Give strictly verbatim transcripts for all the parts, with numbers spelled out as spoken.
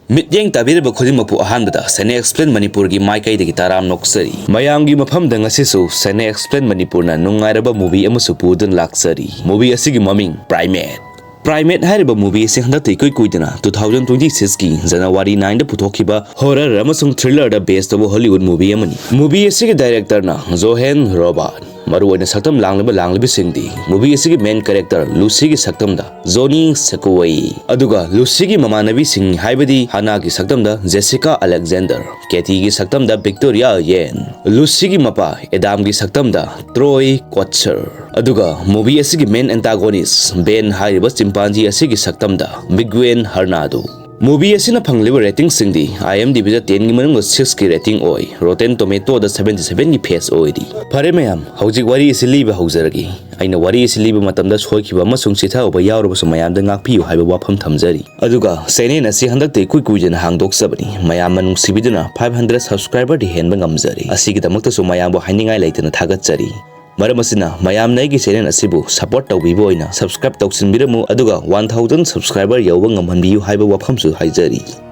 ꯃꯤꯠꯌꯦꯡ ꯇꯥꯕꯤꯔꯤꯕ ꯈꯨꯗꯤꯡꯃꯛꯄꯨ ꯑꯍꯥꯟꯕꯗ ꯁꯦꯅꯦ ꯑꯦꯛꯁꯄ꯭ꯂꯦꯟ ꯃꯅꯤꯄꯨꯔꯒꯤ ꯃꯥꯏꯀꯩꯗꯒꯤ ꯇꯔꯥꯝ ꯅꯣꯛꯆꯔꯤ꯫ ꯃꯌꯥꯝꯒꯤ ꯃꯐꯝꯗ ꯉꯁꯤꯁꯨ ꯁꯦꯅꯦ ꯑꯦꯛꯁꯄ꯭ꯂꯦꯟ ꯃꯅꯤꯄꯨꯔꯅ ꯅꯨꯡꯉꯥꯏꯔꯕ movie ꯑꯃꯁꯨ ꯄꯨꯗꯨꯅ ꯂꯥꯛꯆꯔꯤ꯫ Movie ꯑꯁꯤꯒꯤ ꯃꯃꯤꯡ Primate꯫ Primate ꯍꯥꯏꯔꯤꯕ movie ꯑꯁꯤ ꯍꯟꯗꯛꯇ ꯏꯀꯨꯏ ꯀꯨꯏꯗꯅ two thousand twenty sixꯀꯤ January nineꯗ ꯄꯨꯊꯣꯛꯈꯤꯕ horror ꯑꯃꯁꯨꯡ thrillerꯗ base ꯇꯧꯕ Hollywood movie ꯑꯃꯅꯤ꯫ Movie ꯑꯁꯤꯒꯤ directorꯅ Johan Roberts꯫ ꯃꯔꯨꯑꯣꯏꯅ ꯁꯛꯇꯝ ꯂꯥꯡꯂꯤꯕ ꯂꯥꯡꯂꯤꯕꯁꯤꯡꯗꯤ movie ꯑꯁꯤꯒꯤ main character Lucyꯒꯤ ꯁꯛꯇꯝꯗ Johnny Sequoy, ꯑꯗꯨꯒ Lucyꯒꯤ ꯃꯃꯥꯟꯅꯕꯤꯁꯤꯡ ꯍꯥꯏꯕꯗꯤ Hannahꯒꯤ ꯁꯛꯇꯝꯗ Jessica Alexander, Katieꯒꯤ ꯁꯛꯇꯝꯗ Victoria Yuan, Lucyꯒꯤ ꯃꯄꯥ Adamꯒꯤ ꯁꯛꯇꯝꯗ Troy Kotsur, ꯑꯗꯨꯒ movie ꯑꯁꯤꯒꯤ main antagonist Ben ꯍꯥꯏꯔꯤꯕ chimpanzee ꯑꯁꯤꯒꯤ ꯁꯛꯇꯝꯗ Miguel Hernando꯫ Movie ꯑꯁꯤꯅ ꯐꯪꯂꯤꯕ ratingꯁꯤꯡꯗꯤ IMDbꯗ tenꯒꯤ ꯃꯅꯨꯡꯗ sixꯀꯤ rating ꯑꯣꯏ, Rotten Tomatoesꯗ seventy sevenꯒꯤ pass ꯑꯣꯏꯔꯤ꯫ ꯐꯔꯦ ꯃꯌꯥꯝ, ꯍꯧꯖꯤꯛ ꯋꯥꯔꯤ ꯑꯁꯤ ꯂꯤꯕ ꯍꯧꯖꯔꯒꯦ꯫ ꯑꯩꯅ ꯋꯥꯔꯤ ꯑꯁꯤ ꯂꯤꯕ ꯃꯇꯝꯗ ꯁꯣꯏꯈꯤꯕ ꯑꯃꯁꯨꯡ ꯆꯤꯊꯍꯧꯕ ꯌꯥꯎꯔꯕꯁꯨ ꯃꯌꯥꯝꯗ ꯉꯥꯛꯄꯤꯌꯨ ꯍꯥꯏꯕ ꯋꯥꯐꯝ ꯊꯝꯖꯔꯤ꯫ ꯑꯗꯨꯒ channel ꯑꯁꯤ ꯍꯟꯗꯛꯇ ꯏꯀꯨꯏ ꯀꯨꯏꯗꯅ ꯍꯥꯡꯗꯣꯛꯆꯕꯅꯤ꯫ ꯃꯌꯥꯝꯅ ꯅꯨꯡꯁꯤꯕꯤꯗꯨꯅ five hundred subscriberꯗꯤ ꯍꯦꯟꯕ ꯉꯝꯖꯔꯦ꯫ ꯑꯁꯤꯒꯤꯗꯃꯛꯇꯁꯨ ꯃꯌꯥꯝꯕꯨ ꯍꯥꯏꯅꯤꯡꯉꯥꯏ ꯂꯩꯇꯅ ꯊꯥꯒꯠꯆꯔꯤ꯫ ꯃꯔꯝ ꯑꯁꯤꯅ ꯃꯌꯥꯝꯅ ꯑꯩꯒꯤ channel ꯑꯁꯤꯕꯨ support ꯇꯧꯕꯤꯕ ꯑꯣꯏꯅ subscribe ꯇꯧꯁꯤꯟꯕꯤꯔꯝꯃꯨ, ꯑꯗꯨꯒ one thousand subscriber ꯌꯧꯕ ꯉꯝꯍꯟꯕꯤꯌꯨ ꯍꯥꯏꯕ ꯋꯥꯐꯝꯁꯨ ꯍꯥꯏꯖꯔꯤ꯫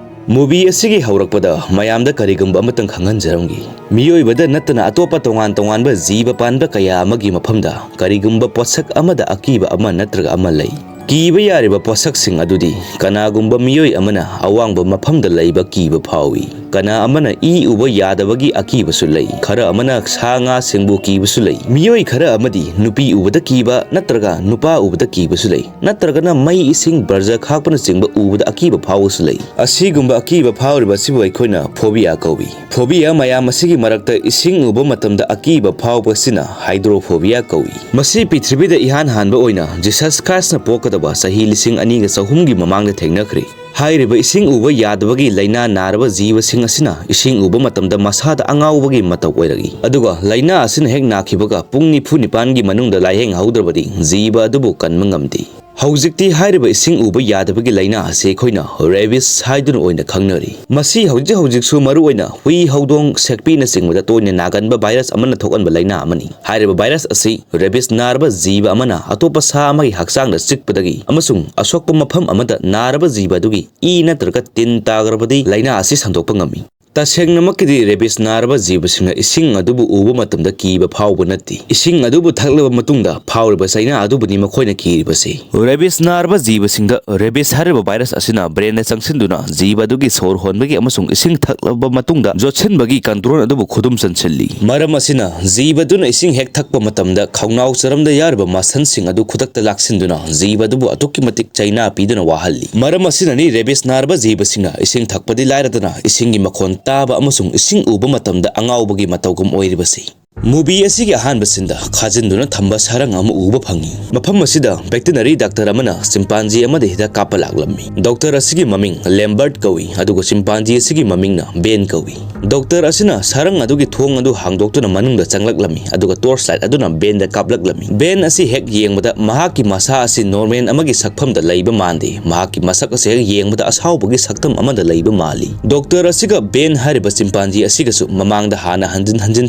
Movie ꯑꯁꯤꯒꯤ ꯍꯧꯔꯛꯄꯗ ꯃꯌꯥꯝꯗ ꯀꯔꯤꯒꯨꯝꯕ ꯑꯃꯇꯪ ꯈꯪꯍꯟꯖꯔꯝꯒꯦ꯫ ꯃꯤꯑꯣꯏꯕꯗ ꯅꯠꯇꯅ ꯑꯇꯣꯞꯄ ꯇꯣꯉꯥꯟ ꯇꯣꯉꯥꯟꯕ ꯖꯤꯕ ꯄꯥꯟꯕ ꯀꯌꯥ ꯑꯃꯒꯤ ꯃꯐꯝꯗ ꯀꯔꯤꯒꯨꯝꯕ ꯄꯣꯠꯁꯛ ꯑꯃꯗ ꯑꯀꯤꯕ ꯑꯃ ꯅꯠꯇ꯭ꯔꯒ ꯑꯃ ꯂꯩ꯫ ꯀꯤꯕ ꯌꯥꯔꯤꯕ ꯄꯣꯠꯁꯛꯁꯤꯡ ꯑꯗꯨꯗꯤ ꯀꯅꯥꯒꯨꯝꯕ ꯃꯤꯑꯣꯏ ꯑꯃꯅ ꯑꯋꯥꯡꯕ ꯃꯐꯝꯗ ꯂꯩꯕ ꯀꯤꯕ ꯐꯥꯎꯏ꯫ ꯀꯅꯥ ꯑꯃꯅ ꯏ ꯎꯕ ꯌꯥꯗꯕꯒꯤ ꯑꯀꯤꯕꯁꯨ ꯂꯩ꯫ ꯈꯔ ꯑꯃꯅ ꯁꯥ ꯉꯥꯁꯤꯡꯕꯨ ꯀꯤꯕꯁꯨ ꯂꯩ꯫ ꯃꯤꯑꯣꯏ ꯈꯔ ꯑꯃꯗꯤ ꯅꯨꯄꯤ ꯎꯕꯗ ꯀꯤꯕ ꯅꯠꯇ꯭ꯔꯒ ꯅꯨꯄꯥ ꯎꯕꯗ ꯀꯤꯕꯁꯨ ꯂꯩ꯫ ꯅꯠꯇ꯭ꯔꯒꯅ ꯃꯩ, ꯏꯁꯤꯡ, ꯕꯔꯖ ꯈꯥꯛꯄꯅꯆꯤꯡꯕ ꯎꯕꯗ ꯑꯀꯤꯕ ꯐꯥꯎꯕꯁꯨ ꯂꯩ꯫ ꯑꯁꯤꯒꯨꯝꯕ ꯑꯀꯤꯕ ꯐꯥꯎꯔꯤꯕ ꯑꯁꯤꯕꯨ ꯑꯩꯈꯣꯏꯅ phobia ꯀꯧꯏ꯫ Phobia ꯃꯌꯥꯝ ꯑꯁꯤꯒꯤ ꯃꯔꯛꯇ ꯏꯁꯤꯡ ꯎꯕ ꯃꯇꯝꯗ ꯑꯀꯤꯕ ꯐꯥꯎꯕ ꯑꯁꯤꯅ hydrophobia ꯀꯧꯏ꯫ ꯃꯁꯤ ꯄ꯭ꯔꯤꯊꯤꯕꯤꯗ ꯏꯍꯥꯟ ꯍꯥꯟꯕ ꯑꯣꯏꯅ Jesus Christꯅ ꯄꯣꯛꯀꯗꯕ ꯆꯍꯤ ꯂꯤꯁꯤꯡ ꯑꯅꯤꯒ ꯆꯍꯨꯝꯒꯤ ꯃꯃꯥꯡꯗ ꯊꯦꯡꯅꯈ꯭ꯔꯦ꯫ ꯍꯥꯏꯔꯤꯕ ꯏꯁꯤꯡ ꯎꯕ ꯌꯥꯗꯕꯒꯤ ꯂꯥꯏꯅꯥ ꯅꯥꯔꯕ ꯖꯤꯕꯁꯤꯡ ꯑꯁꯤꯅ ꯏꯁꯤꯡ ꯎꯕ ꯃꯇꯝꯗ ꯃꯁꯥꯗ ꯑꯉꯥꯎꯕꯒꯤ ꯃꯇꯧ ꯑꯣꯏꯔꯛꯏ꯫ ꯑꯗꯨꯒ ꯂꯥꯏꯅꯥ ꯑꯁꯤꯅ ꯍꯦꯛ ꯅꯥꯈꯤꯕꯒ ꯄꯨꯡ ꯅꯤꯐꯨ ꯅꯤꯄꯥꯟꯒꯤ ꯃꯅꯨꯡꯗ ꯂꯥꯏꯌꯦꯡꯍꯧꯗ꯭ꯔꯕꯗꯤ ꯖꯤꯕ ꯑꯗꯨꯕꯨ ꯀꯟꯕ ꯉꯝꯗꯦ꯫ ꯍꯧꯖꯤꯛꯇꯤ ꯍꯥꯏꯔꯤꯕ ꯏꯁꯤꯡ ꯎꯕ ꯌꯥꯗꯕꯒꯤ ꯂꯥꯏꯅꯥ ꯑꯁꯤ ꯑꯩꯈꯣꯏꯅ ꯔꯦꯕꯤꯁ ꯍꯥꯏꯗꯨꯅ ꯑꯣꯏꯅ ꯈꯪꯅꯔꯤ꯫ ꯃꯁꯤ ꯍꯧꯖꯤꯛ ꯍꯧꯖꯤꯛꯁꯨ ꯃꯔꯨꯑꯣꯏꯅ ꯍꯨꯏ, ꯍꯧꯗꯣꯡ, ꯁꯦꯛꯄꯤꯅꯆꯤꯡꯕꯗ ꯇꯣꯏꯅ ꯅꯥꯒꯟꯕ ꯚꯥꯏꯔꯁ ꯑꯃꯅ ꯊꯣꯛꯍꯟꯕ ꯂꯥꯏꯅꯥ ꯑꯃꯅꯤ꯫ ꯍꯥꯏꯔꯤꯕ ꯚꯥꯏꯔꯁ ꯑꯁꯤ ꯔꯦꯕꯤꯁ ꯅꯥꯔꯕ ꯖꯤꯕ ꯑꯃꯅ ꯑꯇꯣꯞꯄ ꯁꯥ ꯑꯃꯒꯤ ꯍꯛꯆꯥꯡꯗ ꯆꯤꯛꯄꯗꯒꯤ ꯑꯃꯁꯨꯡ ꯑꯁꯣꯛꯄ ꯃꯐꯝ ꯑꯃꯗ ꯅꯥꯔꯕ ꯖꯤꯕ ꯑꯗꯨꯒꯤ ꯏ ꯅꯠꯇ꯭ꯔꯒ ꯇꯤꯟ ꯇꯥꯈ꯭ꯔꯕꯗꯤ ꯂꯥꯏꯅꯥ ꯑꯁꯤ ꯁꯟꯗꯣꯛꯄ ꯉꯝꯃꯤ꯫ ꯇꯁꯦꯡꯅꯃꯛꯀꯤꯗꯤ ꯔꯦꯕꯤꯁ ꯅꯥꯔꯕ ꯖꯤꯕꯁꯤꯡꯅ ꯏꯁꯤꯡ ꯑꯗꯨꯕꯨ ꯎꯕ ꯃꯇꯝꯗ ꯀꯤꯕ ꯐꯥꯎꯕ ꯅꯠꯇꯦ꯫ ꯏꯁꯤꯡ ꯑꯗꯨꯕꯨ ꯊꯛꯂꯕ ꯃꯇꯨꯡꯗ ꯐꯥꯎꯔꯤꯕ ꯆꯩꯅꯥ ꯑꯗꯨꯕꯨꯅꯤ ꯃꯈꯣꯏꯅ ꯀꯤꯔꯤꯕꯁꯤ꯫ ꯔꯦꯕꯤꯁ ꯅꯥꯔꯕ ꯖꯤꯕꯁꯤꯡꯗ ꯔꯦꯕꯤꯁ ꯍꯥꯏꯔꯤꯕ ꯚꯥꯏꯔꯁ ꯑꯁꯤꯅ ꯕ꯭ꯔꯦꯟꯗ ꯆꯪꯁꯤꯟꯗꯨꯅ ꯖꯤꯕ ꯑꯗꯨꯒꯤ ꯁꯣꯔ ꯍꯣꯟꯕꯒꯤ ꯑꯃꯁꯨꯡ ꯏꯁꯤꯡ ꯊꯛꯂꯕ ꯃꯇꯨꯡꯗ ꯌꯣꯠꯁꯤꯟꯕꯒꯤ ꯀꯟꯇ꯭ꯔꯣꯜ ꯑꯗꯨꯕꯨ ꯈꯨꯗꯨꯝ ꯆꯟꯁꯤꯜꯂꯤ꯫ ꯃꯔꯝ ꯑꯁꯤꯅ ꯖꯤꯕ ꯑꯗꯨꯅ ꯏꯁꯤꯡ ꯍꯦꯛ ꯊꯛꯄ ꯃꯇꯝꯗ ꯈꯧꯅꯥꯎ ꯆꯔꯝꯗ ꯌꯥꯎꯔꯤꯕ ꯃꯁꯟꯁꯤꯡ ꯑꯗꯨ ꯈꯨꯗꯛꯇ ꯂꯥꯛꯁꯤꯟꯗꯨꯅ ꯖꯤꯕ ꯑꯗꯨꯕꯨ ꯑꯗꯨꯛꯀꯤ ꯃꯇꯤꯛ ꯆꯩꯅꯥ ꯄꯤꯗꯨꯅ ꯋꯥꯍꯜꯂꯤ꯫ ꯃꯔꯝ ꯑꯁꯤꯅꯅꯤ ꯔꯦꯕꯤꯁ ꯅꯥꯔꯕ ꯖꯤꯕꯁꯤꯡꯅ ꯏꯁꯤꯡ ꯊꯛꯄꯗꯤ ꯂꯥꯏꯔꯗꯅ ꯏꯁꯤꯡꯒꯤ ꯃꯈꯣꯟ ꯇꯥꯕ ꯑꯃꯁꯨꯡ ꯏꯁꯤꯡ ꯎꯕ ꯃꯇꯝꯗ ꯑꯉꯥꯎꯕꯒꯤ ꯃꯇꯧꯒꯨꯝ ꯑꯣꯏꯔꯤꯕꯁꯤ꯫ ꯃꯨꯚꯤ ꯑꯁꯤꯒꯤ ꯑꯍꯥꯟꯕ ꯁꯤꯟꯗ ꯈꯥꯖꯤꯟꯗꯨꯅ ꯊꯝꯕ ꯁꯥꯔꯪ ꯑꯃ ꯎꯕ ꯐꯪꯉꯤ꯫ ꯃꯐꯝ ꯑꯁꯤꯗ ꯚꯦꯇꯤꯅꯔꯤ ꯗꯥꯛꯇꯔ ꯑꯃꯅ ꯆꯤꯝꯄꯥꯟꯖꯤ ꯑꯃꯗ ꯍꯤꯗꯥꯛ ꯀꯥꯞꯄ ꯂꯥꯛꯂꯝꯃꯤ꯫ ꯗꯣꯛꯇꯔ ꯑꯁꯤꯒꯤ ꯃꯃꯤꯡ ꯂꯦꯝꯕꯔꯠ ꯀꯧꯏ, ꯑꯗꯨꯒ ꯆꯤꯝꯄꯥꯟꯖꯤ ꯑꯁꯤꯒꯤ ꯃꯃꯤꯡꯅ ꯕꯦꯟ ꯀꯧꯏ꯫ ꯗꯣꯛꯇꯔ ꯑꯁꯤꯅ ꯁꯥꯔꯪ ꯑꯗꯨꯒꯤ ꯊꯣꯡ ꯑꯗꯨ ꯍꯥꯡꯗꯣꯛꯇꯨꯅ ꯃꯅꯨꯡꯗ ꯆꯪꯂꯛꯂꯝꯃꯤ, ꯑꯗꯨꯒ ꯇꯣꯔꯆ ꯂꯥꯏꯠ ꯑꯗꯨꯅ ꯕꯦꯟꯗ ꯀꯥꯞꯂꯛꯂꯝꯃꯤ꯫ ꯕꯦꯟ ꯑꯁꯤ ꯍꯦꯛ ꯌꯦꯡꯕꯗ ꯃꯍꯥꯛꯀꯤ ꯃꯁꯥ ꯑꯁꯤ ꯅꯣꯔꯃꯦꯜ ꯑꯃꯒꯤ ꯁꯛꯐꯝꯗ ꯂꯩꯕ ꯃꯥꯟꯗꯦ꯫ ꯃꯍꯥꯛꯀꯤ ꯃꯁꯛ ꯑꯁꯤ ꯍꯦꯛ ꯌꯦꯡꯕꯗ ꯑꯁꯥꯎꯕꯒꯤ ꯁꯛꯇꯝ ꯑꯃꯗ ꯂꯩꯕ ꯃꯥꯜꯂꯤ꯫ ꯗꯣꯛꯇꯔ ꯑꯁꯤꯒ ꯕꯦꯟ ꯍꯥꯏꯔꯤꯕ ꯆꯤꯝꯄꯥꯟꯖꯤ ꯑꯁꯤꯒꯁꯨ ꯃꯃꯥꯡꯗ ꯍꯥꯟꯅ ꯍꯟꯖꯤꯟ ꯍꯟꯖꯤꯟ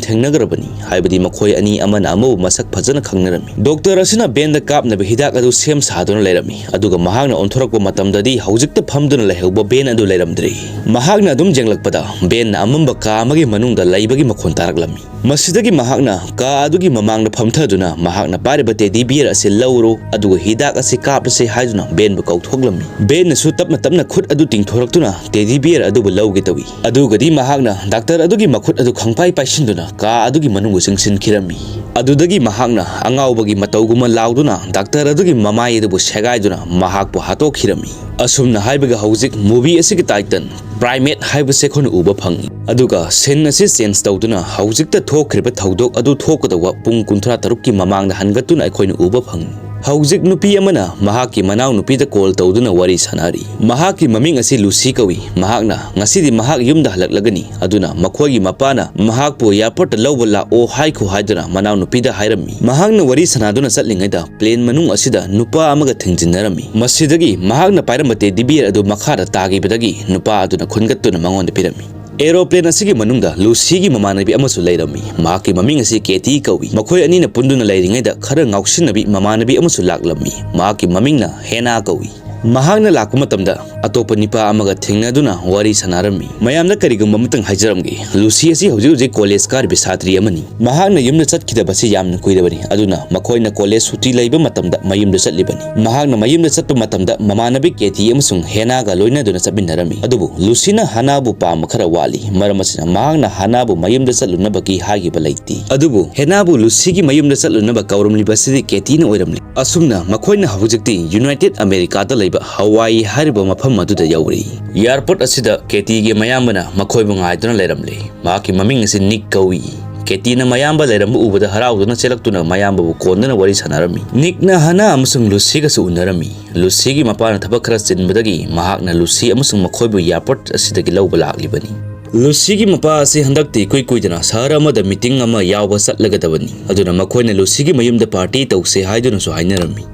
ꯊꯦꯡꯅꯈ꯭ꯔꯕꯅꯤ, ꯍꯥꯏꯕꯗꯤ ꯃꯈꯣꯏ ꯑꯅꯤ ꯑꯃꯅ ꯑꯃꯕꯨ ꯃꯁꯛ ꯐꯖꯅ ꯈꯪꯅꯔꯝꯃꯤ꯫ ꯗꯣꯛꯇꯔ ꯑꯁꯤꯅ ꯕꯦꯟꯗ ꯀꯥꯞꯅꯕ ꯍꯤꯗꯥꯛ ꯑꯗꯨ ꯁꯦꯝ ꯁꯥꯗꯨꯅ ꯂꯩꯔꯝꯃꯤ, ꯑꯗꯨꯒ ꯃꯍꯥꯛꯅ ꯑꯣꯟꯊꯣꯔꯛꯄ ꯃꯇꯝꯗꯗꯤ ꯍꯧꯖꯤꯛꯇ ꯐꯝꯗꯨꯅ ꯂꯩꯍꯧꯕ ꯕꯦꯟ ꯑꯗꯨ ꯂꯩꯔꯝꯗ꯭ꯔꯦ꯫ ꯃꯍꯥꯛꯅ ꯑꯗꯨꯝ ꯌꯦꯡꯂꯛꯄꯗ ꯕꯦꯟꯅ ꯑꯃꯝꯕ ꯀꯥ ꯑꯃꯒꯤ ꯃꯅꯨꯡꯗ ꯂꯩꯕꯒꯤ ꯃꯈꯣꯟ ꯇꯥꯔꯛꯂꯝꯃꯤ꯫ ꯃꯁꯤꯗꯒꯤ ꯃꯍꯥꯛꯅ ꯀꯥ ꯑꯗꯨꯒꯤ ꯃꯃꯥꯡꯗ ꯐꯝꯊꯗꯨꯅ ꯃꯍꯥꯛꯅ ꯄꯥꯏꯔꯤꯕ ꯇꯦꯗꯤ ꯕꯤꯌꯔ ꯑꯁꯤ ꯂꯧꯔꯣ, ꯑꯗꯨꯒ ꯍꯤꯗꯥꯛ ꯑꯁꯤ ꯀꯥꯞꯂꯁꯤ ꯍꯥꯏꯗꯨꯅ ꯕꯦꯟꯕꯨ ꯀꯧꯊꯣꯛꯂꯝꯃꯤ꯫ ꯕꯦꯟꯅꯁꯨ ꯇꯞꯅ ꯇꯞꯅ ꯈꯨꯠ ꯑꯗꯨ ꯇꯤꯡꯊꯣꯔꯛꯇꯨꯅ ꯇꯦꯗꯤ ꯕꯤꯌꯔ ꯑꯗꯨꯕꯨ ꯂꯧꯒꯦ ꯇꯧꯏ꯫ ꯑꯗꯨꯒꯗꯤ ꯃꯍꯥꯛꯅ ꯗꯥꯛꯇꯔ ꯑꯗꯨꯒꯤ ꯃꯈꯨꯠ ꯑꯗꯨ ꯈꯪꯄꯥꯏ ꯄꯥꯏꯁꯤꯟꯗꯨꯅ ꯀꯥ ꯑꯗꯨꯒꯤ ꯃꯅꯨꯡꯗ ꯆꯪꯁꯤꯟꯈꯤꯔꯝꯃꯤ꯫ ꯑꯗꯨꯗꯒꯤ ꯃꯍꯥꯛꯅ ꯑꯉꯥꯎꯕꯒꯤ ꯃꯇꯧꯒꯨꯝꯅ ꯂꯥꯎꯗꯨꯅ ꯗꯥꯛꯇꯔ ꯑꯗꯨꯒꯤ ꯃꯃꯥꯏ ꯑꯗꯨꯕꯨ ꯁꯦꯒꯥꯏꯗꯨꯅ ꯃꯍꯥꯛꯄꯨ ꯍꯥꯠꯇꯣꯛꯈꯤꯔꯝꯃꯤ꯫ ꯑꯁꯨꯝꯅ ꯍꯥꯏꯕꯒ ꯍꯧꯖꯤꯛ ꯃꯨꯚꯤ ꯑꯁꯤꯒꯤ ꯇꯥꯏꯇꯜ ꯄ꯭ꯔꯥꯏꯃꯦꯠ ꯍꯥꯏꯕꯁꯤ ꯑꯩꯈꯣꯏꯅ ꯎꯕ ꯐꯪꯉꯤ꯫ ꯑꯗꯨꯒ ꯁꯤꯟ ꯑꯁꯤ ꯆꯦꯟꯖ ꯇꯧꯗꯨꯅ ꯍꯧꯖꯤꯛꯇ ꯊꯣꯛꯈ꯭ꯔꯤꯕ ꯊꯧꯗꯣꯛ ꯑꯗꯨ ꯊꯣꯛꯀꯗꯧꯕ ꯄꯨꯡ ꯀꯨꯟꯊ꯭ꯔꯥ ꯇꯔꯨꯛꯀꯤ ꯃꯃꯥꯡꯗ ꯍꯟꯒꯠꯇꯨꯅ ꯑꯩꯈꯣꯏꯅ ꯎꯕ ꯐꯪꯉꯤ꯫ ꯍꯧꯖꯤꯛ ꯅꯨꯄꯤ ꯑꯃꯅ ꯃꯍꯥꯛꯀꯤ ꯃꯅꯥꯎꯅꯨꯄꯤꯗ ꯀꯣꯜ ꯇꯧꯗꯨꯅ ꯋꯥꯔꯤ ꯁꯥꯟꯅꯔꯤ꯫ ꯃꯍꯥꯛꯀꯤ ꯃꯃꯤꯡ ꯑꯁꯤ ꯂꯨꯁꯤ ꯀꯧꯏ꯫ ꯃꯍꯥꯛꯅ ꯉꯁꯤꯗꯤ ꯃꯍꯥꯛ ꯌꯨꯝꯗ ꯍꯜꯂꯛꯂꯒꯅꯤ, ꯑꯗꯨꯅ ꯃꯈꯣꯏꯒꯤ ꯃꯄꯥꯅ ꯃꯍꯥꯛꯄꯨ ꯑꯦꯌꯥꯔꯄꯣꯔꯠꯇ ꯂꯧꯕ ꯂꯥꯛꯑꯣ ꯍꯥꯏꯈꯣ ꯍꯥꯏꯗꯨꯅ ꯃꯅꯥꯎꯅꯨꯄꯤꯗ ꯍꯥꯏꯔꯝꯃꯤ꯫ ꯃꯍꯥꯛꯅ ꯋꯥꯔꯤ ꯁꯥꯟꯅꯗꯨꯅ ꯆꯠꯂꯤꯉꯩꯗ ꯄ꯭ꯂꯦꯟ ꯃꯅꯨꯡ ꯑꯁꯤꯗ ꯅꯨꯄꯥ ꯑꯃꯒ ꯊꯦꯡꯖꯤꯟꯅꯔꯝꯃꯤ꯫ ꯃꯁꯤꯗꯒꯤ ꯃꯍꯥꯛꯅ ꯄꯥꯏꯔꯝꯕ ꯇꯦꯗꯤ ꯕꯤꯌꯔ ꯑꯗꯨ ꯃꯈꯥꯗ ꯇꯥꯈꯤꯕꯗꯒꯤ ꯅꯨꯄꯥ ꯑꯗꯨꯅ ꯈꯨꯟꯒꯠꯇꯨꯅ ꯃꯉꯣꯟꯗ ꯄꯤꯔꯝꯃꯤ꯫ ꯑꯦꯔꯣꯄ꯭ꯂꯦꯟ ꯑꯁꯤꯒꯤ ꯃꯅꯨꯡꯗ ꯂꯨꯁꯤꯒꯤ ꯃꯃꯥꯟꯅꯕꯤ ꯑꯃꯁꯨ ꯂꯩꯔꯝꯃꯤ꯫ ꯃꯍꯥꯛꯀꯤ ꯃꯃꯤꯡ ꯑꯁꯤ ꯀꯦꯇꯤ ꯀꯧꯏ꯫ ꯃꯈꯣꯏ ꯑꯅꯤꯅ ꯄꯨꯟꯗꯨꯅ ꯂꯩꯔꯤꯉꯩꯗ ꯈꯔ ꯉꯥꯎꯁꯤꯟꯅꯕꯤ ꯃꯃꯥꯟꯅꯕꯤ ꯑꯃꯁꯨ ꯂꯥꯛꯂꯝꯃꯤ꯫ ꯃꯍꯥꯛꯀꯤ ꯃꯃꯤꯡꯅ ꯍꯦꯅꯥ ꯀꯧꯏ꯫ ꯃꯍꯥꯛꯅ ꯂꯥꯛꯄ ꯃꯇꯝꯗ ꯑꯇꯣꯞꯄ ꯅꯨꯄꯥ ꯑꯃꯒ ꯊꯦꯡꯅꯗꯨꯅ ꯋꯥꯔꯤ ꯁꯥꯟꯅꯔꯝꯃꯤ꯫ ꯃꯌꯥꯝꯗ ꯀꯔꯤꯒꯨꯝꯕ ꯑꯃꯇꯪ ꯍꯥꯏꯖꯔꯝꯒꯦ, ꯂꯨꯁꯤ ꯑꯁꯤ ꯍꯧꯖꯤꯛ ꯍꯧꯖꯤꯛ ꯀꯣꯂꯦꯖ ꯀꯥꯔꯤꯕ ꯁꯥꯇ꯭ꯔꯤ ꯑꯃꯅꯤ꯫ ꯃꯍꯥꯛꯅ ꯌꯨꯝꯗ ꯆꯠꯈꯤꯗꯕꯁꯤ ꯌꯥꯝꯅ ꯀꯨꯏꯔꯕꯅꯤ, ꯑꯗꯨꯅ ꯃꯈꯣꯏꯅ ꯀꯣꯂꯦꯖ ꯁꯨꯇꯤ ꯂꯩꯕ ꯃꯇꯝꯗ ꯃꯌꯨꯝꯗ ꯆꯠꯂꯤꯕꯅꯤ꯫ ꯃꯍꯥꯛꯅ ꯃꯌꯨꯝꯗ ꯆꯠꯄ ꯃꯇꯝꯗ ꯃꯃꯥꯟꯅꯕꯤ ꯀꯦꯇꯤ ꯑꯃꯁꯨꯡ ꯍꯦꯅꯥꯒ ꯂꯣꯏꯅꯗꯨꯅ ꯆꯠꯃꯤꯟꯅꯔꯝꯃꯤ꯫ ꯑꯗꯨꯕꯨ ꯂꯨꯁꯤꯅ ꯍꯥꯅꯥꯕꯨ ꯄꯥꯝꯕ ꯈꯔ ꯋꯥꯠꯂꯤ, ꯃꯔꯝ ꯑꯁꯤꯅ ꯃꯍꯥꯛꯅ ꯍꯥꯅꯥꯕꯨ ꯃꯌꯨꯝꯗ ꯆꯠꯂꯨꯅꯕꯒꯤ ꯍꯥꯏꯈꯤꯕ ꯂꯩꯇꯦ꯫ ꯑꯗꯨꯕꯨ ꯍꯦꯅꯥꯕꯨ ꯂꯨꯁꯤꯒꯤ ꯃꯌꯨꯝꯗ ꯆꯠꯂꯨꯅꯕ ꯀꯧꯔꯝꯂꯤꯕ ꯑꯁꯤꯗꯤ ꯀꯦꯇꯤꯅ ꯑꯣꯏꯔꯝꯂꯤ꯫ ꯑꯁꯨꯝꯅ ꯃꯈꯣꯏꯅ ꯍꯧꯖꯤꯛꯇꯤ ꯌꯨꯅꯥꯏꯇꯦꯗ ꯑꯃꯦꯔꯤꯀꯥꯗ ꯂꯩꯕ ꯍꯋꯥꯏ ꯍꯥꯏꯔꯤꯕ ꯃꯐꯝ ꯑꯗꯨꯗ ꯌꯧꯔꯦ꯫ ꯑꯦꯌꯥꯔꯄꯣꯔꯠ ꯑꯁꯤꯗ ꯀꯦꯇꯤꯒꯤ ꯃꯌꯥꯝꯕꯅ ꯃꯈꯣꯏꯕꯨ ꯉꯥꯏꯗꯨꯅ ꯂꯩꯔꯝꯂꯦ꯫ ꯃꯍꯥꯛꯀꯤ ꯃꯃꯤꯡ ꯑꯁꯤ ꯅꯤꯛ ꯀꯧꯏ꯫ ꯀꯦꯇꯤꯅ ꯃꯌꯥꯝꯕ ꯂꯩꯔꯝꯕ ꯎꯕꯗ ꯍꯔꯥꯎꯗꯨꯅ ꯆꯦꯜꯂꯛꯇꯨꯅ ꯃꯌꯥꯝꯕꯕꯨ ꯀꯣꯟꯗꯨꯅ ꯋꯥꯔꯤ ꯁꯥꯟꯅꯔꯝꯃꯤ꯫ ꯅꯤꯛꯅ ꯍꯥꯅꯥ ꯑꯃꯁꯨꯡ ꯂꯨꯁꯤꯒꯁꯨ ꯎꯅꯔꯝꯃꯤ꯫ ꯂꯨꯁꯤꯒꯤ ꯃꯄꯥꯅ ꯊꯕꯛ ꯈꯔ ꯆꯤꯟꯕꯗꯒꯤ ꯃꯍꯥꯛꯅ ꯂꯨꯁꯤ ꯑꯃꯁꯨꯡ ꯃꯈꯣꯏꯕꯨ ꯑꯦꯌꯥꯔꯄꯣꯔꯠ ꯑꯁꯤꯗꯒꯤ ꯂꯧꯕ ꯂꯥꯛꯂꯤꯕꯅꯤ꯫ ꯂꯨꯁꯤꯒꯤ ꯃꯄꯥ ꯑꯁꯤ ꯍꯟꯗꯛꯇꯤ ꯏꯀꯨꯏ ꯀꯨꯏꯗꯅ ꯁꯍꯔ ꯑꯃꯗ ꯃꯤꯇꯤꯡ ꯑꯃ ꯌꯥꯎꯕ ꯆꯠꯂꯒꯗꯕꯅꯤ, ꯑꯗꯨꯅ ꯃꯈꯣꯏꯅ ꯂꯨꯁꯤꯒꯤ ꯃꯌꯨꯝꯗ ꯄꯥꯔꯇꯤ ꯇꯧꯁꯦ ꯍꯥꯏꯗꯨꯅꯁꯨ ꯍꯥꯏꯅꯔꯝꯃꯤ꯫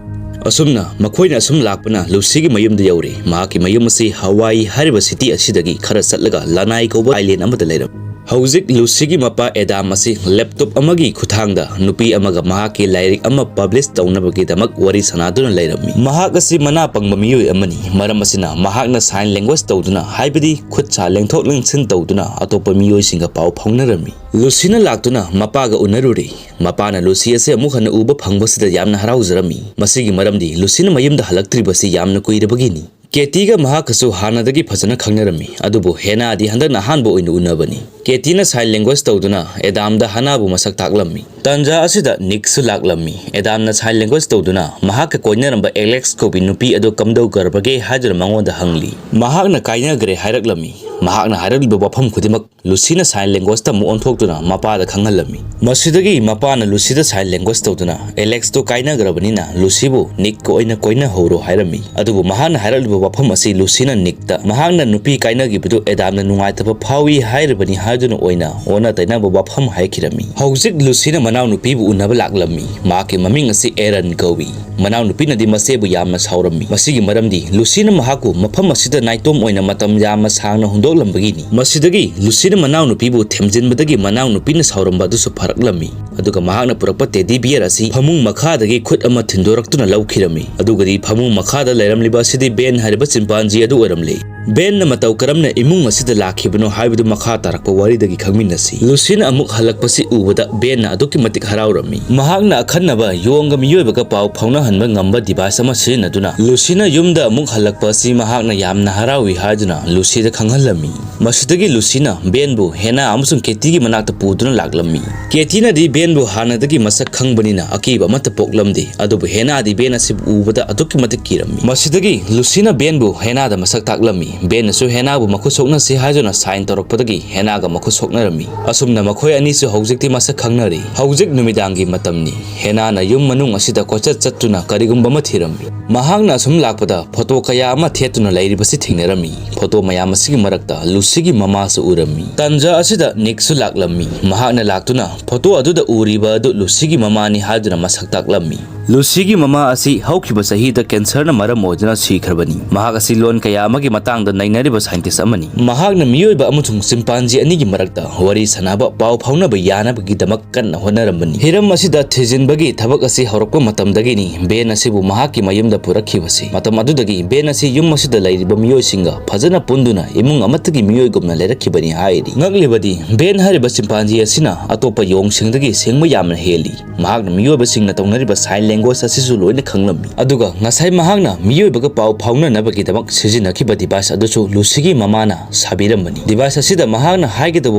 ꯑꯁꯨꯝꯅ ꯃꯈꯣꯏꯅ ꯑꯁꯨꯝ ꯂꯥꯛꯄꯅ ꯂꯨꯁꯤꯒꯤ ꯃꯌꯨꯝꯗ ꯌꯧꯔꯦ꯫ ꯃꯍꯥꯛꯀꯤ ꯃꯌꯨꯝ ꯑꯁꯤ ꯍꯋꯥꯏ ꯍꯥꯏꯔꯤꯕ ꯁꯤꯇꯤ ꯑꯁꯤꯗꯒꯤ ꯈꯔ ꯆꯠꯂꯒ ꯂꯅꯥꯏ ꯀꯧꯕ ꯑꯥꯏꯂꯦꯟ ꯑꯃꯗ ꯂꯩꯔꯝꯃꯤ꯫ ꯍꯧꯖꯤꯛ ꯂꯨꯁꯤꯒꯤ ꯃꯄꯥ ꯑꯦꯗꯥꯝ ꯑꯁꯤ ꯂꯦꯞꯇꯣꯞ ꯑꯃꯒꯤ ꯈꯨꯠꯊꯥꯡꯗ ꯅꯨꯄꯤ ꯑꯃꯒ ꯃꯍꯥꯛꯀꯤ ꯂꯥꯏꯔꯤꯛ ꯑꯃ ꯄꯕ꯭ꯂꯤꯁ ꯇꯧꯅꯕꯒꯤꯗꯃꯛ ꯋꯥꯔꯤ ꯁꯥꯟꯅꯗꯨꯅ ꯂꯩꯔꯝꯃꯤ꯫ ꯃꯍꯥꯛ ꯑꯁꯤ ꯃꯅꯥ ꯄꯪꯕ ꯃꯤꯑꯣꯏ ꯑꯃꯅꯤ, ꯃꯔꯝ ꯑꯁꯤꯅ ꯃꯍꯥꯛꯅ ꯁꯥꯏꯟ ꯂꯦꯡꯒ꯭ꯋꯦꯖ ꯇꯧꯗꯨꯅ, ꯍꯥꯏꯕꯗꯤ ꯈꯨꯠ ꯁꯥ ꯂꯦꯡꯊꯣꯛ ꯂꯦꯡꯁꯤꯟ ꯇꯧꯗꯨꯅ ꯑꯇꯣꯞꯄ ꯃꯤꯑꯣꯏꯁꯤꯡꯒ ꯄꯥꯎ ꯐꯥꯎꯅꯔꯝꯃꯤ꯫ ꯂꯨꯁꯤꯅ ꯂꯥꯛꯇꯨꯅ ꯃꯄꯥꯒ ꯎꯅꯔꯨꯔꯦ꯫ ꯃꯄꯥꯅ ꯂꯨꯁꯤ ꯑꯁꯤ ꯑꯃꯨꯛ ꯍꯟꯅ ꯎꯕ ꯐꯪꯕꯁꯤꯗ ꯌꯥꯝꯅ ꯍꯔꯥꯎꯖꯔꯝꯃꯤ꯫ ꯃꯁꯤꯒꯤ ꯃꯔꯝꯗꯤ ꯂꯨꯁꯤꯅ ꯃꯌꯨꯝꯗ ꯍꯜꯂꯛꯇ꯭ꯔꯤꯕꯁꯤ ꯌꯥꯝꯅ ꯀꯨꯏꯔꯕꯒꯤꯅꯤ꯫ ꯀꯦꯇꯤꯒ ꯃꯍꯥꯛꯀꯁꯨ ꯍꯥꯟꯅꯗꯒꯤ ꯐꯖꯅ ꯈꯪꯅꯔꯝꯃꯤ, ꯑꯗꯨꯕꯨ ꯍꯦꯅꯥꯗꯤ ꯍꯟꯗꯛꯅ ꯑꯍꯥꯟꯕ ꯑꯣꯏꯅ ꯎꯅꯕꯅꯤ꯫ ꯀꯦꯇꯤꯅ ꯁꯥꯏꯟ ꯂꯦꯡꯒ꯭ꯋꯦꯖ ꯇꯧꯗꯨꯅ ꯑꯦꯗꯥꯝꯗ ꯍꯥꯅꯥꯕꯨ ꯃꯁꯛ ꯇꯥꯛꯂꯝꯃꯤ꯫ ꯇꯥꯟꯖꯥ ꯑꯁꯤꯗ ꯅꯤꯛꯁꯨ ꯂꯥꯛꯂꯝꯃꯤ꯫ ꯑꯦꯗꯥꯝꯅ sign language ꯇꯧꯗꯨꯅ ꯃꯍꯥꯛꯀ ꯀꯣꯏꯅꯔꯝꯕ ꯑꯦꯂꯦꯛꯁ ꯀꯧꯕꯤ ꯅꯨꯄꯤ ꯑꯗꯨ ꯀꯝꯗꯧꯈ꯭ꯔꯕꯒꯦ ꯍꯥꯏꯗꯨꯅ ꯃꯉꯣꯟꯗ ꯍꯪꯂꯤ꯫ ꯃꯍꯥꯛꯅ ꯀꯥꯏꯅꯈ꯭ꯔꯦ ꯍꯥꯏꯔꯛꯂꯝꯃꯤ꯫ ꯃꯍꯥꯛꯅ ꯍꯥꯏꯔꯛꯂꯤꯕ ꯋꯥꯐꯝ ꯈꯨꯗꯤꯡꯃꯛ ꯂꯨꯁꯤꯅ sign language ꯇ ꯑꯃꯨꯛ ꯑꯣꯟꯊꯣꯛꯇꯨꯅ ꯃꯄꯥꯗ ꯈꯪꯍꯜꯂꯝꯃꯤ꯫ ꯃꯁꯤꯗꯒꯤ ꯃꯄꯥꯅ ꯂꯨꯁꯤꯗ sign language ꯇꯧꯗꯨꯅ, "ꯑꯦꯂꯦꯛꯁꯇꯣ ꯀꯥꯏꯅꯈ꯭ꯔꯕꯅꯤꯅ ꯂꯨꯁꯤꯕꯨ ꯅꯤꯛꯀ ꯑꯣꯏꯅ ꯀꯣꯏꯅꯍꯧꯔꯣ" ꯍꯥꯏꯔꯝꯃꯤ꯫ ꯑꯗꯨꯕꯨ ꯃꯍꯥꯛꯅ ꯍꯥꯏꯔꯛꯂꯤꯕ ꯋꯥꯐꯝ ꯑꯁꯤ ꯂꯨꯁꯤꯅ ꯅꯤꯛꯇ ꯃꯍꯥꯛꯅ ꯅꯨꯄꯤ ꯀꯥꯏꯅꯈꯤꯕꯗꯨ ꯑꯦꯗꯥꯝꯅ ꯅꯨꯡꯉꯥꯏꯇꯕ ꯐꯥꯎꯏ ꯍꯥꯏꯔꯤꯕꯅꯤ ꯍꯥꯏꯗꯨꯅ ꯑꯣꯏꯅ ꯑꯣꯟꯅ ꯇꯩꯅꯕ ꯋꯥꯐꯝ ꯍꯥꯏꯈꯤꯔꯝꯃꯤ꯫ ꯍꯧꯖꯤꯛ ꯂꯨꯁꯤꯅ ꯃꯅꯥꯎꯅꯨꯄꯤꯕꯨ ꯎꯅꯕ ꯂꯥꯛꯂꯝꯃꯤ꯫ ꯃꯍꯥꯛꯀꯤ ꯃꯃꯤꯡ ꯑꯁꯤ ꯑꯦꯔꯟ ꯀꯧꯏ꯫ ꯃꯅꯥꯎꯅꯨꯄꯤꯅꯗꯤ ꯃꯆꯦꯕꯨ ꯌꯥꯝꯅ ꯁꯥꯎꯔꯝꯃꯤ꯫ ꯃꯁꯤꯒꯤ ꯃꯔꯝꯗꯤ ꯂꯨꯁꯤꯅ ꯃꯍꯥꯛꯄꯨ ꯃꯐꯝ ꯑꯁꯤꯗ ꯅꯥꯏꯇꯣꯝ ꯑꯣꯏꯅ ꯃꯇꯝ ꯌꯥꯝꯅ ꯁꯥꯡꯅ ꯍꯨꯟꯗꯣꯛꯂꯝꯕꯒꯤꯅꯤ꯫ ꯃꯁꯤꯗꯒꯤ ꯂꯨꯁꯤꯅ ꯃꯅꯥꯎꯅꯨꯄꯤꯕꯨ ꯊꯦꯝꯖꯤꯟꯕꯗꯒꯤ ꯃꯅꯥꯎꯅꯨꯄꯤꯅ ꯁꯥꯎꯔꯝꯕ ꯑꯗꯨꯁꯨ ꯐꯔꯛꯂꯝꯃꯤ꯫ ꯑꯗꯨꯒ ꯃꯍꯥꯛꯅ ꯄꯨꯔꯛꯄ teddy bear ꯑꯁꯤ ꯐꯃꯨꯡ ꯃꯈꯥꯗꯒꯤ ꯈꯨꯠ ꯑꯃ ꯊꯤꯟꯗꯣꯔꯛꯇꯨꯅ ꯂꯧꯈꯤꯔꯝꯃꯤ꯫ ꯑꯗꯨꯒꯗꯤ ꯐꯃꯨꯡ ꯃꯈꯥꯗ ꯂꯩꯔꯝꯂꯤꯕ ꯑꯁꯤꯗꯤ ꯕꯦꯟ ꯍꯥꯏꯔꯤꯕ chimpanzee ꯑꯗꯨ ꯑꯣꯏꯔꯝꯂꯦ꯫ ꯕꯦꯟꯅ ꯃꯇꯧ ꯀꯔꯝꯅ ꯏꯃꯨꯡ ꯑꯁꯤꯗ ꯂꯥꯛꯈꯤꯕꯅꯣ ꯍꯥꯏꯕꯗꯨ ꯃꯈꯥ ꯇꯥꯔꯛꯄ ꯋꯥꯔꯤꯗꯒꯤ ꯈꯪꯃꯤꯟꯅꯁꯤ꯫ ꯂꯨꯁꯤꯅ ꯑꯃꯨꯛ ꯍꯜꯂꯛꯄꯁꯤ ꯎꯕꯗ ꯕꯦꯟꯅ ꯑꯗꯨꯛꯀꯤ ꯃꯇꯤꯛ ꯍꯔꯥꯎꯔꯝꯃꯤ꯫ ꯃꯍꯥꯛꯅ ꯑꯈꯟꯅꯕ ꯌꯣꯡꯒ ꯃꯤꯑꯣꯏꯕꯒ ꯄꯥꯎ ꯐꯥꯎꯅꯍꯟꯕ ꯉꯝꯕ device ꯑꯃ ꯁꯤꯖꯤꯟꯅꯗꯨꯅ ꯂꯨꯁꯤꯅ ꯌꯨꯝꯗ ꯑꯃꯨꯛ ꯍꯜꯂꯛꯄ ꯑꯁꯤ ꯃꯍꯥꯛꯅ ꯌꯥꯝꯅ ꯍꯔꯥꯎꯏ ꯍꯥꯏꯗꯨꯅ ꯂꯨꯁꯤꯗ ꯈꯪꯍꯜꯂꯝꯃꯤ꯫ ꯃꯁꯤꯗꯒꯤ ꯂꯨꯁꯤꯅ ꯕꯦꯟꯕꯨ ꯍꯦꯅꯥ ꯑꯃꯁꯨꯡ ꯀꯦꯇꯤꯒꯤ ꯃꯅꯥꯛꯇ ꯄꯨꯗꯨꯅ ꯂꯥꯛꯂꯝꯃꯤ꯫ ꯀꯦꯇꯤꯅꯗꯤ ꯕꯦꯟꯕꯨ ꯍꯥꯟꯅꯗꯒꯤ ꯃꯁꯛ ꯈꯪꯕꯅꯤꯅ ꯑꯀꯤꯕ ꯑꯃꯠꯇ ꯄꯣꯛꯂꯝꯗꯦ, ꯑꯗꯨꯕꯨ ꯍꯦꯅꯥꯗꯤ ꯕꯦꯟ ꯑꯁꯤꯕꯨ ꯎꯕꯗ ꯑꯗꯨꯛꯀꯤ ꯃꯇꯤꯛ ꯀꯤꯔꯝꯃꯤ꯫ ꯃꯁꯤꯗꯒꯤ ꯂꯨꯁꯤꯅ ꯕꯦꯟꯕꯨ ꯍꯦꯅꯥꯗ ꯃꯁꯛ ꯇꯥꯛꯂꯝꯃꯤ꯫ ꯕꯦꯟꯅꯁꯨ ꯍꯦꯅꯥꯕꯨ ꯃꯈꯨꯠ ꯁꯣꯛꯅꯁꯤ ꯍꯥꯏꯗꯨꯅ sign ꯇꯧꯔꯛꯄꯗꯒꯤ ꯍꯦꯅꯥꯒ ꯃꯈꯨꯠ ꯁꯣꯛꯅꯔꯝꯃꯤ꯫ ꯑꯁꯨꯝꯅ ꯃꯈꯣꯏ ꯑꯅꯤꯁꯨ ꯍꯧꯖꯤꯛꯇꯤ ꯃꯁꯛ ꯈꯪꯅꯔꯦ꯫ ꯍꯧꯖꯤꯛ ꯅꯨꯃꯤꯗꯥꯡꯒꯤ ꯃꯇꯝꯅꯤ꯫ ꯍꯦꯅꯥꯅ ꯌꯨꯝ ꯃꯅꯨꯡ ꯑꯁꯤꯗ ꯀꯣꯏꯆꯠ ꯆꯠꯇꯨꯅ ꯀꯔꯤꯒꯨꯝꯕ ꯑꯃ ꯊꯤꯔꯝꯃꯤ꯫ ꯃꯍꯥꯛꯅ ꯑꯁꯨꯝ ꯂꯥꯛꯄꯗ ꯐꯣꯇꯣ ꯀꯌꯥ ꯑꯃ ꯊꯦꯠꯇꯨꯅ ꯂꯩꯔꯤꯕꯁꯤ ꯊꯦꯡꯅꯔꯝꯃꯤ꯫ ꯐꯣꯇꯣ ꯃꯌꯥꯝ ꯑꯁꯤꯒꯤ ꯃꯔꯛꯇ ꯂꯨꯁꯤꯒꯤ ꯃꯃꯥꯁꯨ ꯎꯔꯝꯃꯤ꯫ ꯇꯥꯟꯖꯥ ꯑꯁꯤꯗ ꯅꯤꯛꯁꯨ ꯂꯥꯛꯂꯝꯃꯤ꯫ ꯃꯍꯥꯛꯅ ꯂꯥꯛꯇꯨꯅ ꯐꯣꯇꯣ ꯑꯗꯨꯗ ꯎꯔꯤꯕ ꯑꯗꯨ ꯂꯨꯁꯤꯒꯤ ꯃꯃꯥꯅꯤ ꯍꯥꯏꯗꯨꯅ ꯃꯁꯛ ꯇꯥꯛꯂꯝꯃꯤ꯫ ꯂꯨꯁꯤꯒꯤ ꯃꯃꯥ ꯑꯁꯤ ꯍꯧꯈꯤꯕ ꯆꯍꯤꯗ ꯀꯦꯟꯁꯔꯅ ꯃꯔꯝ ꯑꯣꯏꯗꯨꯅ ꯁꯤꯈ꯭ꯔꯕꯅꯤ꯫ ꯃꯍꯥꯛ ꯑꯁꯤ ꯂꯣꯟ ꯀꯌꯥ ꯑꯃꯒꯤ ꯃꯇꯥꯡꯗ ꯅꯩꯅꯔꯤꯕ scientist ꯑꯃꯅꯤ꯫ ꯃꯍꯥꯛꯅ ꯃꯤꯑꯣꯏꯕ ꯑꯃꯁꯨꯡ chimpanzee ꯑꯅꯤꯒꯤ ꯃꯔꯛꯇ ꯋꯥꯔꯤ ꯁꯥꯅꯕ, ꯄꯥꯎ ꯐꯥꯎꯅꯕ ꯌꯥꯅꯕꯒꯤꯗꯃꯛ ꯀꯟꯅ ꯍꯣꯠꯅꯔꯝꯕꯅꯤ꯫ ꯍꯤꯔꯝ ꯑꯁꯤꯗ ꯊꯤꯖꯤꯟꯕꯒꯤ ꯊꯕꯛ ꯑꯁꯤ ꯍꯧꯔꯛꯄ ꯃꯇꯝꯗꯒꯤꯅꯤ ꯕꯦꯟ ꯑꯁꯤꯕꯨ ꯃꯍꯥꯛꯀꯤ ꯃꯌꯨꯝꯗ ꯄꯨꯔꯛꯈꯤꯕꯁꯤ꯫ ꯃꯇꯝ ꯑꯗꯨꯗꯒꯤ ꯕꯦꯟ ꯑꯁꯤ ꯌꯨꯝ ꯑꯁꯤꯗ ꯂꯩꯔꯤꯕ ꯃꯤꯑꯣꯏꯁꯤꯡꯒ ꯐꯖꯅ ꯄꯨꯟꯗꯨꯅ ꯏꯃꯨꯡ ꯑꯃꯠꯇꯒꯤ ꯃꯤꯑꯣꯏꯒꯨꯝꯅ ꯂꯩꯔꯛꯈꯤꯕꯅꯤ ꯍꯥꯏꯔꯤ꯫ ꯉꯛꯂꯤꯕꯗꯤ, ꯕꯦꯟ ꯍꯥꯏꯔꯤꯕ chimpanzee ꯑꯁꯤꯅ ꯑꯇꯣꯞꯄ ꯌꯣꯡꯁꯤꯡꯗꯒꯤ ꯁꯤꯡꯕ ꯌꯥꯝꯅ ꯍꯦꯜꯂꯤ꯫ ꯃꯍꯥꯛꯅ ꯃꯤꯑꯣꯏꯕꯁꯤꯡꯅ ꯇꯧꯅꯔꯤꯕ sign language ꯑꯁꯤꯁꯨ ꯂꯣꯏꯅ ꯈꯪꯂꯝꯃꯤ꯫ ꯑꯗꯨꯒ ꯉꯁꯥꯏ ꯃꯍꯥꯛꯅ ꯃꯤꯑꯣꯏꯕꯒ ꯄꯥꯎ ꯐꯥꯎꯅꯅꯕꯒꯤꯗꯃꯛ ꯁꯤꯖꯤꯟꯅꯈꯤꯕ device ꯑꯗꯨꯁꯨ ꯂꯨꯁꯤꯒꯤ ꯃꯃꯥꯅ ꯁꯥꯕꯤꯔꯝꯕꯅꯤ꯫ Device ꯑꯁꯤꯗ ꯃꯍꯥꯛꯅ ꯍꯥꯏꯒꯗꯕ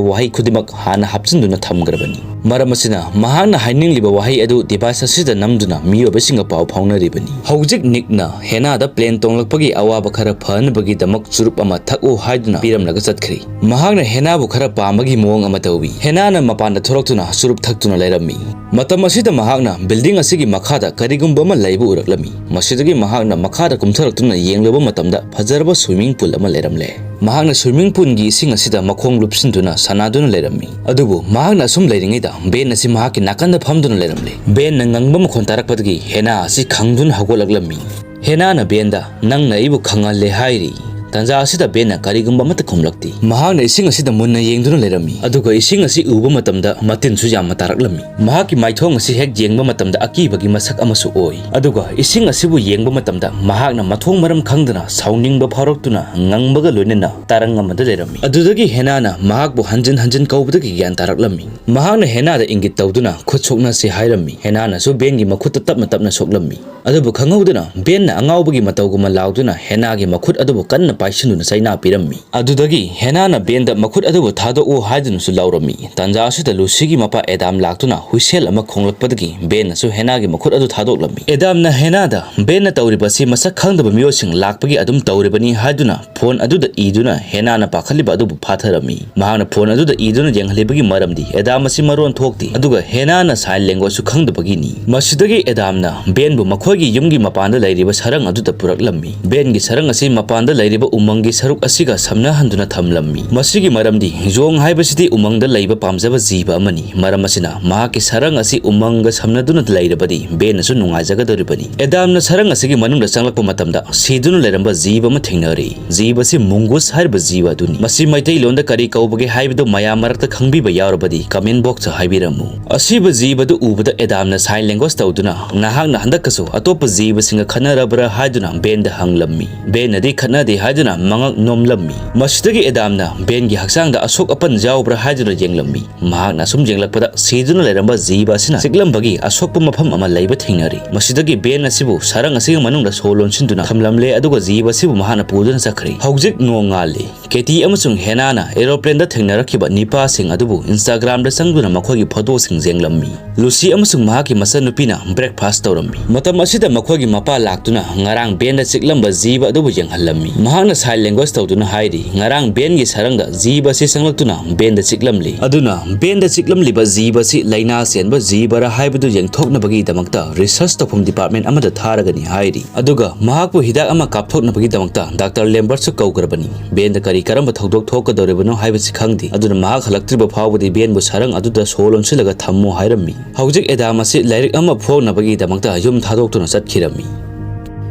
ꯋꯥꯍꯩ ꯈꯨꯗꯤꯡꯃꯛ ꯍꯥꯟꯅ ꯍꯥꯞꯆꯤꯟꯗꯨꯅ ꯊꯝꯈ꯭ꯔꯕꯅꯤ꯫ ꯃꯔꯝ ꯑꯁꯤꯅ ꯃꯍꯥꯛꯅ ꯍꯥꯏꯅꯤꯡꯂꯤꯕ ꯋꯥꯍꯩ ꯑꯗꯨ device ꯑꯁꯤꯗ ꯅꯝꯗꯨꯅ ꯃꯤꯑꯣꯏꯕꯁꯤꯡꯒ ꯄꯥꯎ ꯐꯥꯎꯅꯔꯤꯕꯅꯤ꯫ ꯍꯧꯖꯤꯛ ꯅꯤꯛꯅ ꯍꯦꯅꯥꯗ plane ꯇꯣꯡꯂꯛꯄꯒꯤ ꯑꯋꯥꯕ ꯈꯔ ꯐꯅꯕꯒꯤꯗꯃꯛ ꯆꯨꯔꯨꯞ ꯑꯃ ꯊꯛꯎ ꯍꯥꯏꯗꯨꯅ ꯄꯤꯔꯝꯂꯒ ꯆꯠꯈ꯭ꯔꯤ꯫ ꯃꯍꯥꯛꯅ ꯍꯦꯅꯥꯕꯨ ꯈꯔ ꯄꯥꯝꯕꯒꯤ ꯃꯑꯣꯡ ꯑꯃ ꯇꯧꯏ꯫ ꯍꯦꯅꯥꯅ ꯃꯄꯥꯟꯗ ꯊꯣꯔꯛꯇꯨꯅ ꯆꯨꯔꯨꯞ ꯊꯛꯇꯨꯅ ꯂꯩꯔꯝꯃꯤ꯫ ꯃꯇꯝ ꯑꯁꯤꯗ ꯃꯍꯥꯛꯅ building ꯑꯁꯤꯒꯤ ꯃꯈꯥꯗ ꯀꯔꯤꯒꯨꯝꯕ ꯑꯃ ꯂꯩꯕ ꯎꯔꯛꯂꯝꯃꯤ꯫ ꯃꯁꯤꯗꯒꯤ ꯃꯍꯥꯛꯅ ꯃꯈꯥꯗ ꯀꯨꯝꯊꯔꯛꯇꯨꯅ ꯌꯦꯡꯂꯨꯕ ꯃꯇꯝꯗ ꯐꯖꯔꯕ swimming pool ꯑꯃ ꯂꯩꯔꯝꯂꯦ꯫ ꯃꯍꯥꯛꯅ swimming poolꯒꯤ ꯏꯁꯤꯡ ꯑꯁꯤꯗ ꯃꯈꯣꯡ ꯂꯨꯞꯁꯤꯟꯗꯨꯅ ꯁꯥꯟꯅꯗꯨꯅ ꯂꯩꯔꯝꯃꯤ꯫ ꯑꯗꯨꯕꯨ ꯃꯍꯥꯛꯅ ꯑꯁꯨꯝ ꯂꯩꯔꯤꯉꯩꯗ Ben ꯑꯁꯤ ꯃꯍꯥꯛꯀꯤ ꯅꯥꯀꯟꯗ ꯐꯝꯗꯨꯅ ꯂꯩꯔꯝꯂꯦ꯫ Benꯅ ꯉꯪꯕ ꯃꯈꯣꯟ ꯇꯥꯔꯛꯄꯗꯒꯤ ꯍꯦꯅꯥ ꯑꯁꯤ ꯈꯪꯗꯨꯅ ꯍꯧꯒꯠꯂꯛꯂꯝꯃꯤ꯫ ꯍꯦꯅꯥꯅ Benꯗ, "ꯅꯪꯅ ꯑꯩꯕꯨ ꯈꯪꯍꯜꯂꯦ ꯍꯥꯏꯔꯤ?" ꯇꯥꯟꯖꯥ ꯑꯁꯤꯗ Benꯅ ꯀꯔꯤꯒꯨꯝꯕ ꯑꯃꯠꯇ ꯈꯨꯝꯂꯛꯇꯦ꯫ ꯃꯍꯥꯛꯅ ꯏꯁꯤꯡ ꯑꯁꯤꯗ ꯃꯨꯟꯅ ꯌꯦꯡꯗꯨꯅ ꯂꯩꯔꯝꯃꯤ, ꯑꯗꯨꯒ ꯏꯁꯤꯡ ꯑꯁꯤ ꯎꯕ ꯃꯇꯝꯗ ꯃꯇꯤꯟꯁꯨ ꯌꯥꯝꯅ ꯇꯥꯔꯛꯂꯝꯃꯤ꯫ ꯃꯍꯥꯛꯀꯤ ꯃꯥꯏꯊꯣꯡ ꯑꯁꯤ ꯍꯦꯛ ꯌꯦꯡꯕ ꯃꯇꯝꯗ ꯑꯀꯤꯕꯒꯤ ꯃꯁꯛ ꯑꯃꯁꯨ ꯑꯣꯏ꯫ ꯑꯗꯨꯒ ꯏꯁꯤꯡ ꯑꯁꯤꯕꯨ ꯌꯦꯡꯕ ꯃꯇꯝꯗ ꯃꯍꯥꯛꯅ ꯃꯊꯣꯡ ꯃꯔꯝ ꯈꯪꯗꯅ ꯁꯥꯎꯅꯤꯡꯕ ꯐꯥꯎꯔꯛꯇꯨꯅ ꯉꯪꯕꯒ ꯂꯣꯏꯅꯅ ꯇꯔꯪ ꯑꯃꯗ ꯂꯩꯔꯝꯃꯤ꯫ ꯑꯗꯨꯗꯒꯤ ꯍꯦꯅꯥꯅ ꯃꯍꯥꯛꯄꯨ ꯍꯟꯖꯤꯟ ꯍꯟꯖꯤꯟ ꯀꯧꯕꯗꯒꯤ ꯒ꯭ꯌꯥꯟ ꯇꯥꯔꯛꯂꯝꯃꯤ꯫ ꯃꯍꯥꯛꯅ ꯍꯦꯅꯥꯗ ꯏꯪꯒꯤꯠ ꯇꯧꯗꯨꯅ ꯈꯨꯠ ꯁꯣꯛꯅꯁꯤ ꯍꯥꯏꯔꯝꯃꯤ꯫ ꯍꯦꯅꯥꯅꯁꯨ Benꯒꯤ ꯃꯈꯨꯠꯇ ꯇꯞꯅ ꯇꯞꯅ ꯁꯣꯛꯂꯝꯃꯤ꯫ ꯑꯗꯨꯕꯨ ꯈꯪꯍꯧꯗꯅ Benꯅ ꯑꯉꯥꯎꯕꯒꯤ ꯃꯇꯧꯒꯨꯝꯅ ꯂꯥꯎꯗꯨꯅ ꯍꯦꯅꯥꯒꯤ ꯃꯈꯨꯠ ꯑꯗꯨꯕꯨ ꯀꯟꯅ ꯄꯥꯏꯁꯤꯟꯗꯨꯅ ꯆꯩꯅꯥ ꯄꯤꯔꯝꯃꯤ꯫ ꯑꯗꯨꯗꯒꯤ ꯍꯦꯅꯥꯅ Benꯗ ꯃꯈꯨꯠ ꯑꯗꯨꯕꯨ ꯊꯥꯗꯣꯛꯎ ꯍꯥꯏꯗꯨꯅꯁꯨ ꯂꯥꯎꯔꯝꯃꯤ꯫ ꯇꯥꯟꯖꯥ ꯑꯁꯤꯗ ꯂꯨꯁꯤꯒꯤ ꯃꯄꯥ Adam ꯂꯥꯛꯇꯨꯅ ꯍꯨꯏꯁꯦꯜ ꯑꯃ ꯈꯣꯡꯂꯛꯄꯗꯒꯤ Benꯅꯁꯨ ꯍꯦꯅꯥꯒꯤ ꯃꯈꯨꯠ ꯑꯗꯨ ꯊꯥꯗꯣꯛꯂꯝꯃꯤ꯫ Adamꯅ ꯍꯦꯅꯥꯗ, "Benꯅ ꯇꯧꯔꯤꯕꯁꯤ ꯃꯁꯛ ꯈꯪꯗꯕ ꯃꯤꯑꯣꯏꯁꯤꯡ ꯂꯥꯛꯄꯒꯤ ꯑꯗꯨꯝ ꯇꯧꯔꯤꯕꯅꯤ" ꯍꯥꯏꯗꯨꯅ phone ꯑꯗꯨꯗ ꯏꯗꯨꯅ ꯍꯦꯅꯥꯅ ꯄꯥꯈꯠꯂꯤꯕ ꯑꯗꯨꯕꯨ ꯐꯥꯊꯔꯝꯃꯤ꯫ ꯃꯍꯥꯛꯅ phone ꯑꯗꯨꯗ ꯏꯗꯨꯅ ꯌꯦꯡꯍꯜꯂꯤꯕꯒꯤ ꯃꯔꯝꯗꯤ Adam ꯑꯁꯤ ꯃꯔꯣꯟ ꯊꯣꯛꯇꯦ, ꯑꯗꯨꯒ ꯍꯦꯅꯥꯅ sign languageꯁꯨ ꯈꯪꯗꯕꯒꯤꯅꯤ꯫ ꯃꯁꯤꯗꯒꯤ Adamꯅ Benꯕꯨ ꯃꯈꯣꯏꯒꯤ ꯌꯨꯝꯒꯤ ꯃꯄꯥꯟꯗ ꯂꯩꯔꯤꯕ ꯁꯔꯪ ꯑꯗꯨꯗ ꯄꯨꯔꯛꯂꯝꯃꯤ꯫ Benꯒꯤ ꯁꯔꯪ ꯑꯁꯤ ꯃꯄꯥꯟꯗ ꯂꯩꯔꯤꯕ ꯎꯃꯪꯒꯤ ꯁꯔꯨꯛ ꯑꯁꯤꯒ ꯁꯝꯅꯍꯟꯗꯨꯅ ꯊꯝꯂꯝꯃꯤ꯫ ꯃꯁꯤꯒꯤ ꯃꯔꯝꯗꯤ ꯌꯣꯡ ꯍꯥꯏꯕꯁꯤꯗꯤ ꯎꯃꯪꯗ ꯂꯩꯕ ꯄꯥꯝꯖꯕ ꯖꯤꯕ ꯑꯃꯅꯤ꯫ ꯃꯔꯝ ꯑꯁꯤꯅ ꯃꯍꯥꯛꯀꯤ ꯁꯔꯪ ꯑꯁꯤ ꯎꯃꯪꯒ ꯁꯝꯅꯗꯨꯅ ꯂꯩꯔꯕꯗꯤ Benꯅꯁꯨ ꯅꯨꯡꯉꯥꯏꯖꯒꯗꯧꯔꯤꯕꯅꯤ꯫ Adamꯅ ꯁꯔꯪ ꯑꯁꯤꯒꯤ ꯃꯅꯨꯡꯗ ꯆꯪꯂꯛꯄ ꯃꯇꯝꯗ ꯁꯤꯗꯨꯅ ꯂꯩꯔꯝꯕ ꯖꯤꯕ ꯑꯃ ꯊꯦꯡꯅꯔꯤ꯫ ꯖꯤꯕ ꯑꯁꯤ mongoose ꯍꯥꯏꯔꯤꯕ ꯖꯤꯕ ꯑꯗꯨꯅꯤ꯫ ꯃꯁꯤ ꯃꯩꯇꯩꯂꯣꯟꯗ ꯀꯔꯤ ꯀꯧꯕꯒꯦ ꯍꯥꯏꯕꯗꯨ ꯃꯌꯥꯝ ꯃꯔꯛꯇ ꯈꯪꯕꯤꯕ ꯌꯥꯎꯔꯕꯗꯤ comment boxꯇ ꯍꯥꯏꯕꯤꯔꯝꯃꯨ꯫ ꯑꯁꯤꯕ ꯖꯤꯕꯗꯨ ꯎꯕꯗ Adamꯅ sign language ꯇꯧꯗꯨꯅ, "ꯅꯍꯥꯛꯅ ꯍꯟꯗꯛꯀꯁꯨ ꯑꯇꯣꯞꯄ ꯖꯤꯕꯁꯤꯡꯒ ꯈꯠꯅꯔꯕ꯭ꯔꯥ?" ꯍꯥꯏꯗꯨꯅ Benꯗ ꯍꯪꯂꯝꯃꯤ꯫ Benꯅꯗꯤ ꯈꯠꯅꯗꯦ ꯍꯥꯏ ꯍꯥꯏꯗꯨꯅ ꯃꯉꯛ ꯅꯣꯝꯂꯝꯃꯤ꯫ ꯃꯁꯤꯗꯒꯤ ꯑꯦꯗꯥꯝꯅ ꯕꯦꯟꯒꯤ ꯍꯛꯆꯥꯡꯗ ꯑꯁꯣꯛ ꯑꯄꯟ ꯌꯥꯎꯕ꯭ꯔꯥ ꯍꯥꯏꯗꯨꯅ ꯌꯦꯡꯂꯝꯃꯤ꯫ ꯃꯍꯥꯛꯅ ꯑꯁꯨꯝ ꯌꯦꯡꯂꯛꯄꯗ ꯁꯤꯗꯨꯅ ꯂꯩꯔꯝꯕ ꯖꯤꯕ ꯑꯁꯤꯅ ꯆꯤꯛꯂꯝꯕꯒꯤ ꯑꯁꯣꯛꯄ ꯃꯐꯝ ꯑꯃ ꯂꯩꯕ ꯊꯦꯡꯅꯔꯤ꯫ ꯃꯁꯤꯗꯒꯤ ꯕꯦꯟ ꯑꯁꯤꯕꯨ ꯁꯔꯪ ꯑꯁꯤꯒꯤ ꯃꯅꯨꯡꯗ ꯁꯣ ꯂꯣꯟꯁꯤꯟꯗꯨꯅ ꯊꯝꯂꯝꯂꯦ, ꯑꯗꯨꯒ ꯖꯤꯕ ꯑꯁꯤꯕꯨ ꯃꯍꯥꯛꯅ ꯄꯨꯗꯨꯅ ꯆꯠꯈ꯭ꯔꯦ꯫ ꯍꯧꯖꯤꯛ ꯅꯣꯡꯉꯥꯜꯂꯤ꯫ ꯀꯦꯇꯤ ꯑꯃꯁꯨꯡ ꯍꯦꯅꯥꯅ ꯑꯦꯔꯣꯄ꯭ꯂꯦꯟꯗ ꯊꯦꯡꯅꯔꯛꯈꯤꯕ ꯅꯤꯄꯥꯁꯤꯡ ꯑꯗꯨꯕꯨ Instagram-ꯗ ꯆꯪꯗꯨꯅ ꯃꯈꯣꯏꯒꯤ ꯐꯣꯇꯣꯁꯤꯡ ꯌꯦꯡꯂꯝꯃꯤ꯫ ꯂꯨꯁꯤ ꯑꯃꯁꯨꯡ ꯃꯍꯥꯛꯀꯤ ꯃꯆꯟꯅꯨꯄꯤꯅ breakfast ꯇꯧꯔꯝꯃꯤ꯫ ꯃꯇꯝ ꯑꯁꯤꯗ ꯃꯈꯣꯏꯒꯤ ꯃꯄꯥ ꯂꯥꯛꯇꯨꯅ ꯉꯔꯥꯡ ꯕꯦꯟꯗ ꯆꯤꯛꯂꯝꯕ ꯖꯤꯕ ꯑꯗꯨꯕꯨ ꯌꯦꯡꯍꯜꯂꯝꯃꯤ꯫ ꯃꯍꯥꯛꯅ sign language ꯇꯧꯗꯨꯅ ꯍꯥꯏꯔꯤ, "ꯉꯔꯥꯡ ꯕꯦꯟꯒꯤ ꯁꯔꯪꯗ ꯖꯤꯕ ꯑꯁꯤ ꯆꯪꯂꯛꯇꯨꯅ ꯕꯦꯟꯗ ꯆꯤꯛꯂꯝꯂꯤ꯫ ꯑꯗꯨꯅ ꯕꯦꯟꯗ ꯆꯤꯛꯂꯝꯂꯤꯕ ꯖꯤꯕ ꯑꯁꯤ ꯂꯥꯏꯅꯥ ꯆꯦꯟꯕ ꯖꯤꯕꯔ ꯍꯥꯏꯕꯗꯨ ꯌꯦꯡꯊꯣꯛꯅꯕꯒꯤꯗꯃꯛꯇ research ꯇꯧꯐꯝ department ꯑꯃꯗ ꯊꯥꯔꯒꯅꯤ" ꯍꯥꯏꯔꯤ꯫ ꯑꯗꯨꯒ ꯃꯍꯥꯛꯄꯨ ꯍꯤꯗꯥꯛ ꯑꯃ ꯀꯥꯞꯊꯣꯛꯅꯕꯒꯤꯗꯃꯛꯇ ꯗꯥꯛꯇꯔ ꯂꯦꯝꯕꯔꯠꯁꯨ ꯀꯧꯈ꯭ꯔꯕꯅꯤ꯫ ꯕꯦꯟꯗ ꯀꯔꯤ ꯀꯔꯝꯕ ꯊꯧꯗꯣꯛ ꯊꯣꯛꯀꯗꯧꯔꯤꯕꯅꯣ ꯍꯥꯏꯕꯁꯤ ꯈꯪꯗꯦ, ꯑꯗꯨꯅ ꯃꯍꯥꯛ ꯍꯜꯂꯛꯇ꯭ꯔꯤꯕ ꯐꯥꯎꯕꯗꯤ ꯕꯦꯟꯕꯨ ꯁꯔꯪ ꯑꯗꯨꯗ ꯁꯣ ꯂꯣꯟꯁꯤꯜꯂꯒ ꯊꯝꯃꯨ ꯍꯥꯏꯔꯝꯃꯤ꯫ ꯍꯧꯖꯤꯛ ꯑꯦꯗꯥꯝ ꯑꯁꯤ ꯂꯥꯏꯔꯤꯛ ꯑꯃ ꯐꯣꯡꯅꯕꯒꯤꯗꯃꯛꯇ ꯌꯨꯝ ꯊꯥꯗꯣꯛꯇꯨꯅ ꯆꯠꯈꯤꯔꯝꯃꯤ꯫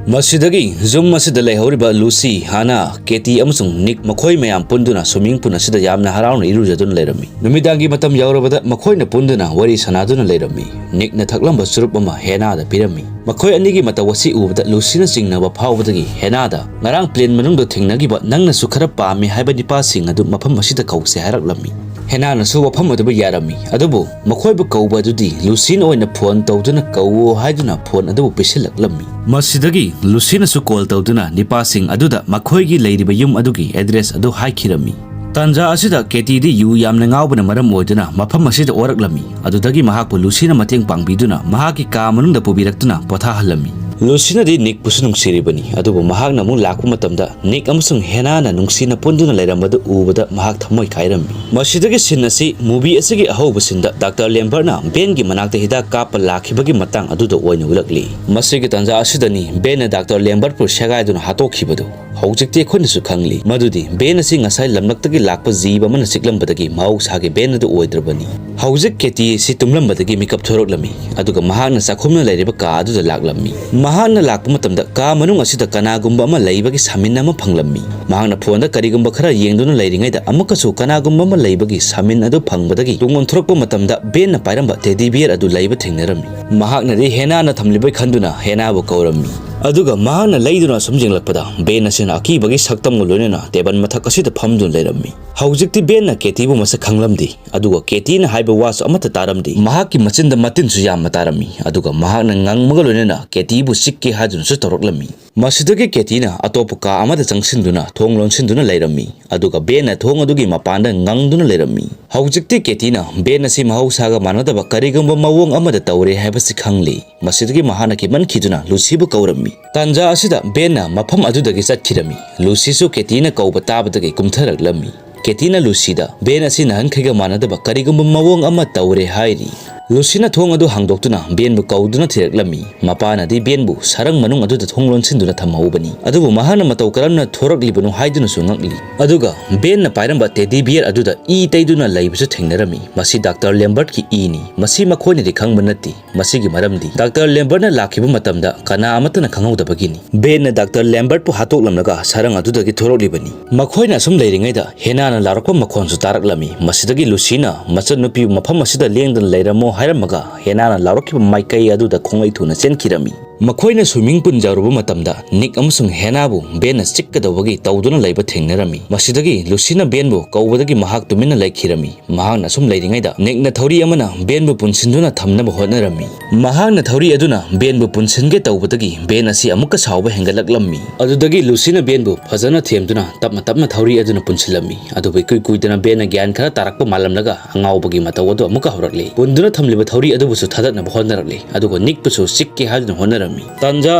ꯃꯁꯤꯗꯒꯤ ꯌꯨꯝ ꯑꯁꯤꯗ ꯂꯩꯍꯧꯔꯤꯕ ꯂꯨꯁꯤ, ꯍꯥꯅꯥ, ꯀꯦꯇꯤ ꯑꯃꯁꯨꯡ ꯅꯤꯛ ꯃꯈꯣꯏ ꯃꯌꯥꯝ ꯄꯨꯟꯗꯨꯅ swimming pool ꯑꯁꯤꯗ ꯌꯥꯝꯅ ꯍꯔꯥꯎꯅ ꯏꯔꯨꯖꯗꯨꯅ ꯂꯩꯔꯝꯃꯤ꯫ ꯅꯨꯃꯤꯗꯥꯡꯒꯤ ꯃꯇꯝ ꯌꯧꯔꯕꯗ ꯃꯈꯣꯏꯅ ꯄꯨꯟꯗꯨꯅ ꯋꯥꯔꯤ ꯁꯥꯟꯅꯗꯨꯅ ꯂꯩꯔꯝꯃꯤ꯫ ꯅꯤꯛꯅ ꯊꯛꯂꯝꯕ ꯆꯨꯔꯨꯞ ꯑꯃ ꯍꯦꯅꯥꯗ ꯄꯤꯔꯝꯃꯤ꯫ ꯃꯈꯣꯏ ꯑꯅꯤꯒꯤ ꯃꯇꯧ ꯑꯁꯤ ꯎꯕꯗ ꯂꯨꯁꯤꯅ ꯆꯤꯡꯅꯕ ꯐꯥꯎꯕꯗꯒꯤ ꯍꯦꯅꯥꯗ ꯉꯔꯥꯡ plane ꯃꯅꯨꯡꯗ ꯊꯦꯡꯅꯈꯤꯕ ꯅꯪꯅꯁꯨ ꯈꯔ ꯄꯥꯝꯃꯤ ꯍꯥꯏꯕ ꯅꯤꯄꯥꯁꯤꯡ ꯑꯗꯨ ꯃꯐꯝ ꯑꯁꯤꯗ ꯀꯧꯁꯦ ꯍꯥꯏꯔꯛꯂꯝꯃꯤ꯫ ꯍꯦꯅꯥꯅꯁꯨ ꯋꯥꯐꯝ ꯑꯗꯨꯕꯨ ꯌꯥꯔꯝꯃꯤ, ꯑꯗꯨꯕꯨ ꯃꯈꯣꯏꯕꯨ ꯀꯧꯕ ꯑꯗꯨꯗꯤ ꯂꯨꯁꯤꯅ ꯑꯣꯏꯅ phone ꯇꯧꯗꯨꯅ ꯀꯧꯋꯣ ꯍꯥꯏꯗꯨꯅ phone ꯑꯗꯨꯕꯨ ꯄꯤꯁꯤꯜꯂꯛꯂꯝꯃꯤ꯫ ꯃꯁꯤꯗꯒꯤ ꯂꯨꯁꯤꯅꯁꯨ call ꯇꯧꯗꯨꯅ ꯅꯤꯄꯥꯁꯤꯡ ꯑꯗꯨꯗ ꯃꯈꯣꯏꯒꯤ ꯂꯩꯔꯤꯕ ꯌꯨꯝ ꯑꯗꯨꯒꯤ address ꯑꯗꯨ ꯍꯥꯏꯈꯤꯔꯝꯃꯤ꯫ ꯇꯥꯟꯖꯥ ꯑꯁꯤꯗ ꯀꯦꯇꯤꯗꯤ ꯌꯨ ꯌꯥꯝꯅ ꯉꯥꯎꯕꯅ ꯃꯔꯝ ꯑꯣꯏꯗꯨꯅ ꯃꯐꯝ ꯑꯁꯤꯗ ꯑꯣꯔꯛꯂꯝꯃꯤ꯫ ꯑꯗꯨꯗꯒꯤ ꯃꯍꯥꯛꯄꯨ ꯂꯨꯁꯤꯅ ꯃꯇꯦꯡ ꯄꯥꯡꯕꯤꯗꯨꯅ ꯃꯍꯥꯛꯀꯤ ꯀꯥ ꯃꯅꯨꯡꯗ ꯄꯨꯕꯤꯔꯛꯇꯨꯅ ꯄꯣꯊꯥꯍꯜꯂꯝꯃꯤ꯫ ꯂꯨꯁꯤꯅꯗꯤ ꯅꯤꯛꯄꯨꯁꯨ ꯅꯨꯡꯁꯤꯔꯤꯕꯅꯤ, ꯑꯗꯨꯕꯨ ꯃꯍꯥꯛꯅ ꯑꯃꯨꯛ ꯂꯥꯛꯄ ꯃꯇꯝꯗ ꯅꯤꯛ ꯑꯃꯁꯨꯡ ꯍꯦꯅꯥꯅ ꯅꯨꯡꯁꯤꯅ ꯄꯨꯟꯗꯨꯅ ꯂꯩꯔꯝꯕꯗꯨ ꯎꯕꯗ ꯃꯍꯥꯛ ꯊꯃꯣꯏ ꯀꯥꯏꯔꯝꯃꯤ꯫ ꯃꯁꯤꯗꯒꯤ scene ꯑꯁꯤ movie ꯑꯁꯤꯒꯤ ꯑꯍꯧꯕ sceneꯗ ꯗꯥꯛꯇꯔ ꯂꯦꯝꯕꯔꯠꯅ ꯕꯦꯟꯒꯤ ꯃꯅꯥꯛꯇ ꯍꯤꯗꯥꯛ ꯀꯥꯞꯄ ꯂꯥꯛꯈꯤꯕꯒꯤ ꯃꯇꯥꯡ ꯑꯗꯨꯗ ꯑꯣꯏꯅ ꯎꯠꯂꯛꯂꯤ꯫ ꯃꯁꯤꯒꯤ ꯇꯥꯟꯖꯥ ꯑꯁꯤꯗꯅꯤ ꯕꯦꯟꯅ ꯗꯥꯛꯇꯔ ꯂꯦꯝꯕꯔꯠꯄꯨ ꯁꯦꯒꯥꯏꯗꯨꯅ ꯍꯥꯠꯇꯣꯛꯈꯤꯕꯗꯨ꯫ ꯍꯧꯖꯤꯛꯇꯤ ꯑꯩꯈꯣꯏꯅꯁꯨ ꯈꯪꯂꯤ ꯃꯗꯨꯗꯤ ꯕꯦꯟ ꯑꯁꯤ ꯉꯁꯥꯏ ꯂꯝꯂꯛꯇꯒꯤ ꯂꯥꯛꯄ ꯖꯤꯕ ꯑꯃꯅ ꯆꯤꯛꯂꯝꯕꯗꯒꯤ ꯃꯍꯧꯁꯥꯒꯤ ꯕꯦꯟ ꯑꯗꯨ ꯑꯣꯏꯗ꯭ꯔꯕꯅꯤ꯫ ꯍꯧꯖꯤꯛ ꯀꯦꯇꯤ ꯑꯁꯤ ꯇꯨꯝꯂꯝꯕꯗꯒꯤ ꯃꯤꯀꯞ ꯊꯣꯔꯛꯂꯝꯃꯤ, ꯑꯗꯨꯒ ꯃꯍꯥꯛꯅ ꯆꯥꯛꯈꯨꯝꯅ ꯂꯩꯔꯤꯕ ꯀꯥ ꯑꯗꯨꯗ ꯂꯥꯛꯂꯝꯃꯤ꯫ ꯃꯍꯥꯛꯅ ꯂꯥꯛꯄ ꯃꯇꯝꯗ ꯀꯥ ꯃꯅꯨꯡ ꯑꯁꯤꯗ ꯀꯅꯥꯒꯨꯝꯕ ꯑꯃ ꯂꯩꯕꯒꯤ sign ꯑꯃ ꯐꯪꯂꯝꯃꯤ꯫ ꯃꯍꯥꯛꯅ phoneꯗ ꯀꯔꯤꯒꯨꯝꯕ ꯈꯔ ꯌꯦꯡꯗꯨꯅ ꯂꯩꯔꯤꯉꯩꯗ ꯑꯃꯨꯛꯀꯁꯨ ꯀꯅꯥꯒꯨꯝꯕ ꯑꯃ ꯂꯩꯕꯒꯤ sign ꯑꯗꯨ ꯐꯪꯕꯗꯒꯤ ꯇꯨꯡ ꯑꯣꯟꯊꯣꯔꯛꯄ ꯃꯇꯝꯗ ꯕꯦꯟꯅ ꯄꯥꯏꯔꯝꯕ teddy bear ꯑꯗꯨ ꯂꯩꯕ ꯊꯦꯡꯅꯔꯝꯃꯤ꯫ ꯃꯍꯥꯛꯅꯗꯤ ꯍꯦꯅꯥꯅ ꯊꯝꯂꯤꯕꯩ ꯈꯟꯗꯨꯅ ꯍꯦꯅꯥꯕꯨ ꯀꯧꯔꯝꯃꯤ꯫ ꯑꯗꯨꯒ ꯃꯍꯥꯛꯅ ꯂꯩꯗꯨꯅ ꯑꯁꯨꯝ ꯌꯦꯡꯂꯛꯄꯗ ꯕꯦꯟ ꯑꯁꯤꯅ ꯑꯀꯤꯕꯒꯤ ꯁꯛꯇꯝꯒ ꯂꯣꯏꯅꯅ ꯇꯦꯕꯜ ꯃꯊꯛ ꯑꯁꯤꯗ ꯐꯝꯗꯨꯅ ꯂꯩꯔꯝꯃꯤ꯫ ꯍꯧꯖꯤꯛꯇꯤ ꯕꯦꯟꯅ ꯀꯦꯇꯤꯕꯨ ꯃꯁꯛ ꯈꯪꯂꯝꯗꯦ, ꯑꯗꯨꯒ ꯀꯦꯇꯤꯅ ꯍꯥꯏꯕ ꯋꯥꯁꯨ ꯑꯃꯠꯇ ꯇꯥꯔꯝꯗꯦ꯫ ꯃꯍꯥꯛꯀꯤ ꯃꯆꯤꯟꯗ ꯃꯇꯤꯟꯁꯨ ꯌꯥꯝꯅ ꯇꯥꯔꯝꯃꯤ, ꯑꯗꯨꯒ ꯃꯍꯥꯛꯅ ꯉꯪꯕꯒ ꯂꯣꯏꯅꯅ ꯀꯦꯇꯤꯕꯨ ꯆꯤꯛꯀꯦ ꯍꯥꯏꯗꯨꯅꯁꯨ ꯇꯧꯔꯛꯂꯝꯃꯤ꯫ ꯃꯁꯤꯗꯒꯤ ꯀꯦꯇꯤꯅ ꯑꯇꯣꯞꯄ ꯀꯥ ꯑꯃꯗ ꯆꯪꯁꯤꯟꯗꯨꯅ ꯊꯣꯡ ꯂꯣꯟꯁꯤꯟꯗꯨꯅ ꯂꯩꯔꯝꯃꯤ, ꯑꯗꯨꯒ ꯕꯦꯟꯅ ꯊꯣꯡ ꯑꯗꯨꯒꯤ ꯃꯄꯥꯟꯗ ꯉꯪꯗꯨꯅ ꯂꯩꯔꯝꯃꯤ꯫ ꯍꯧꯖꯤꯛꯇꯤ ꯀꯦꯇꯤꯅ ꯕꯦꯟ ꯑꯁꯤ ꯃꯍꯧꯁꯥꯒ ꯃꯥꯟꯅꯗꯕ ꯀꯔꯤꯒꯨꯝꯕ ꯃꯑꯣꯡ ꯑꯃꯗ ꯇꯧꯔꯦ ꯍꯥꯏꯕꯁꯤ ꯈꯪꯂꯤ꯫ ꯃꯁꯤꯗꯒꯤ ꯃꯍꯥꯛꯅ ꯀꯤꯃꯟꯈꯤꯗꯨꯅ ꯂꯨꯁꯤꯕꯨ ꯀꯧꯔꯝꯃꯤ꯫ ꯇꯥꯟꯖꯥ ꯑꯁꯤꯗ ꯕꯦꯟꯅ ꯃꯐꯝ ꯑꯗꯨꯗꯒꯤ ꯆꯠꯈꯤꯔꯝꯃꯤ꯫ ꯂꯨꯁꯤꯁꯨ ꯀꯦꯇꯤꯅ ꯀꯧꯕ ꯇꯥꯕꯗꯒꯤ ꯀꯨꯝꯊꯔꯛꯂꯝꯃꯤ꯫ ꯀꯦꯇꯤꯅ ꯂꯨꯁꯤꯗ ꯕꯦꯟ ꯑꯁꯤ ꯅꯍꯥꯟꯈꯩꯒ ꯃꯥꯟꯅꯗꯕ ꯀꯔꯤꯒꯨꯝꯕ ꯃꯑꯣꯡ ꯑꯃ ꯇꯧꯔꯦ ꯍꯥꯏꯔꯤ꯫ ꯂꯨꯁꯤꯅ ꯊꯣꯡ ꯑꯗꯨ ꯍꯥꯡꯗꯣꯛꯇꯨꯅ ꯕꯦꯟꯕꯨ ꯀꯧꯗꯨꯅ ꯊꯤꯔꯛꯂꯝꯃꯤ꯫ ꯃꯄꯥꯅꯗꯤ ꯕꯦꯟꯕꯨ ꯁꯔꯪ ꯃꯅꯨꯡ ꯑꯗꯨꯗ ꯊꯣꯡ ꯂꯣꯟꯁꯤꯟꯗꯨꯅ ꯊꯝꯍꯧꯕꯅꯤ, ꯑꯗꯨꯕꯨ ꯃꯍꯥꯛꯅ ꯃꯇꯧ ꯀꯔꯝꯅ ꯊꯣꯔꯛꯂꯤꯕꯅꯣ ꯍꯥꯏꯗꯨꯅꯁꯨ ꯉꯛꯂꯤ꯫ ꯑꯗꯨꯒ ꯕꯦꯟꯅ ꯄꯥꯏꯔꯝꯕ ꯇꯦꯗꯤ ꯕꯤꯌꯔ ꯑꯗꯨꯗ ꯏ ꯇꯩꯗꯨꯅ ꯂꯩꯕꯁꯨ ꯊꯦꯡꯅꯔꯝꯃꯤ꯫ ꯃꯁꯤ ꯗꯥꯛꯇꯔ ꯂꯦꯝꯕꯔꯠꯀꯤ ꯏꯅꯤ꯫ ꯃꯁꯤ ꯃꯈꯣꯏꯅꯗꯤ ꯈꯪꯕ ꯅꯠꯇꯦ꯫ ꯃꯁꯤꯒꯤ ꯃꯔꯝꯗꯤ ꯗꯥꯛꯇꯔ ꯂꯦꯝꯕꯔꯠꯅ ꯂꯥꯛꯈꯤꯕ ꯃꯇꯝꯗ ꯀꯅꯥ ꯑꯃꯠꯇꯅ ꯈꯪꯍꯧꯗꯕꯒꯤꯅꯤ꯫ ꯕꯦꯟꯅ ꯗꯥꯛꯇꯔ ꯂꯦꯝꯕꯔꯠꯄꯨ ꯍꯥꯠꯇꯣꯛꯂꯝꯂꯒ ꯁꯔꯪ ꯑꯗꯨꯗꯒꯤ ꯊꯣꯔꯛꯂꯤꯕꯅꯤ꯫ ꯃꯈꯣꯏꯅ ꯑꯁꯨꯝ ꯂꯩꯔꯤꯉꯩꯗ ꯍꯦꯅꯥꯅ ꯂꯥꯎꯔꯛꯄ ꯃꯈꯣꯟꯁꯨ ꯇꯥꯔꯛꯂꯝꯃꯤ꯫ ꯃꯁꯤꯗꯒꯤ ꯂꯨꯁꯤꯅ ꯃꯆꯟꯅꯨꯄꯤꯕꯨ ꯃꯐꯝ ꯑꯁꯤꯗ ꯂꯦꯡꯗꯅ ꯂꯩꯔꯝꯃꯣ ꯍꯥꯏꯔꯝꯃꯒ ꯍꯦꯅꯥꯅ ꯂꯥꯎꯔꯛꯈꯤꯕ ꯃꯥꯏꯀꯩ ꯑꯗꯨꯗ ꯈꯣꯡꯂꯩ ꯊꯨꯅ ꯆꯦꯟꯈꯤꯔꯝꯃꯤ꯫ ꯃꯈꯣꯏꯅ swimming pool ꯌꯧꯔꯨꯕ ꯃꯇꯝꯗ ꯅꯤꯛ ꯑꯃꯁꯨꯡ ꯍꯦꯅꯥꯕꯨ ꯕꯦꯟꯅ ꯆꯤꯛꯀꯗꯧꯕꯒꯤ ꯇꯧꯗꯨꯅ ꯂꯩꯕ ꯊꯦꯡꯅꯔꯝꯃꯤ꯫ ꯃꯁꯤꯗꯒꯤ ꯂꯨꯁꯤꯅ ꯕꯦꯟꯕꯨ ꯀꯧꯕꯗꯒꯤ ꯃꯍꯥꯛ ꯇꯨꯃꯤꯟꯅ ꯂꯩꯈꯤꯔꯝꯃꯤ꯫ ꯃꯍꯥꯛꯅ ꯁꯨꯝ ꯂꯩꯔꯤꯉꯩꯗ ꯅꯤꯛꯅ ꯊꯧꯔꯤ ꯑꯃꯅ ꯕꯦꯟꯕꯨ ꯄꯨꯟꯁꯤꯟꯗꯨꯅ ꯊꯝꯅꯕ ꯍꯣꯠꯅꯔꯝꯃꯤ꯫ ꯃꯍꯥꯛꯅ ꯊꯧꯔꯤ ꯑꯗꯨꯅ ꯕꯦꯟꯕꯨ ꯄꯨꯟꯁꯤꯟꯒꯦ ꯇꯧꯕꯗꯒꯤ ꯕꯦꯟ ꯑꯁꯤ ꯑꯃꯨꯛꯀ ꯁꯥꯎꯕ ꯍꯦꯟꯒꯠꯂꯛꯂꯝꯃꯤ꯫ ꯑꯗꯨꯗꯒꯤ ꯂꯨꯁꯤꯅ ꯕꯦꯟꯕꯨ ꯐꯖꯅ ꯊꯦꯝꯗꯨꯅ ꯇꯞꯅ ꯇꯞꯅ ꯊꯧꯔꯤ ꯑꯗꯨꯅ ꯄꯨꯟꯁꯤꯜꯂꯝꯃꯤ꯫ ꯑꯗꯨꯕꯨ ꯏꯀꯨꯏ ꯀꯨꯏꯗꯅ ꯕꯦꯟꯅ ꯒ꯭ꯌꯥꯟ ꯈꯔ ꯇꯥꯔꯛꯄ ꯃꯥꯜꯂꯝꯂꯒ ꯑꯉꯥꯎꯕꯒꯤ ꯃꯇꯧ ꯑꯗꯨ ꯑꯃꯨꯛꯀ ꯍꯧꯔꯛꯂꯤ꯫ ꯄꯨꯟꯗꯨꯅ ꯊꯝꯂꯤꯕ ꯊꯧꯔꯤ ꯑꯗꯨꯕꯨꯁꯨ ꯊꯥꯗꯠꯅꯕ ꯍꯣꯠꯅꯔꯛꯂꯤ, ꯑꯗꯨꯒ ꯅꯤꯛꯄꯨꯁꯨ ꯆꯤꯛꯀꯦ ꯍꯥꯏꯗꯨꯅ ꯍꯣꯠꯅꯔꯝꯃꯤ꯫ ꯇꯥꯟꯖꯥ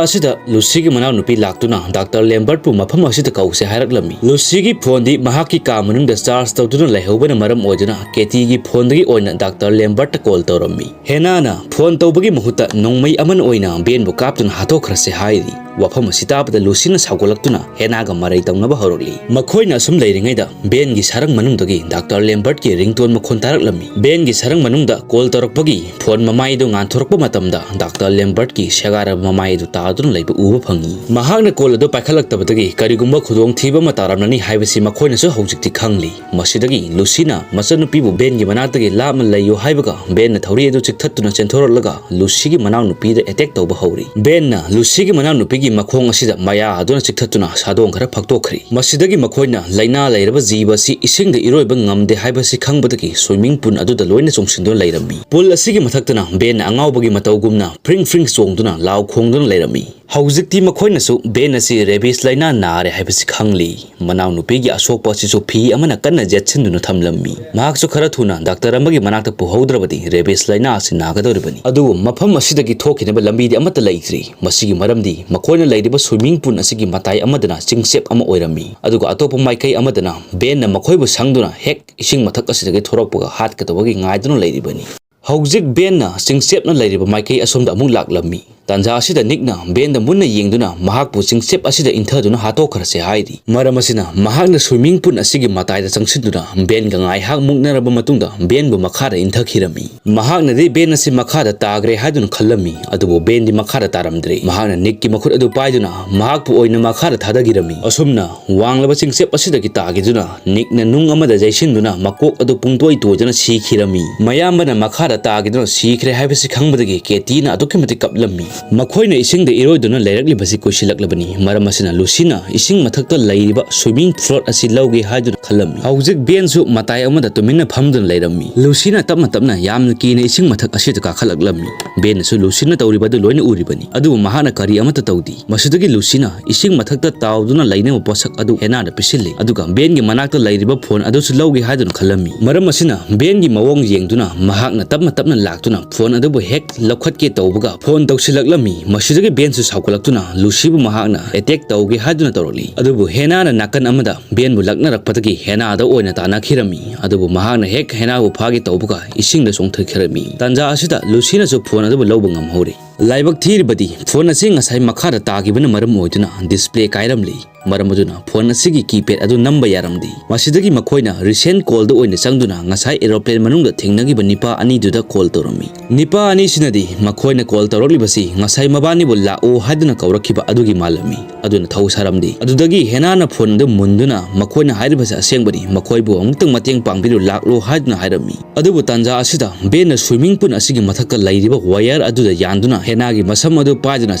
ꯑꯁꯤꯗ ꯂꯨꯁꯤꯒꯤ ꯃꯅꯥꯎꯅꯨꯄꯤ ꯂꯥꯛꯇꯨꯅ ꯗꯥꯛꯇꯔ ꯂꯦꯝꯕꯔꯠꯄꯨ ꯃꯐꯝ ꯑꯁꯤꯗ ꯀꯧꯁꯦ ꯍꯥꯏꯔꯛꯂꯝꯃꯤ꯫ ꯂꯨꯁꯤꯒꯤ ꯐꯣꯟꯗꯤ ꯃꯍꯥꯛꯀꯤ ꯀꯥ ꯃꯅꯨꯡꯗ ꯆꯥꯔꯖ ꯇꯧꯗꯨꯅ ꯂꯩꯍꯧꯕꯅ ꯃꯔꯝ ꯑꯣꯏꯗꯨꯅ ꯀꯦꯇꯤꯒꯤ ꯐꯣꯟꯗꯒꯤ ꯑꯣꯏꯅ ꯗꯥꯛꯇꯔ ꯂꯦꯝꯕꯔꯠꯇ ꯀꯣꯜ ꯇꯧꯔꯝꯃꯤ꯫ ꯍꯦꯅꯥꯅ ꯐꯣꯟ ꯇꯧꯕꯒꯤ ꯃꯍꯨꯠꯇ ꯅꯣꯡꯃꯩ ꯑꯃꯅ ꯑꯣꯏꯅ ꯕꯦꯟꯕꯨ ꯀꯥꯞꯇꯨꯅ ꯍꯥꯠꯇꯣꯛꯈ꯭ꯔꯁꯦ ꯍꯥꯏꯔꯤ꯫ ꯋꯥꯐꯝ ꯑꯁꯤ ꯇꯥꯕꯗ ꯂꯨꯁꯤꯅ ꯁꯥꯎꯒꯠꯂꯛꯇꯨꯅ ꯍꯦꯅꯥꯒ ꯃꯔꯩ ꯇꯧꯅꯕ ꯍꯧꯔꯛꯂꯤ꯫ ꯃꯈꯣꯏꯅ ꯑꯁꯨꯝ ꯂꯩꯔꯤꯉꯩꯗ ꯕꯦꯟꯒꯤ ꯁꯔꯪ ꯃꯅꯨꯡꯗꯒꯤ ꯗꯥꯛꯇꯔ ꯂꯦꯝꯕꯔꯠꯀꯤ ꯔꯤꯡꯇꯣꯟ ꯃꯈꯣꯟ ꯇꯥꯔꯛꯂꯝꯃꯤ꯫ ꯕꯦꯟꯒꯤ ꯁꯔꯪ ꯃꯅꯨꯡꯗ ꯀꯣꯜ ꯇꯧꯔꯛꯄꯒꯤ ꯐꯣꯟ ꯃꯃꯥꯏ ꯑꯗꯨ ꯉꯥꯟꯊꯣꯔꯛꯄ ꯃꯇꯝꯗ ꯗꯥꯛꯇꯔ ꯂꯦꯝꯕꯔꯠꯀꯤ ꯁꯦꯒꯥꯏꯔꯕ ꯃꯃꯥꯏ ꯑꯗꯨ ꯇꯥꯗꯨꯅ ꯂꯩꯕ ꯎꯕ ꯐꯪꯉꯤ꯫ ꯃꯍꯥꯛꯅ ꯀꯣꯜ ꯑꯗꯨ ꯄꯥꯏꯈꯠꯂꯛꯇꯕꯗꯒꯤ ꯀꯔꯤꯒꯨꯝꯕ ꯈꯨꯗꯣꯡꯊꯤꯕ ꯑꯃ ꯇꯥꯔꯝꯂꯅꯤ ꯍꯥꯏꯕꯁꯤ ꯃꯈꯣꯏꯅꯁꯨ ꯍꯧꯖꯤꯛꯇꯤ ꯈꯪꯂꯤ꯫ ꯃꯁꯤꯗꯒꯤ ꯂꯨꯁꯤꯅ ꯃꯆꯟꯅꯨꯄꯤꯕꯨ ꯕꯦꯟꯒꯤ ꯃꯅꯥꯛꯇꯒꯤ ꯂꯥꯞꯅ ꯂꯩꯌꯨ ꯍꯥꯏꯕꯒ ꯕꯦꯟꯅ ꯊꯧꯔꯤ ꯑꯗꯨ ꯆꯤꯛꯊꯠꯇꯨꯅ ꯆꯦꯟꯊꯣꯔꯛꯂꯒ ꯂꯨꯁꯤꯒꯤ ꯃꯅꯥꯎꯅꯨꯄꯤꯗ ꯑꯦꯇꯦꯛ ꯇꯧꯕ ꯍꯧꯔꯤ꯫ ꯕꯦꯟꯅ ꯂꯨꯁꯤꯒꯤ ꯃꯅꯥꯎꯅꯨꯄꯤꯒꯤ ꯃꯈꯣꯡ ꯑꯁꯤꯗ ꯃꯌꯥ ꯑꯗꯨꯅ ꯆꯤꯛꯊꯠꯇꯨꯅ ꯁꯥꯗꯣꯡ ꯈꯔ ꯐꯛꯇꯣꯛꯈ꯭ꯔꯤ꯫ ꯃꯁꯤꯗꯒꯤ ꯃꯈꯣꯏꯅ ꯂꯥꯏꯅꯥ ꯂꯩꯔꯕ ꯖꯤꯕ ꯑꯁꯤ ꯏꯁꯤꯡꯗ ꯏꯔꯣꯏꯕ ꯉꯝꯗꯦ ꯍꯥꯏꯕꯁꯤ ꯈꯪꯕꯗꯒꯤ ꯁ꯭ꯋꯤꯃꯤꯡ ꯄꯨꯜ ꯑꯗꯨꯗ ꯂꯣꯏꯅ ꯆꯣꯡꯁꯤꯟꯗꯨꯅ ꯂꯩꯔꯝꯃꯤ꯫ ꯄꯨꯜ ꯑꯁꯤꯒꯤ ꯃꯊꯛꯇꯅ ꯕꯦꯟꯅ ꯑꯉꯥꯎꯕꯒꯤ ꯃꯇꯧꯒꯨꯝꯅ ꯐ꯭ꯔꯤꯡ ꯐ꯭ꯔꯤꯡ ꯆꯣꯡꯗꯨꯅ ꯂꯥꯎ ꯈꯣꯡꯗꯨꯅ ꯂꯩꯔꯝꯃꯤ꯫ ꯍꯧꯖꯤꯛꯇꯤ ꯃꯈꯣꯏꯅꯁꯨ ꯕꯦꯟ ꯑꯁꯤ ꯔꯦꯕꯤꯁ ꯂꯥꯏꯅꯥ ꯅꯥꯔꯦ ꯍꯥꯏꯕꯁꯤ ꯈꯪꯂꯤ꯫ ꯃꯅꯥꯎꯅꯨꯄꯤꯒꯤ ꯑꯁꯣꯛꯄ ꯑꯁꯤꯁꯨ ꯐꯤ ꯑꯃꯅ ꯀꯟꯅ ꯌꯦꯠꯁꯤꯟꯗꯨꯅ ꯊꯝꯂꯝꯃꯤ꯫ ꯃꯍꯥꯛꯁꯨ ꯈꯔ ꯊꯨꯅ ꯗꯥꯛꯇꯔ ꯑꯃꯒꯤ ꯃꯅꯥꯛꯇ ꯄꯨꯍꯧꯗ꯭ꯔꯕꯗꯤ ꯔꯦꯕꯤꯁ ꯂꯥꯏꯅꯥ ꯑꯁꯤ ꯅꯥꯒꯗꯧꯔꯤꯕꯅꯤ꯫ ꯑꯗꯨꯕꯨ ꯃꯐꯝ ꯑꯁꯤꯗꯒꯤ ꯊꯣꯛꯈꯤꯅꯕ ꯂꯝꯕꯤꯗꯤ ꯑꯃꯠꯇ ꯂꯩꯇ꯭ꯔꯤ꯫ ꯃꯁꯤꯒꯤ ꯃꯔꯝꯗꯤ ꯃꯈꯣꯏꯅ ꯂꯩꯔꯤꯕ ꯁ꯭ꯋꯤꯃꯤꯡ ꯄꯨꯜ ꯑꯁꯤꯒꯤ ꯃꯇꯥꯏ ꯑꯃꯗꯅ ꯆꯤꯡꯆꯦꯞ ꯑꯃ ꯑꯣꯏꯔꯝꯃꯤ, ꯑꯗꯨꯒ ꯑꯇꯣꯞꯄ ꯃꯥꯏꯀꯩ ꯑꯃꯗꯅ ꯕꯦꯟꯅ ꯃꯈꯣꯏꯕꯨ ꯁꯪꯗꯨꯅ ꯍꯦꯛ ꯏꯁꯤꯡ ꯃꯊꯛ ꯑꯁꯤꯗꯒꯤ ꯊꯣꯔꯛꯄꯒ ꯍꯥꯠꯀꯗꯕꯒꯤ ꯉꯥꯏꯗꯨꯅ ꯂꯩꯔꯤꯕꯅꯤ꯫ ꯍꯧꯖꯤꯛ ꯕꯦꯟꯅ ꯆꯤꯡꯆꯦꯞꯅ ꯂꯩꯔꯤꯕ ꯃꯥꯏꯀꯩ ꯑꯁꯣꯝꯗ ꯑꯃꯨꯛ ꯂꯥꯛꯂꯝꯃꯤ꯫ ꯇꯥꯟꯖꯥ ꯑꯁꯤꯗ ꯅꯤꯛꯅ ꯕꯦꯟꯗ ꯃꯨꯟꯅ ꯌꯦꯡꯗꯨꯅ ꯃꯍꯥꯛꯄꯨ ꯆꯤꯡꯆꯦꯞ ꯑꯁꯤꯗ ꯏꯟꯊꯗꯨꯅ ꯍꯥꯠꯇꯣꯛꯈ꯭ꯔꯁꯦ ꯍꯥꯏꯔꯤ꯫ ꯃꯔꯝ ꯑꯁꯤꯅ ꯃꯍꯥꯛꯅ ꯁ꯭ꯋꯤꯃꯤꯡ ꯄꯨꯜ ꯑꯁꯤꯒꯤ ꯃꯇꯥꯏꯗ ꯆꯪꯁꯤꯟꯗꯨꯅ ꯕꯦꯟꯒ ꯉꯥꯏꯍꯥꯛ ꯃꯨꯛꯅꯔꯕ ꯃꯇꯨꯡꯗ ꯕꯦꯟꯕꯨ ꯃꯈꯥꯗ ꯏꯟꯊꯈꯤꯔꯝꯃꯤ꯫ ꯃꯍꯥꯛꯅꯗꯤ ꯕꯦꯟ ꯑꯁꯤ ꯃꯈꯥꯗ ꯇꯥꯈ꯭ꯔꯦ ꯍꯥꯏꯗꯨꯅ ꯈꯜꯂꯝꯃꯤ, ꯑꯗꯨꯕꯨ ꯕꯦꯟꯗꯤ ꯃꯈꯥꯗ ꯇꯥꯔꯝꯗ꯭ꯔꯦ꯫ ꯃꯍꯥꯛꯅ ꯅꯤꯛꯀꯤ ꯃꯈꯨꯠ ꯑꯗꯨ ꯄꯥꯏꯗꯨꯅ ꯃꯍꯥꯛꯄꯨ ꯑꯣꯏꯅ ꯃꯈꯥꯗ ꯊꯥꯗꯈꯤꯔꯝꯃꯤ꯫ ꯑꯁꯨꯝꯅ ꯋꯥꯡꯂꯕ ꯆꯤꯡꯆꯦꯞ ꯑꯁꯤꯗꯒꯤ ꯇꯥꯈꯤꯗꯨꯅ ꯅꯤꯛꯅ ꯅꯨꯡ ꯑꯃꯗ ꯌꯩꯁꯤꯟꯗꯨꯅ ꯃꯀꯣꯛ ꯑꯗꯨ ꯄꯨꯡꯇꯣꯏ ꯇꯣꯏꯗꯨꯅ ꯁꯤꯈꯤꯔꯝꯃꯤ꯫ ꯃꯌꯥꯝꯕꯅ ꯃꯈꯥꯗ ꯇꯥꯈꯤꯗꯨꯅ ꯁꯤꯈ꯭ꯔꯦ ꯍꯥꯏꯕꯁꯤ ꯈꯪꯕꯗꯒꯤ ꯀꯦꯇꯤꯅ ꯑꯗꯨꯛꯀꯤ ꯃꯇꯤꯛ ꯀꯞꯂꯝꯃꯤ꯫ ꯃꯈꯣꯏꯅ ꯏꯁꯤꯡꯗ ꯏꯔꯣꯏꯗꯨꯅ ꯂꯩꯔꯛꯂꯤꯕꯁꯤ ꯀꯨꯏꯁꯤꯜꯂꯛꯂꯕꯅꯤ꯫ ꯃꯔꯝ ꯑꯁꯤꯅ ꯂꯨꯁꯤꯅ ꯏꯁꯤꯡ ꯃꯊꯛꯇ ꯂꯩꯔꯤꯕ ꯁ꯭ꯋꯤꯃꯤꯡ ꯐ꯭ꯂꯣꯠ ꯑꯁꯤ ꯂꯧꯒꯦ ꯍꯥꯏꯗꯨꯅ ꯈꯜꯂꯝꯃꯤ꯫ ꯍꯧꯖꯤꯛ ꯕꯦꯟꯁꯨ ꯃꯇꯥꯏ ꯑꯃꯗ ꯇꯨꯃꯤꯟꯅ ꯐꯝꯗꯨꯅ ꯂꯩꯔꯝꯃꯤ꯫ ꯂꯨꯁꯤꯅ ꯇꯞꯅ ꯇꯞꯅ ꯌꯥꯝꯅ ꯀꯤꯅ ꯏꯁꯤꯡ ꯃꯊꯛ ꯑꯁꯤꯗ ꯀꯥꯈꯠꯂꯛꯂꯝꯃꯤ꯫ ꯕꯦꯟꯅꯁꯨ ꯂꯨꯁꯤꯅ ꯇꯧꯔꯤꯕ ꯑꯗꯨ ꯂꯣꯏꯅ ꯎꯔꯤꯕꯅꯤ, ꯑꯗꯨꯕꯨ ꯃꯍꯥꯛꯅ ꯀꯔꯤ ꯑꯃꯠꯇ ꯇꯧꯗꯦ꯫ ꯃꯁꯤꯗꯒꯤ ꯂꯨꯁꯤꯅ ꯏꯁꯤꯡ ꯃꯊꯛꯇ ꯇꯥꯎꯗꯨꯅ ꯂꯩꯅꯕ ꯄꯣꯠꯁꯛ ꯑꯗꯨ ꯍꯦꯅꯥꯗ ꯄꯤꯁꯤꯜꯂꯤ, ꯑꯗꯨꯒ ꯕꯦꯟꯒꯤ ꯃꯅꯥꯛꯇ ꯂꯩꯔꯤꯕ ꯐꯣꯟ ꯑꯗꯨꯁꯨ ꯂꯧꯒꯦ ꯍꯥꯏꯗꯨꯅ ꯈꯜꯂꯝꯃꯤ꯫ ꯃꯔꯝ ꯑꯁꯤꯅ ꯕꯦꯟꯒꯤ ꯃꯑꯣꯡ ꯌꯦꯡꯗꯨꯅ ꯃꯍꯥꯛꯅ ꯇꯞꯅ ꯇꯞꯅ ꯂꯥꯛꯇꯨꯅ ꯐꯣꯟ ꯑꯗꯨꯕꯨ ꯍꯦꯛ ꯂꯧꯈꯠꯀꯦ ꯇꯧꯕꯒ ꯐꯣꯟ ꯇꯧꯁꯤꯜꯂꯛꯂꯝꯃꯤ꯫ ꯃꯁꯤꯗꯒꯤ ꯕꯦꯟꯁꯨ ꯁꯥꯎꯒꯠꯂꯛꯇꯨꯅ ꯂꯨꯁꯤꯕꯨ ꯃꯍꯥꯛꯅ ꯑꯦꯇꯦꯛ ꯇꯧꯒꯦ ꯍꯥꯏꯗꯨꯅ ꯇꯧꯔꯛꯂꯤ, ꯑꯗꯨꯕꯨ ꯍꯦꯅꯥꯅ ꯅꯥꯀꯟ ꯑꯃꯗ ꯕꯦꯟꯕꯨ ꯂꯛꯅꯔꯛꯄꯗꯒꯤ ꯍꯦꯅꯥꯗ ꯑꯣꯏꯅ ꯇꯥꯟꯅꯈꯤꯔꯝꯃꯤ꯫ ꯑꯗꯨꯕꯨ ꯃꯍꯥꯛꯅ ꯍꯦꯛ ꯍꯦꯅꯥꯕꯨ ꯐꯥꯒꯦ ꯇꯧꯕꯒ ꯏꯁꯤꯡꯗ ꯆꯣꯡꯊꯈꯤꯔꯝꯃꯤ꯫ ꯇꯥꯟꯖꯥ ꯑꯁꯤꯗ ꯂꯨꯁꯤꯅꯁꯨ ꯐꯣꯟ ꯑꯗꯨꯕꯨ ꯂꯧꯕ ꯉꯝꯍꯧꯔꯤ꯫ ꯂꯥꯏꯕꯛ ꯊꯤꯔꯤꯕꯗꯤ ꯐꯣꯟ ꯑꯁꯤ ꯉꯁꯥꯏ ꯃꯈꯥꯗ ꯇꯥꯈꯤꯕꯅ ꯃꯔꯝ ꯑꯣꯏꯗꯨꯅ ꯗꯤꯁꯄ꯭ꯂꯦ ꯀꯥꯏꯔꯝꯂꯤ꯫ ꯃꯔꯝ ꯑꯗꯨꯅ ꯐꯣꯟ ꯑꯁꯤꯒꯤ ꯀꯤꯄꯦꯗ ꯑꯗꯨ ꯅꯝꯕ ꯌꯥꯔꯝꯗꯦ꯫ ꯃꯁꯤꯗꯒꯤ ꯃꯈꯣꯏꯅ ꯔꯤꯁꯦꯟ ꯀꯣꯜꯗ ꯑꯣꯏꯅ ꯆꯪꯗꯨꯅ ꯉꯁꯥꯏ ꯑꯦꯔꯣꯄ꯭ꯂꯦꯟ ꯃꯅꯨꯡꯗ ꯊꯦꯡꯅꯈꯤꯕ ꯅꯤꯄꯥ ꯑꯅꯤꯗꯨꯗ ꯀꯣꯜ ꯇꯧꯔꯝꯃꯤ꯫ ꯅꯤꯄꯥ ꯑꯅꯤꯁꯤꯅꯗꯤ ꯃꯈꯣꯏꯅ ꯀꯣꯜ ꯇꯧꯔꯛꯂꯤꯕꯁꯤ ꯉꯁꯥꯏ ꯃꯕꯥꯅꯤꯕꯨ ꯂꯥꯛꯑꯣ ꯍꯥꯏꯗꯨꯅ ꯀꯧꯔꯛꯈꯤꯕ ꯑꯗꯨꯒꯤ ꯃꯥꯜꯂꯝꯃꯤ꯫ ꯑꯗꯨꯅ ꯊꯧ ꯁꯥꯔꯝꯗꯦ꯫ ꯑꯗꯨꯗꯒꯤ ꯍꯦꯅꯥꯅ ꯐꯣꯟ ꯑꯗꯨ ꯃꯨꯟꯗꯨꯅ ꯃꯈꯣꯏꯅ ꯍꯥꯏꯔꯤꯕꯁꯤ ꯑꯁꯦꯡꯕꯅꯤ, ꯃꯈꯣꯏꯕꯨ ꯑꯃꯨꯛꯇꯪ ꯃꯇꯦꯡ ꯄꯥꯡꯕꯤꯔꯨ ꯂꯥꯛꯂꯣ ꯍꯥꯏꯗꯨꯅ ꯍꯥꯏꯔꯝꯃꯤ꯫ ꯑꯗꯨꯕꯨ ꯇꯥꯟꯖꯥ ꯑꯁꯤꯗ ꯕꯦꯟꯅ ꯁ꯭ꯋꯤꯃꯤꯡ ꯄꯨꯜ ꯑꯁꯤꯒꯤ ꯃꯊꯛꯇ ꯂꯩꯔꯤꯕ ꯋꯥꯌꯔ ꯑꯗꯨꯗ ꯌꯥꯟꯗꯨꯅ ꯍꯦꯅꯥꯒꯤ ꯃꯁꯝ ꯑꯗꯨ ꯄꯥꯏꯗꯨꯅ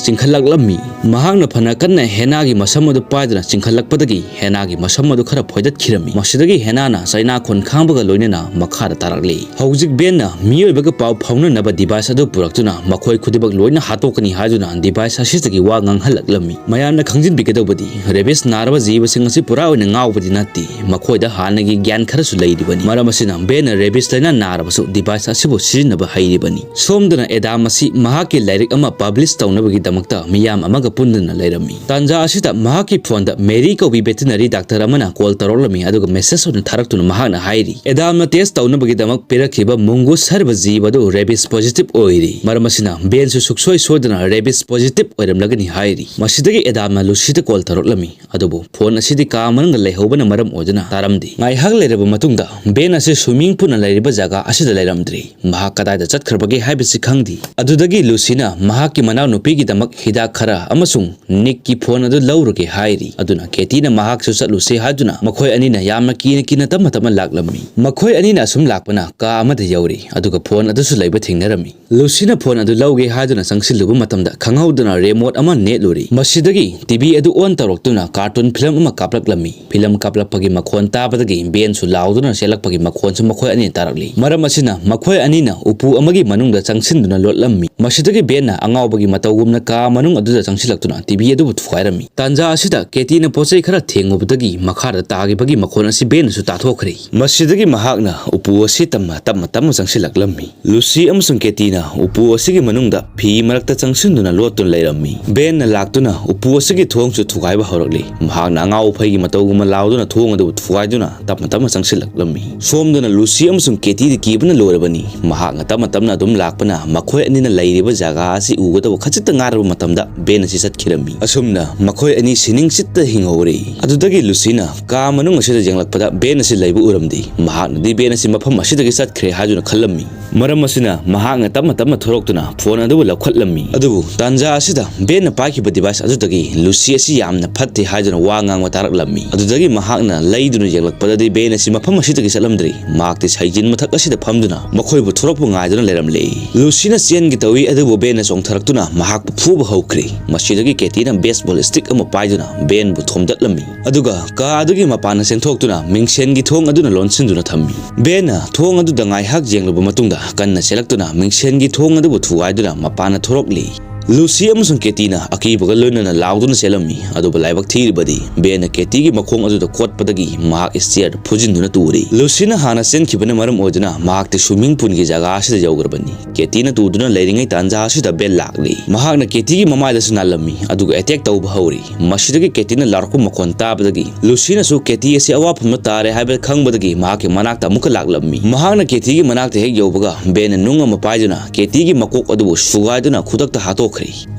ꯆꯤꯡꯈꯠꯂꯛꯂꯝꯃꯤ꯫ ꯃꯍꯥꯛꯅ ꯐꯅ ꯀꯟꯅ ꯍꯦꯅꯥꯒꯤ ꯃꯁꯝ ꯑꯗꯨ ꯄꯥꯏꯗꯨꯅ ꯆꯤꯡꯈꯠꯂꯛꯄꯗꯒꯤ ꯍꯦꯅꯥꯒꯤ ꯃꯁꯝ ꯑꯗꯨ ꯈꯔ ꯐꯣꯏꯗꯠꯈꯤꯔꯝꯃꯤ꯫ ꯃꯁꯤꯗꯒꯤ ꯍꯦꯅꯥꯅ ꯆꯩꯅꯥ ꯈꯣꯟ ꯈꯥꯡꯕꯒ ꯂꯣꯏꯅꯅ ꯃꯈꯥꯗ ꯇꯥꯔꯛꯂꯤ꯫ ꯍꯧꯖꯤꯛ ꯕꯦꯟꯅ ꯃꯤꯑꯣꯏꯕꯒ ꯄꯥꯎ ꯐꯥꯎꯅꯅꯕ ꯗꯤꯚꯥꯏꯁ ꯑꯗꯨ ꯄꯨꯔꯛꯇꯨꯅ ꯃꯈꯣꯏ ꯈꯨꯗꯤꯡꯃꯛ ꯂꯣꯏꯅ ꯍꯥꯠꯇꯣꯛꯀꯅꯤ ꯍꯥꯏꯗꯨꯅ ꯗꯤꯚꯥꯏꯁ ꯑꯁꯤꯗꯒꯤ ꯋꯥ ꯉꯥꯡꯍꯜꯂꯛꯂꯝꯃꯤ꯫ ꯃꯌꯥꯝꯅ ꯈꯪꯖꯤꯟꯕꯤꯒꯗꯧꯕꯗꯤ, ꯔꯦꯕꯤꯁ ꯅꯥꯔꯕ ꯖꯤꯕꯁꯤꯡ ꯑꯁꯤ ꯄꯨꯔꯥ ꯑꯣꯏꯅ ꯉꯥꯎꯕꯗꯤ ꯅꯠꯇꯦ꯫ ꯃꯈꯣꯏꯗ ꯍꯥꯟꯅꯒꯤ ꯒ꯭ꯌꯥꯟ ꯈꯔꯁꯨ ꯂꯩꯔꯤꯕꯅꯤ꯫ ꯃꯔꯝ ꯑꯁꯤꯅ ꯕꯦꯟꯅ ꯔꯦꯕꯤꯁ ꯂꯥꯏꯅꯥ ꯅꯥꯔꯕꯁꯨ ꯗꯤꯚꯥꯏꯁ ꯑꯁꯤꯕꯨ ꯁꯤꯖꯤꯟꯅꯕ ꯍꯩꯔꯤꯕꯅꯤ꯫ ꯁꯣꯝꯗꯅ ꯑꯦꯗꯥꯝ ꯑꯁꯤ ꯃꯍꯥꯛꯀꯤ ꯂꯥꯏꯔꯤꯛ ꯑꯃ ꯄꯕ꯭ꯂꯤꯁ ꯇꯧꯅꯕꯒꯤꯗꯃꯛꯇ ꯃꯤꯌꯥꯝ ꯑꯃꯒ ꯄꯨꯟꯗꯨꯅ ꯂꯩꯔꯝꯃꯤ꯫ ꯇꯥꯟꯖꯥ ꯑꯁꯤꯗ ꯃꯍꯥꯛꯀꯤ ꯐꯣꯟꯗ ꯃꯦꯔꯤ ꯀꯧꯕꯤ ꯚꯦꯇꯤꯅꯔꯤ ꯗꯥꯛꯇꯔ ꯑꯃꯅ ꯀꯣꯜ ꯇꯧꯔꯛꯂꯝꯃꯤ, ꯑꯗꯨꯒ ꯃꯦꯁꯦꯖ ꯑꯣꯏꯅ ꯊꯥꯔꯛꯇꯨꯅ ꯃꯍꯥꯛꯅ ꯍꯥꯏꯔꯤ, "ꯑꯦꯗꯥꯝꯅ ꯇꯦꯁ ꯇꯧꯅꯕꯒꯤꯗꯃꯛ ꯄꯤꯔꯛꯈꯤꯕ ꯃꯨꯡꯒꯨꯁ ꯍꯥꯏꯔꯤꯕ ꯖꯤꯕ ꯑꯗꯨ ꯔꯦꯕꯤꯁ ꯄꯣꯖꯤꯇꯤꯚ ꯑꯣꯏꯔꯤ꯫ ꯃꯔꯝ ꯑꯁꯤꯅ ꯕꯦꯟꯁꯨ ꯁꯨꯛꯁꯣꯏ ꯁꯣꯏꯗꯅ ꯔꯦꯕꯤꯁ ꯄꯣꯖꯤꯇꯤꯚ ꯑꯣꯏꯔꯝꯂꯒꯅꯤ" ꯍꯥꯏꯔꯤ꯫ ꯃꯁꯤꯗꯒꯤ ꯑꯦꯗꯥꯝꯅ ꯂꯨꯁꯤꯗ ꯀꯣꯜ ꯇꯧꯔꯛꯂꯝꯃꯤ꯫ ꯑꯗꯨꯕꯨ ꯐꯣꯟ ꯑꯁꯤꯗꯤ ꯀꯥ ꯃꯅꯨꯡꯗ ꯂꯩꯍꯧꯕꯅ ꯃꯔꯝ ꯑꯣꯏꯗꯨꯅ ꯇꯥꯔꯝꯗꯦ꯫ ꯉꯥꯏꯍꯥꯛ ꯂꯩꯔꯕ ꯃꯇꯨꯡꯗ ꯕꯦꯟ ꯑꯁꯤ ꯁ꯭ꯋꯤꯃꯤꯡ ꯄꯨꯜꯅ ꯂꯩꯔꯤꯕ ꯖꯒꯥ ꯑꯁꯤꯗ ꯂꯩꯔꯝꯗ꯭ꯔꯦ꯫ ꯃꯍꯥꯛ ꯀꯗꯥꯏꯗ ꯆꯠꯈ꯭ꯔꯕꯒꯦ ꯍꯥꯏꯕꯁꯤ ꯈꯪꯗꯦ꯫ ꯑꯗꯨꯗꯒꯤ ꯂꯨꯁꯤꯅ ꯃꯍꯥꯛꯀꯤ ꯃꯅꯥꯎꯅꯨꯄꯤꯒꯤꯗꯃꯛ ꯍꯤꯗꯥꯛ ꯈꯔ ꯑꯃꯁꯨꯡ ꯅꯤꯛꯀꯤ ꯐꯣꯟ ꯑꯗꯨ ꯂꯧꯔꯨꯒꯦ ꯍꯥꯏꯔꯤ꯫ ꯑꯗꯨꯅ ꯀꯦꯇꯤꯅ ꯃꯍꯥꯛꯁꯨ ꯆꯠꯂꯨꯁꯦ ꯍꯥꯏꯗꯨꯅ ꯃꯈꯣꯏ ꯑꯅꯤꯅ ꯌꯥꯝꯅ ꯀꯤꯅ ꯀꯤꯅ ꯇꯞꯅ ꯇꯞꯅ ꯂꯥꯛꯂꯝꯃꯤ꯫ ꯃꯈꯣꯏ ꯑꯅꯤꯅ ꯑꯁꯨꯝ ꯂꯥꯛꯄꯅ ꯀꯥ ꯑꯃꯗ ꯌꯧꯔꯤ, ꯑꯗꯨꯒ ꯐꯣꯟ ꯑꯗꯨꯁꯨ ꯂꯩꯕ ꯊꯦꯡꯅꯔꯝꯃꯤ꯫ ꯂꯨꯁꯤꯅ ꯐꯣꯟ ꯑꯗꯨ ꯂꯧꯒꯦ ꯍꯥꯏꯗꯨꯅ ꯆꯪꯁꯤꯜꯂꯨꯕ ꯃꯇꯝꯗ ꯈꯪꯍꯧꯗꯅ ꯔꯦꯃꯣꯠ ꯑꯃ ꯅꯦꯠꯂꯨꯔꯤ꯫ ꯃꯁꯤꯗꯒꯤ ꯇꯤꯚꯤ ꯑꯗꯨ ꯑꯣꯟ ꯇꯧꯔꯛꯇꯨꯅ ꯀꯥꯔꯇꯨꯟ ꯐꯤꯂꯝ ꯑꯃ ꯀꯥꯞꯂꯛꯂꯝꯃꯤ꯫ ꯐꯤꯂꯝ ꯀꯥꯞꯂꯛꯄꯒꯤ ꯃꯈꯣꯟ ꯇꯥꯕꯗꯒꯤ ꯕꯦꯟꯁꯨ ꯂꯥꯎꯗꯨꯅ ꯆꯦꯜꯂꯛꯄꯒꯤ ꯃꯈꯣꯟꯁꯨ ꯃꯈꯣꯏ ꯑꯅꯤꯅ ꯇꯥꯔꯛꯂꯤ꯫ ꯃꯔꯝ ꯑꯁꯤꯅ ꯃꯈꯣꯏ ꯑꯅꯤꯅ ꯎꯄꯨ ꯑꯃꯒꯤ ꯃꯅꯨꯡꯗ ꯆꯪꯁꯤꯟꯗꯨꯅ ꯂꯣꯠꯂꯝꯃꯤ꯫ ꯃꯁꯤꯗꯒꯤ ꯕꯦꯟꯅ ꯑꯉꯥꯎꯕꯒꯤ ꯃꯇꯧꯒꯨꯝꯅ ꯀꯥ ꯃꯅꯨꯡ ꯑꯗꯨꯗ ꯆꯪꯁꯤꯜꯂꯛꯇꯨꯅ ꯇꯤꯚꯤ ꯑꯗꯨꯕꯨ ꯊꯨꯒꯥꯏꯔꯝꯃꯤ꯫ ꯇꯥꯟꯖꯥ ꯑꯁꯤꯗ ꯀꯦꯇꯤꯅ ꯄꯣꯠ ꯆꯩ ꯈꯔ ꯊꯦꯡꯉꯨꯕꯗꯒꯤ ꯃꯈꯥꯗ ꯇꯥꯈꯤꯕꯒꯤ ꯃꯈꯣꯟ ꯑꯁꯤ ꯕꯦꯟꯅꯁꯨ ꯇꯥꯊꯣꯛꯈ꯭ꯔꯦ꯫ ꯃꯁꯤꯗꯒꯤ ꯃꯍꯥꯛꯅ ꯎꯄꯨ ꯑꯁꯤ ꯇꯞꯅ ꯇꯞꯅ ꯇꯞꯅ ꯆꯪꯁꯤꯜꯂꯛꯂꯝꯃꯤ꯫ ꯂꯨꯁꯤ ꯑꯃꯁꯨꯡ ꯀꯦꯇꯤꯅ ꯎꯄꯨ ꯑꯁꯤꯒꯤ ꯃꯅꯨꯡꯗ ꯐꯤ ꯃꯔꯛꯇ ꯆꯪꯁꯤꯟꯗꯨꯅ ꯂꯣꯠꯇꯨꯅ ꯂꯩꯔꯝꯃꯤ꯫ ꯕꯦꯟꯅ ꯂꯥꯛꯇꯨꯅ ꯎꯄꯨ ꯑꯁꯤꯒꯤ ꯊꯣꯡꯁꯨ ꯊꯨꯒꯥꯏꯕ ꯍꯧꯔꯛꯂꯤ꯫ ꯃꯍꯥꯛꯅ ꯑꯉꯥꯎ ꯑꯐꯩꯒꯤ ꯃꯇꯧꯒꯨꯝꯅ ꯂꯥꯎꯗꯨꯅ ꯊꯣꯡ ꯑꯗꯨ ꯊꯨꯒꯥꯏꯗꯨꯅ ꯇꯞꯅ ꯇꯞꯅ ꯆꯪꯁꯤꯜꯂꯛꯂꯝꯃꯤ꯫ ꯁꯣꯝꯗꯅ ꯂꯨꯁꯤ ꯑꯃꯁꯨꯡ ꯀꯦꯇꯤꯗꯤ ꯀꯤꯕꯅ ꯂꯣꯏꯔꯕꯅꯤ꯫ ꯃꯍꯥꯛꯅ ꯇꯞꯅ ꯇꯞꯅ ꯑꯗꯨꯝ ꯂꯥꯛꯄꯅ ꯃꯈꯣꯏ ꯑꯅꯤꯅ ꯂꯩꯔꯤꯕ ꯖꯒꯥ ꯑꯁꯤ ꯎꯒꯗꯕ ꯈꯖꯤꯛꯇ ꯉꯥꯏꯔꯕ ꯃꯇꯝꯗ ꯕꯦꯟ ꯑꯁꯤ ꯆꯠꯈꯤꯔꯝꯃꯤ꯫ ꯑꯁꯨꯝꯅ ꯃꯈꯣꯏ ꯑꯅꯤ ꯁꯤꯅꯤꯡꯆꯤꯠꯇ ꯍꯤꯡꯍꯧꯔꯦ꯫ ꯑꯗꯨꯗꯒꯤ ꯂꯨꯁꯤꯅ ꯀꯥ ꯃꯅꯨꯡ ꯑꯁꯤꯗ ꯌꯦꯡꯂꯛꯄꯗ ꯕꯦꯟ ꯑꯁꯤ ꯂꯩꯕ ꯎꯔꯝꯗꯦ꯫ ꯃꯍꯥꯛꯅꯗꯤ ꯕꯦꯟ ꯑꯁꯤ ꯃꯐꯝ ꯑꯁꯤꯗꯒꯤ ꯆꯠꯈ꯭ꯔꯦ ꯍꯥꯏꯗꯨꯅ ꯈꯜꯂꯝꯃꯤ꯫ ꯃꯔꯝ ꯑꯁꯤꯅ ꯃꯍꯥꯛꯅ ꯇꯞꯅ ꯇꯞꯅ ꯊꯣꯔꯛꯇꯨꯅ ꯐꯣꯟ ꯑꯗꯨꯕꯨ ꯂꯧꯈꯠꯂꯝꯃꯤ꯫ ꯑꯗꯨꯕꯨ ꯇꯥꯟꯖꯥ ꯑꯁꯤꯗ ꯕꯦꯟꯅ ꯄꯥꯏꯈꯤꯕ ꯗꯤꯚꯥꯏꯁ ꯑꯗꯨꯗꯒꯤ ꯂꯨꯁꯤ ꯑꯁꯤ ꯌꯥꯝꯅ ꯐꯠꯇꯦ ꯍꯥꯏꯗꯨꯅ ꯋꯥ ꯉꯥꯡꯕ ꯇꯥꯔꯛꯂꯝꯃꯤ꯫ ꯑꯗꯨꯗꯒꯤ ꯃꯍꯥꯛꯅ ꯂꯩꯗꯨꯅ ꯌꯦꯡꯂꯛꯄꯗꯗꯤ ꯕꯦꯟ ꯑꯁꯤ ꯃꯐꯝ ꯑꯁꯤꯗꯒꯤ ꯆꯠꯂꯝꯗ꯭ꯔꯦ꯫ ꯃꯍꯥꯛꯇꯤ ꯁꯥꯏꯖꯤꯟ ꯃꯊꯛ ꯑꯁꯤꯗ ꯐꯝꯗꯨꯅ ꯃꯈꯣꯏꯕꯨ ꯊꯣꯔꯛꯄ ꯉꯥꯏꯗꯨꯅ ꯂꯩꯔꯝꯂꯦ꯫ ꯂꯨꯁꯤꯅ ꯆꯦꯟꯒꯦ ꯇꯧꯏ, ꯑꯗꯨꯕꯨ ꯕꯦꯟꯅ ꯆꯣꯡꯊꯔꯛꯇꯨꯅ ꯃꯍꯥꯛꯄꯨ ꯐꯨꯕ ꯍꯧꯈ꯭ꯔꯦ꯫ ꯃꯁꯤꯗꯒꯤ ꯀꯦꯇꯤꯅ ꯕꯦꯁꯕꯣꯜ ꯁ꯭ꯇꯤꯛ ꯑꯃ ꯄꯥꯏꯗꯨꯅ ꯕꯦꯟꯕꯨ ꯊꯣꯝꯗꯠꯂꯝꯃꯤ꯫ ꯑꯗꯨꯒ ꯀꯥ ꯑꯗꯨꯒꯤ ꯃꯄꯥꯟꯗ ꯆꯦꯟꯊꯣꯛꯇꯨꯅ ꯃꯤꯡꯁꯦꯟꯒꯤ ꯊꯣꯡ ꯑꯗꯨꯅ ꯂꯣꯟꯁꯤꯟꯗꯨꯅ ꯊꯝꯃꯤ꯫ ꯕꯦꯟꯅ ꯊꯣꯡ ꯑꯗꯨꯗ ꯉꯥꯏꯍꯥꯛ ꯌꯦꯡꯂꯨꯕ ꯃꯇꯨꯡꯗ ꯀꯟꯅ ꯆꯦꯜꯂꯛꯇꯨꯅ ꯃꯤꯡꯁꯦꯟꯒꯤ ꯊꯣꯡ ꯑꯗꯨꯕꯨ ꯊꯨꯒꯥꯏꯗꯨꯅ ꯃꯄꯥꯟꯗ ꯊꯣꯔꯛꯂꯤ꯫ ꯂꯨꯁꯤ ꯑꯃꯁꯨꯡ ꯀꯦꯇꯤꯅ ꯑꯀꯤꯕꯒ ꯂꯣꯏꯅꯅ ꯂꯥꯎꯗꯨꯅ ꯆꯦꯜꯂꯝꯃꯤ꯫ ꯑꯗꯨꯕꯨ ꯂꯥꯏꯕꯛ ꯊꯤꯔꯤꯕꯗꯤ ꯕꯦꯟꯅ ꯀꯦꯇꯤꯒꯤ ꯃꯈꯣꯡ ꯑꯗꯨꯗ ꯀꯣꯠꯄꯗꯒꯤ ꯃꯍꯥꯛ ꯁ꯭ꯇꯤꯌꯔꯗ ꯐꯨꯖꯤꯟꯗꯨꯅ ꯇꯨꯔꯦ꯫ ꯂꯨꯁꯤꯅ ꯍꯥꯟꯅ ꯆꯦꯟꯈꯤꯕꯅ ꯃꯔꯝ ꯑꯣꯏꯗꯨꯅ ꯃꯍꯥꯛꯇꯤ ꯁ꯭ꯋꯤꯃꯤꯡ ꯄꯨꯜꯒꯤ ꯖꯒꯥ ꯑꯁꯤꯗ ꯌꯧꯈ꯭ꯔꯕꯅꯤ꯫ ꯀꯦꯇꯤꯅ ꯇꯨꯗꯨꯅ ꯂꯩꯔꯤꯉꯩ ꯇꯥꯟꯖꯥ ꯑꯁꯤꯗ ꯕꯦꯟ ꯂꯥꯛꯂꯤ꯫ ꯃꯍꯥꯛꯅ ꯀꯦꯇꯤꯒꯤ ꯃꯃꯥꯏꯗꯁꯨ ꯅꯥꯜꯂꯝꯃꯤ, ꯑꯗꯨꯒ ꯑꯦꯇꯦꯛ ꯇꯧꯕ ꯍꯧꯔꯤ꯫ ꯃꯁꯤꯗꯒꯤ ꯀꯦꯇꯤꯅ ꯂꯥꯎꯔꯛꯄ ꯃꯈꯣꯟ ꯇꯥꯕꯗꯒꯤ ꯂꯨꯁꯤꯅꯁꯨ ꯀꯦꯇꯤ ꯑꯁꯤ ꯑꯋꯥꯐꯝꯗ ꯇꯥꯔꯦ ꯍꯥꯏꯕ ꯈꯪꯕꯗꯒꯤ ꯃꯍꯥꯛꯀꯤ ꯃꯅꯥꯛꯇ ꯑꯃꯨꯛꯀ ꯂꯥꯛꯂꯝꯃꯤ꯫ ꯃꯍꯥꯛꯅ ꯀꯦꯇꯤꯒꯤ ꯃꯅꯥꯛꯇ ꯍꯦꯛ ꯌꯧꯕꯒ ꯕꯦꯟꯅ ꯅꯨꯡ ꯑꯃ ꯄꯥꯏꯗꯨꯅ ꯀꯦꯇꯤꯒꯤ ꯃꯀꯣꯛ ꯑꯗꯨꯕꯨ ꯁꯨꯒꯥꯏꯗꯨꯅ ꯈꯨꯗꯛꯇ ꯍꯥꯠꯇꯣꯛꯈ꯭ꯔꯦ꯫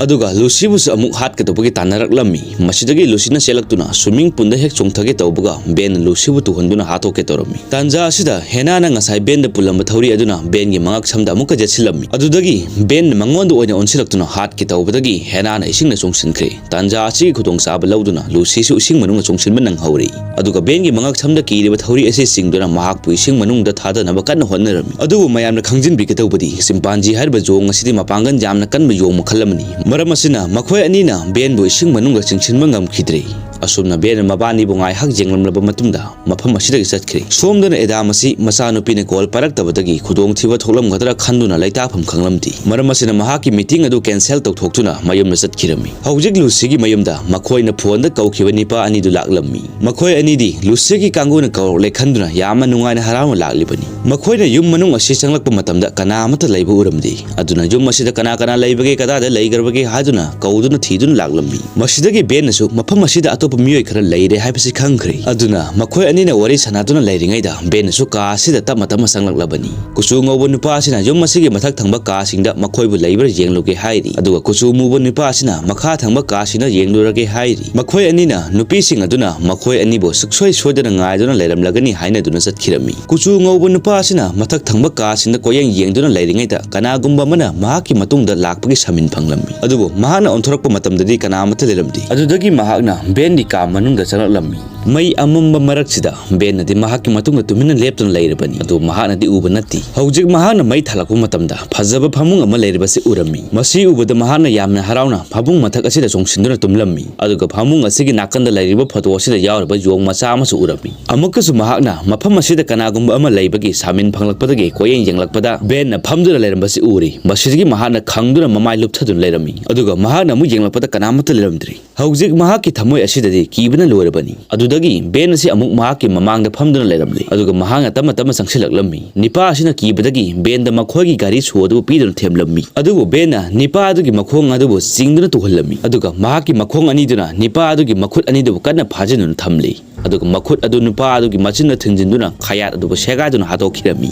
ꯑꯗꯨꯒ ꯂꯨꯁꯤꯕꯨꯁꯨ ꯑꯃꯨꯛ ꯍꯥꯠꯀꯗꯧꯕꯒꯤ ꯇꯥꯟꯅꯔꯛꯂꯝꯃꯤ꯫ ꯃꯁꯤꯗꯒꯤ ꯂꯨꯁꯤꯅ ꯆꯦꯜꯂꯛꯇꯨꯅ ꯁ꯭ꯋꯤꯃꯤꯡ ꯄꯨꯜꯗ ꯍꯦꯛ ꯆꯣꯡꯊꯒꯦ ꯇꯧꯕꯒ ꯕꯦꯟꯅ ꯂꯨꯁꯤꯕꯨ ꯇꯨꯍꯟꯗꯨꯅ ꯍꯥꯠꯇꯣꯛꯀꯦ ꯇꯧꯔꯝꯃꯤ꯫ ꯇꯥꯟꯖꯥ ꯑꯁꯤꯗ ꯍꯦꯅꯥꯅ ꯉꯁꯥꯏ ꯕꯦꯟꯗ ꯄꯨꯜꯂꯝꯕ ꯊꯧꯔꯤ ꯑꯗꯨꯅ ꯕꯦꯟꯒꯤ ꯃꯉꯛ ꯁꯝꯗ ꯑꯃꯨꯛꯀ ꯌꯦꯠꯁꯤꯜꯂꯝꯃꯤ꯫ ꯑꯗꯨꯗꯒꯤ ꯕꯦꯟꯅ ꯃꯉꯣꯟꯗ ꯑꯣꯏꯅ ꯑꯣꯟꯁꯤꯜꯂꯛꯇꯨꯅ ꯍꯥꯠꯀꯦ ꯇꯧꯕꯗꯒꯤ ꯍꯦꯅꯥꯅ ꯏꯁꯤꯡꯗ ꯆꯣꯡꯁꯤꯟꯈ꯭ꯔꯦ꯫ ꯇꯥꯟꯖꯥ ꯑꯁꯤꯒꯤ ꯈꯨꯗꯣꯡꯆꯥꯕ ꯂꯧꯗꯨꯅ ꯂꯨꯁꯤꯁꯨ ꯏꯁꯤꯡ ꯃꯅꯨꯡꯗ ꯆꯣꯡꯁꯤꯟꯕ ꯅꯪꯍꯧꯔꯦ꯫ ꯑꯗꯨꯒ ꯕꯦꯟꯒꯤ ꯃꯉꯛ ꯁꯝꯗ ꯀꯤꯔꯤꯕ ꯊꯧꯔꯤ ꯑꯁꯤ ꯆꯤꯡꯗꯨꯅ ꯃꯍꯥꯛꯄꯨ ꯏꯁꯤꯡ ꯃꯅꯨꯡꯗ ꯊꯥꯗꯅꯕ ꯀꯟꯅ ꯍꯣꯠꯅꯔꯝꯃꯤ꯫ ꯑꯗꯨꯕꯨ ꯃꯌꯥꯝꯅ ꯈꯪꯖꯤꯟꯕꯤꯒꯗꯧꯕꯗꯤ ꯆꯤꯝꯄꯥꯟꯖꯤ ꯍꯥꯏꯔꯤꯕ ꯌꯣꯡ ꯑꯁꯤꯗꯤ ꯃꯄꯥꯡꯒꯜ ꯌꯥꯝꯅ ꯀꯟꯕ ꯌꯣꯡ ꯃꯈꯜ ꯑꯃꯅꯤ꯫ ꯃꯔꯝ ꯑꯁꯤꯅ ꯃꯈꯣꯏ ꯑꯅꯤꯅ ꯕꯦꯟꯕꯨ ꯏꯁꯤꯡ ꯃꯅꯨꯡꯗ ꯆꯤꯡꯁꯤꯟꯕ ꯉꯝꯈꯤꯗ꯭ꯔꯦ꯫ ꯑꯁꯨꯝꯅ ꯕꯦꯟꯅ ꯃꯕꯥꯅꯤꯕꯨ ꯉꯥꯏꯍꯥꯛ ꯌꯦꯡꯂꯝꯂꯕ ꯃꯇꯨꯡꯗ ꯃꯐꯝ ꯑꯁꯤꯗꯒꯤ ꯆꯠꯈ꯭ꯔꯦ꯫ ꯁꯣꯝꯗꯅ ꯑꯦꯗꯥꯝ ꯑꯁꯤ ꯃꯆꯥꯅꯨꯄꯤꯅ ꯀꯣꯜ ꯄꯥꯏꯔꯛꯇꯕꯗꯒꯤ ꯈꯨꯗꯣꯡꯊꯤꯕ ꯊꯣꯛꯂꯝꯒꯗ꯭ꯔꯥ ꯈꯟꯗꯨꯅ ꯂꯩꯇꯥꯐꯝ ꯈꯪꯂꯝꯗꯦ꯫ ꯃꯔꯝ ꯑꯁꯤꯅ ꯃꯍꯥꯛꯀꯤ ꯃꯤꯇꯤꯡ ꯑꯗꯨ ꯀꯦꯟꯁꯦꯜ ꯇꯧꯊꯣꯛꯇꯨꯅ ꯃꯌꯨꯝꯗ ꯆꯠꯈꯤꯔꯝꯃꯤ꯫ ꯍꯧꯖꯤꯛ ꯂꯨꯁꯤꯒꯤ ꯃꯌꯨꯝꯗ ꯃꯈꯣꯏꯅ ꯐꯣꯟꯗ ꯀꯧꯈꯤꯕ ꯅꯤꯄꯥ ꯑꯅꯤꯗꯨ ꯂꯥꯛꯂꯝꯃꯤ꯫ ꯃꯈꯣꯏ ꯑꯅꯤꯗꯤ ꯂꯨꯁꯤꯒꯤ ꯀꯥꯡꯕꯨꯅ ꯀꯧꯔꯛꯂꯦ ꯈꯟꯗꯨꯅ ꯌꯥꯝꯅ ꯅꯨꯡꯉꯥꯏꯅ ꯍꯔꯥꯎꯅ ꯂꯥꯛꯂꯤꯕꯅꯤ꯫ ꯃꯈꯣꯏꯅ ꯌꯨꯝ ꯃꯅꯨꯡ ꯑꯁꯤ ꯆꯪꯂꯛꯄ ꯃꯇꯝꯗ ꯀꯅꯥ ꯑꯃꯠꯇ ꯂꯩꯕ ꯎꯔꯝꯗꯦ꯫ ꯑꯗꯨꯅ ꯌꯨꯝ ꯑꯁꯤꯗ ꯀꯅꯥ ꯀꯅꯥ ꯂꯩꯕꯒꯦ, ꯀꯗꯥꯏꯗ ꯂꯩꯈ꯭ꯔꯕꯒꯦ ꯍꯥꯏꯗꯨꯅ ꯀꯧꯗꯨꯅ ꯊꯤꯗꯨꯅ ꯂꯥꯛꯂꯝꯃꯤ꯫ ꯃꯁꯤꯗꯒꯤ ꯕꯦꯟꯅꯁꯨ ꯃꯐꯝ ꯑꯁꯤꯗ ꯑꯇꯣꯞꯄ ꯃꯤꯑꯣꯏ ꯈꯔ ꯂꯩꯔꯦ ꯍꯥꯏꯕꯁꯤ ꯈꯪꯈ꯭ꯔꯦ꯫ ꯑꯗꯨꯅ ꯃꯈꯣꯏ ꯑꯅꯤꯅ ꯋꯥꯔꯤ ꯁꯥꯟꯅꯗꯨꯅ ꯂꯩꯔꯤꯉꯩꯗ ꯕꯦꯟꯅꯁꯨ ꯀꯥ ꯑꯁꯤꯗ ꯇꯞꯅ ꯇꯞꯅ ꯆꯪꯂꯛꯂꯕꯅꯤ꯫ ꯀꯨꯆꯨ ꯉꯧꯕ ꯅꯨꯄꯥ ꯑꯁꯤꯅ ꯌꯨꯝ ꯑꯁꯤꯒꯤ ꯃꯊꯛ ꯊꯪꯕ ꯀꯥꯁꯤꯡꯗ ꯃꯈꯣꯏꯕꯨ ꯂꯩꯕ꯭ꯔꯥ ꯌꯦꯡꯂꯨꯒꯦ ꯍꯥꯏꯔꯤ, ꯑꯗꯨꯒ ꯀꯨꯆꯨ ꯃꯨꯕ ꯅꯨꯄꯥ ꯑꯁꯤꯅ ꯃꯈꯥ ꯊꯪꯕ ꯀꯥꯁꯤꯡꯗ ꯌꯦꯡꯂꯨꯔꯒꯦ ꯍꯥꯏꯔꯤ꯫ ꯃꯈꯣꯏ ꯑꯅꯤꯅ ꯅꯨꯄꯤꯁꯤꯡ ꯑꯗꯨꯅ ꯃꯈꯣꯏ ꯑꯅꯤꯕꯨ ꯁꯨꯡꯁꯣꯏ ꯁꯣꯏꯗꯅ ꯉꯥꯏꯗꯨꯅ ꯂꯩꯔꯝꯂꯒꯅꯤ ꯍꯥꯏꯅꯗꯨꯅ ꯆꯠꯈꯤꯔꯝꯃꯤ꯫ ꯀꯨꯆꯨ ꯉꯧꯕ ꯅꯨꯄꯥ ꯑꯁꯤꯅ ꯃꯊꯛ ꯊꯪꯕ ꯀꯥꯁꯤꯡꯗ ꯀꯣꯌꯦꯡ ꯌꯦꯡꯗꯨꯅ ꯂꯩꯔꯤꯉꯩꯗ ꯀꯅꯥꯒꯨꯝꯕ ꯑꯃꯅ ꯃꯍꯥꯛꯀꯤ ꯃꯇꯨꯡꯗ ꯂꯥꯛꯄꯒꯤ ꯁꯥꯃꯤꯟ ꯐꯪꯂꯝꯃꯤ꯫ ꯑꯗꯨꯕꯨ ꯃꯍꯥꯛꯅ ꯑꯣꯟꯊꯣꯔꯛꯄ ꯃꯇꯝꯗꯗꯤ ꯀꯅꯥ ꯑꯃꯠꯇ ꯂꯩꯔꯝꯗꯦ꯫ ꯑꯗꯨꯗꯒꯤ ꯃꯍꯥꯛꯅ ꯕꯦꯟꯒꯤ ꯀꯥ ꯃꯅꯨꯡꯗ ꯆꯪꯂꯛꯂꯝꯃꯤ꯫ ꯃꯩ ꯑꯃꯝꯕ ꯃꯔꯛꯁꯤꯗ ꯕꯦꯟꯅꯗꯤ ꯃꯍꯥꯛꯀꯤ ꯃꯇꯨꯡꯗ ꯇꯨꯃꯤꯟꯅ ꯂꯦꯞꯇꯨꯅ ꯂꯩꯔꯕꯅꯤ, ꯑꯗꯨ ꯃꯍꯥꯛꯅꯗꯤ ꯎꯕ ꯅꯠꯇꯦ꯫ ꯍꯧꯖꯤꯛ ꯃꯍꯥꯛꯅ ꯃꯩ ꯊꯥꯜꯂꯛꯄ ꯃꯇꯝꯗ ꯐꯖꯕ ꯐꯃꯨꯡ ꯑꯃ ꯂꯩꯔꯤꯕꯁꯤ ꯎꯔꯝꯃꯤ꯫ ꯃꯁꯤ ꯎꯕꯗ ꯃꯍꯥꯛꯅ ꯌꯥꯝꯅ ꯍꯔꯥꯎꯅ ꯐꯃꯨꯡ ꯃꯊꯛ ꯑꯁꯤꯗ ꯆꯣꯡꯁꯤꯟꯗꯨꯅ ꯇꯨꯝꯂꯝꯃꯤ, ꯑꯗꯨꯒ ꯐꯃꯨꯡ ꯑꯁꯤꯒꯤ ꯅꯥꯀꯟꯗ ꯂꯩꯔꯤꯕ ꯐꯣꯇꯣ ꯑꯁꯤꯗ ꯌꯥꯎꯔꯤꯕ ꯌꯣꯡ ꯃꯆꯥ ꯑꯃꯁꯨ ꯎꯔꯝꯃꯤ꯫ ꯑꯃꯨꯛꯀꯁꯨ ꯃꯍꯥꯛꯅ ꯃꯐꯝ ꯑꯁꯤꯗ ꯀꯅꯥꯒꯨꯝꯕ ꯑꯃ ꯂꯩꯕꯒꯤ ꯁꯥꯃꯤꯟ ꯐꯪꯂꯛꯄꯗꯒꯤ ꯀꯣꯌꯦꯡ ꯌꯦꯡꯂꯛꯄꯗ ꯕꯦꯟꯅ ꯐꯝꯗꯨꯅ ꯂꯩꯔꯝꯕꯁꯤ ꯎꯔꯤ꯫ ꯃꯁꯤꯗꯒꯤ ꯃꯍꯥꯛꯅ ꯈꯪꯗꯨꯅ ꯃꯃꯥꯏ ꯂꯨꯞꯊꯗꯨꯅ ꯂꯩꯔꯝꯃꯤ, ꯑꯗꯨꯒ ꯃꯍꯥꯛꯅ ꯑꯃꯨꯛ ꯌꯦꯡꯂꯛꯄꯗ ꯀꯅꯥꯃꯠꯇ ꯂꯩꯔꯝꯗ꯭ꯔꯤ꯫ ꯍꯧꯖꯤꯛ ꯃꯍꯥꯛꯀꯤ ꯊꯃꯣꯏ ꯑꯁꯤꯗꯗꯤ ꯀꯤꯕꯅ ꯂꯣꯏꯔꯕꯅꯤ꯫ ꯑꯗꯨꯗꯒꯤ ꯕꯦꯟ ꯑꯁꯤ ꯑꯃꯨꯛ ꯃꯍꯥꯛꯀꯤ ꯃꯃꯥꯡꯗ ꯐꯝꯗꯨꯅ ꯂꯩꯔꯝꯂꯦ, ꯑꯗꯨꯒ ꯃꯍꯥꯛꯅ ꯇꯞꯅ ꯇꯞꯅ ꯆꯪꯁꯤꯜꯂꯛꯂꯝꯃꯤ꯫ ꯅꯤꯄꯥ ꯑꯁꯤꯅ ꯀꯤꯕꯗꯒꯤ ꯕꯦꯟꯗ ꯃꯈꯣꯏꯒꯤ ꯒꯥꯔꯤ ꯁꯣ ꯑꯗꯨ ꯄꯤꯗꯨꯅ ꯊꯦꯝꯂꯝꯃꯤ꯫ ꯑꯗꯨꯕꯨ ꯕꯦꯟꯅ ꯅꯤꯄꯥ ꯑꯗꯨꯒꯤ ꯃꯈꯣꯡ ꯑꯗꯨꯕꯨ ꯆꯤꯡꯗꯨꯅ ꯇꯨꯍꯜꯂꯝꯃꯤ, ꯑꯗꯨꯒ ꯃꯍꯥꯛꯀꯤ ꯃꯈꯣꯡ ꯑꯅꯤꯗꯨꯅ ꯅꯤꯄꯥ ꯑꯗꯨꯒꯤ ꯃꯈꯨꯠ ꯑꯅꯤꯗꯨꯕꯨ ꯀꯟꯅ ꯐꯥꯖꯤꯟꯗꯨꯅ ꯊꯝꯂꯤ, ꯑꯗꯨꯒ ꯃꯈꯨꯠ ꯑꯗꯨ ꯅꯨꯄꯥ ꯑꯗꯨꯒꯤ ꯃꯆꯤꯟꯗ ꯊꯤꯟꯖꯤꯟꯗꯨꯅ ꯈꯌꯥꯠ ꯑꯗꯨꯕꯨ ꯁꯦꯒꯥꯏꯗꯨꯅ ꯍꯥꯠꯇꯣꯛꯈꯤꯔꯝꯃꯤ꯫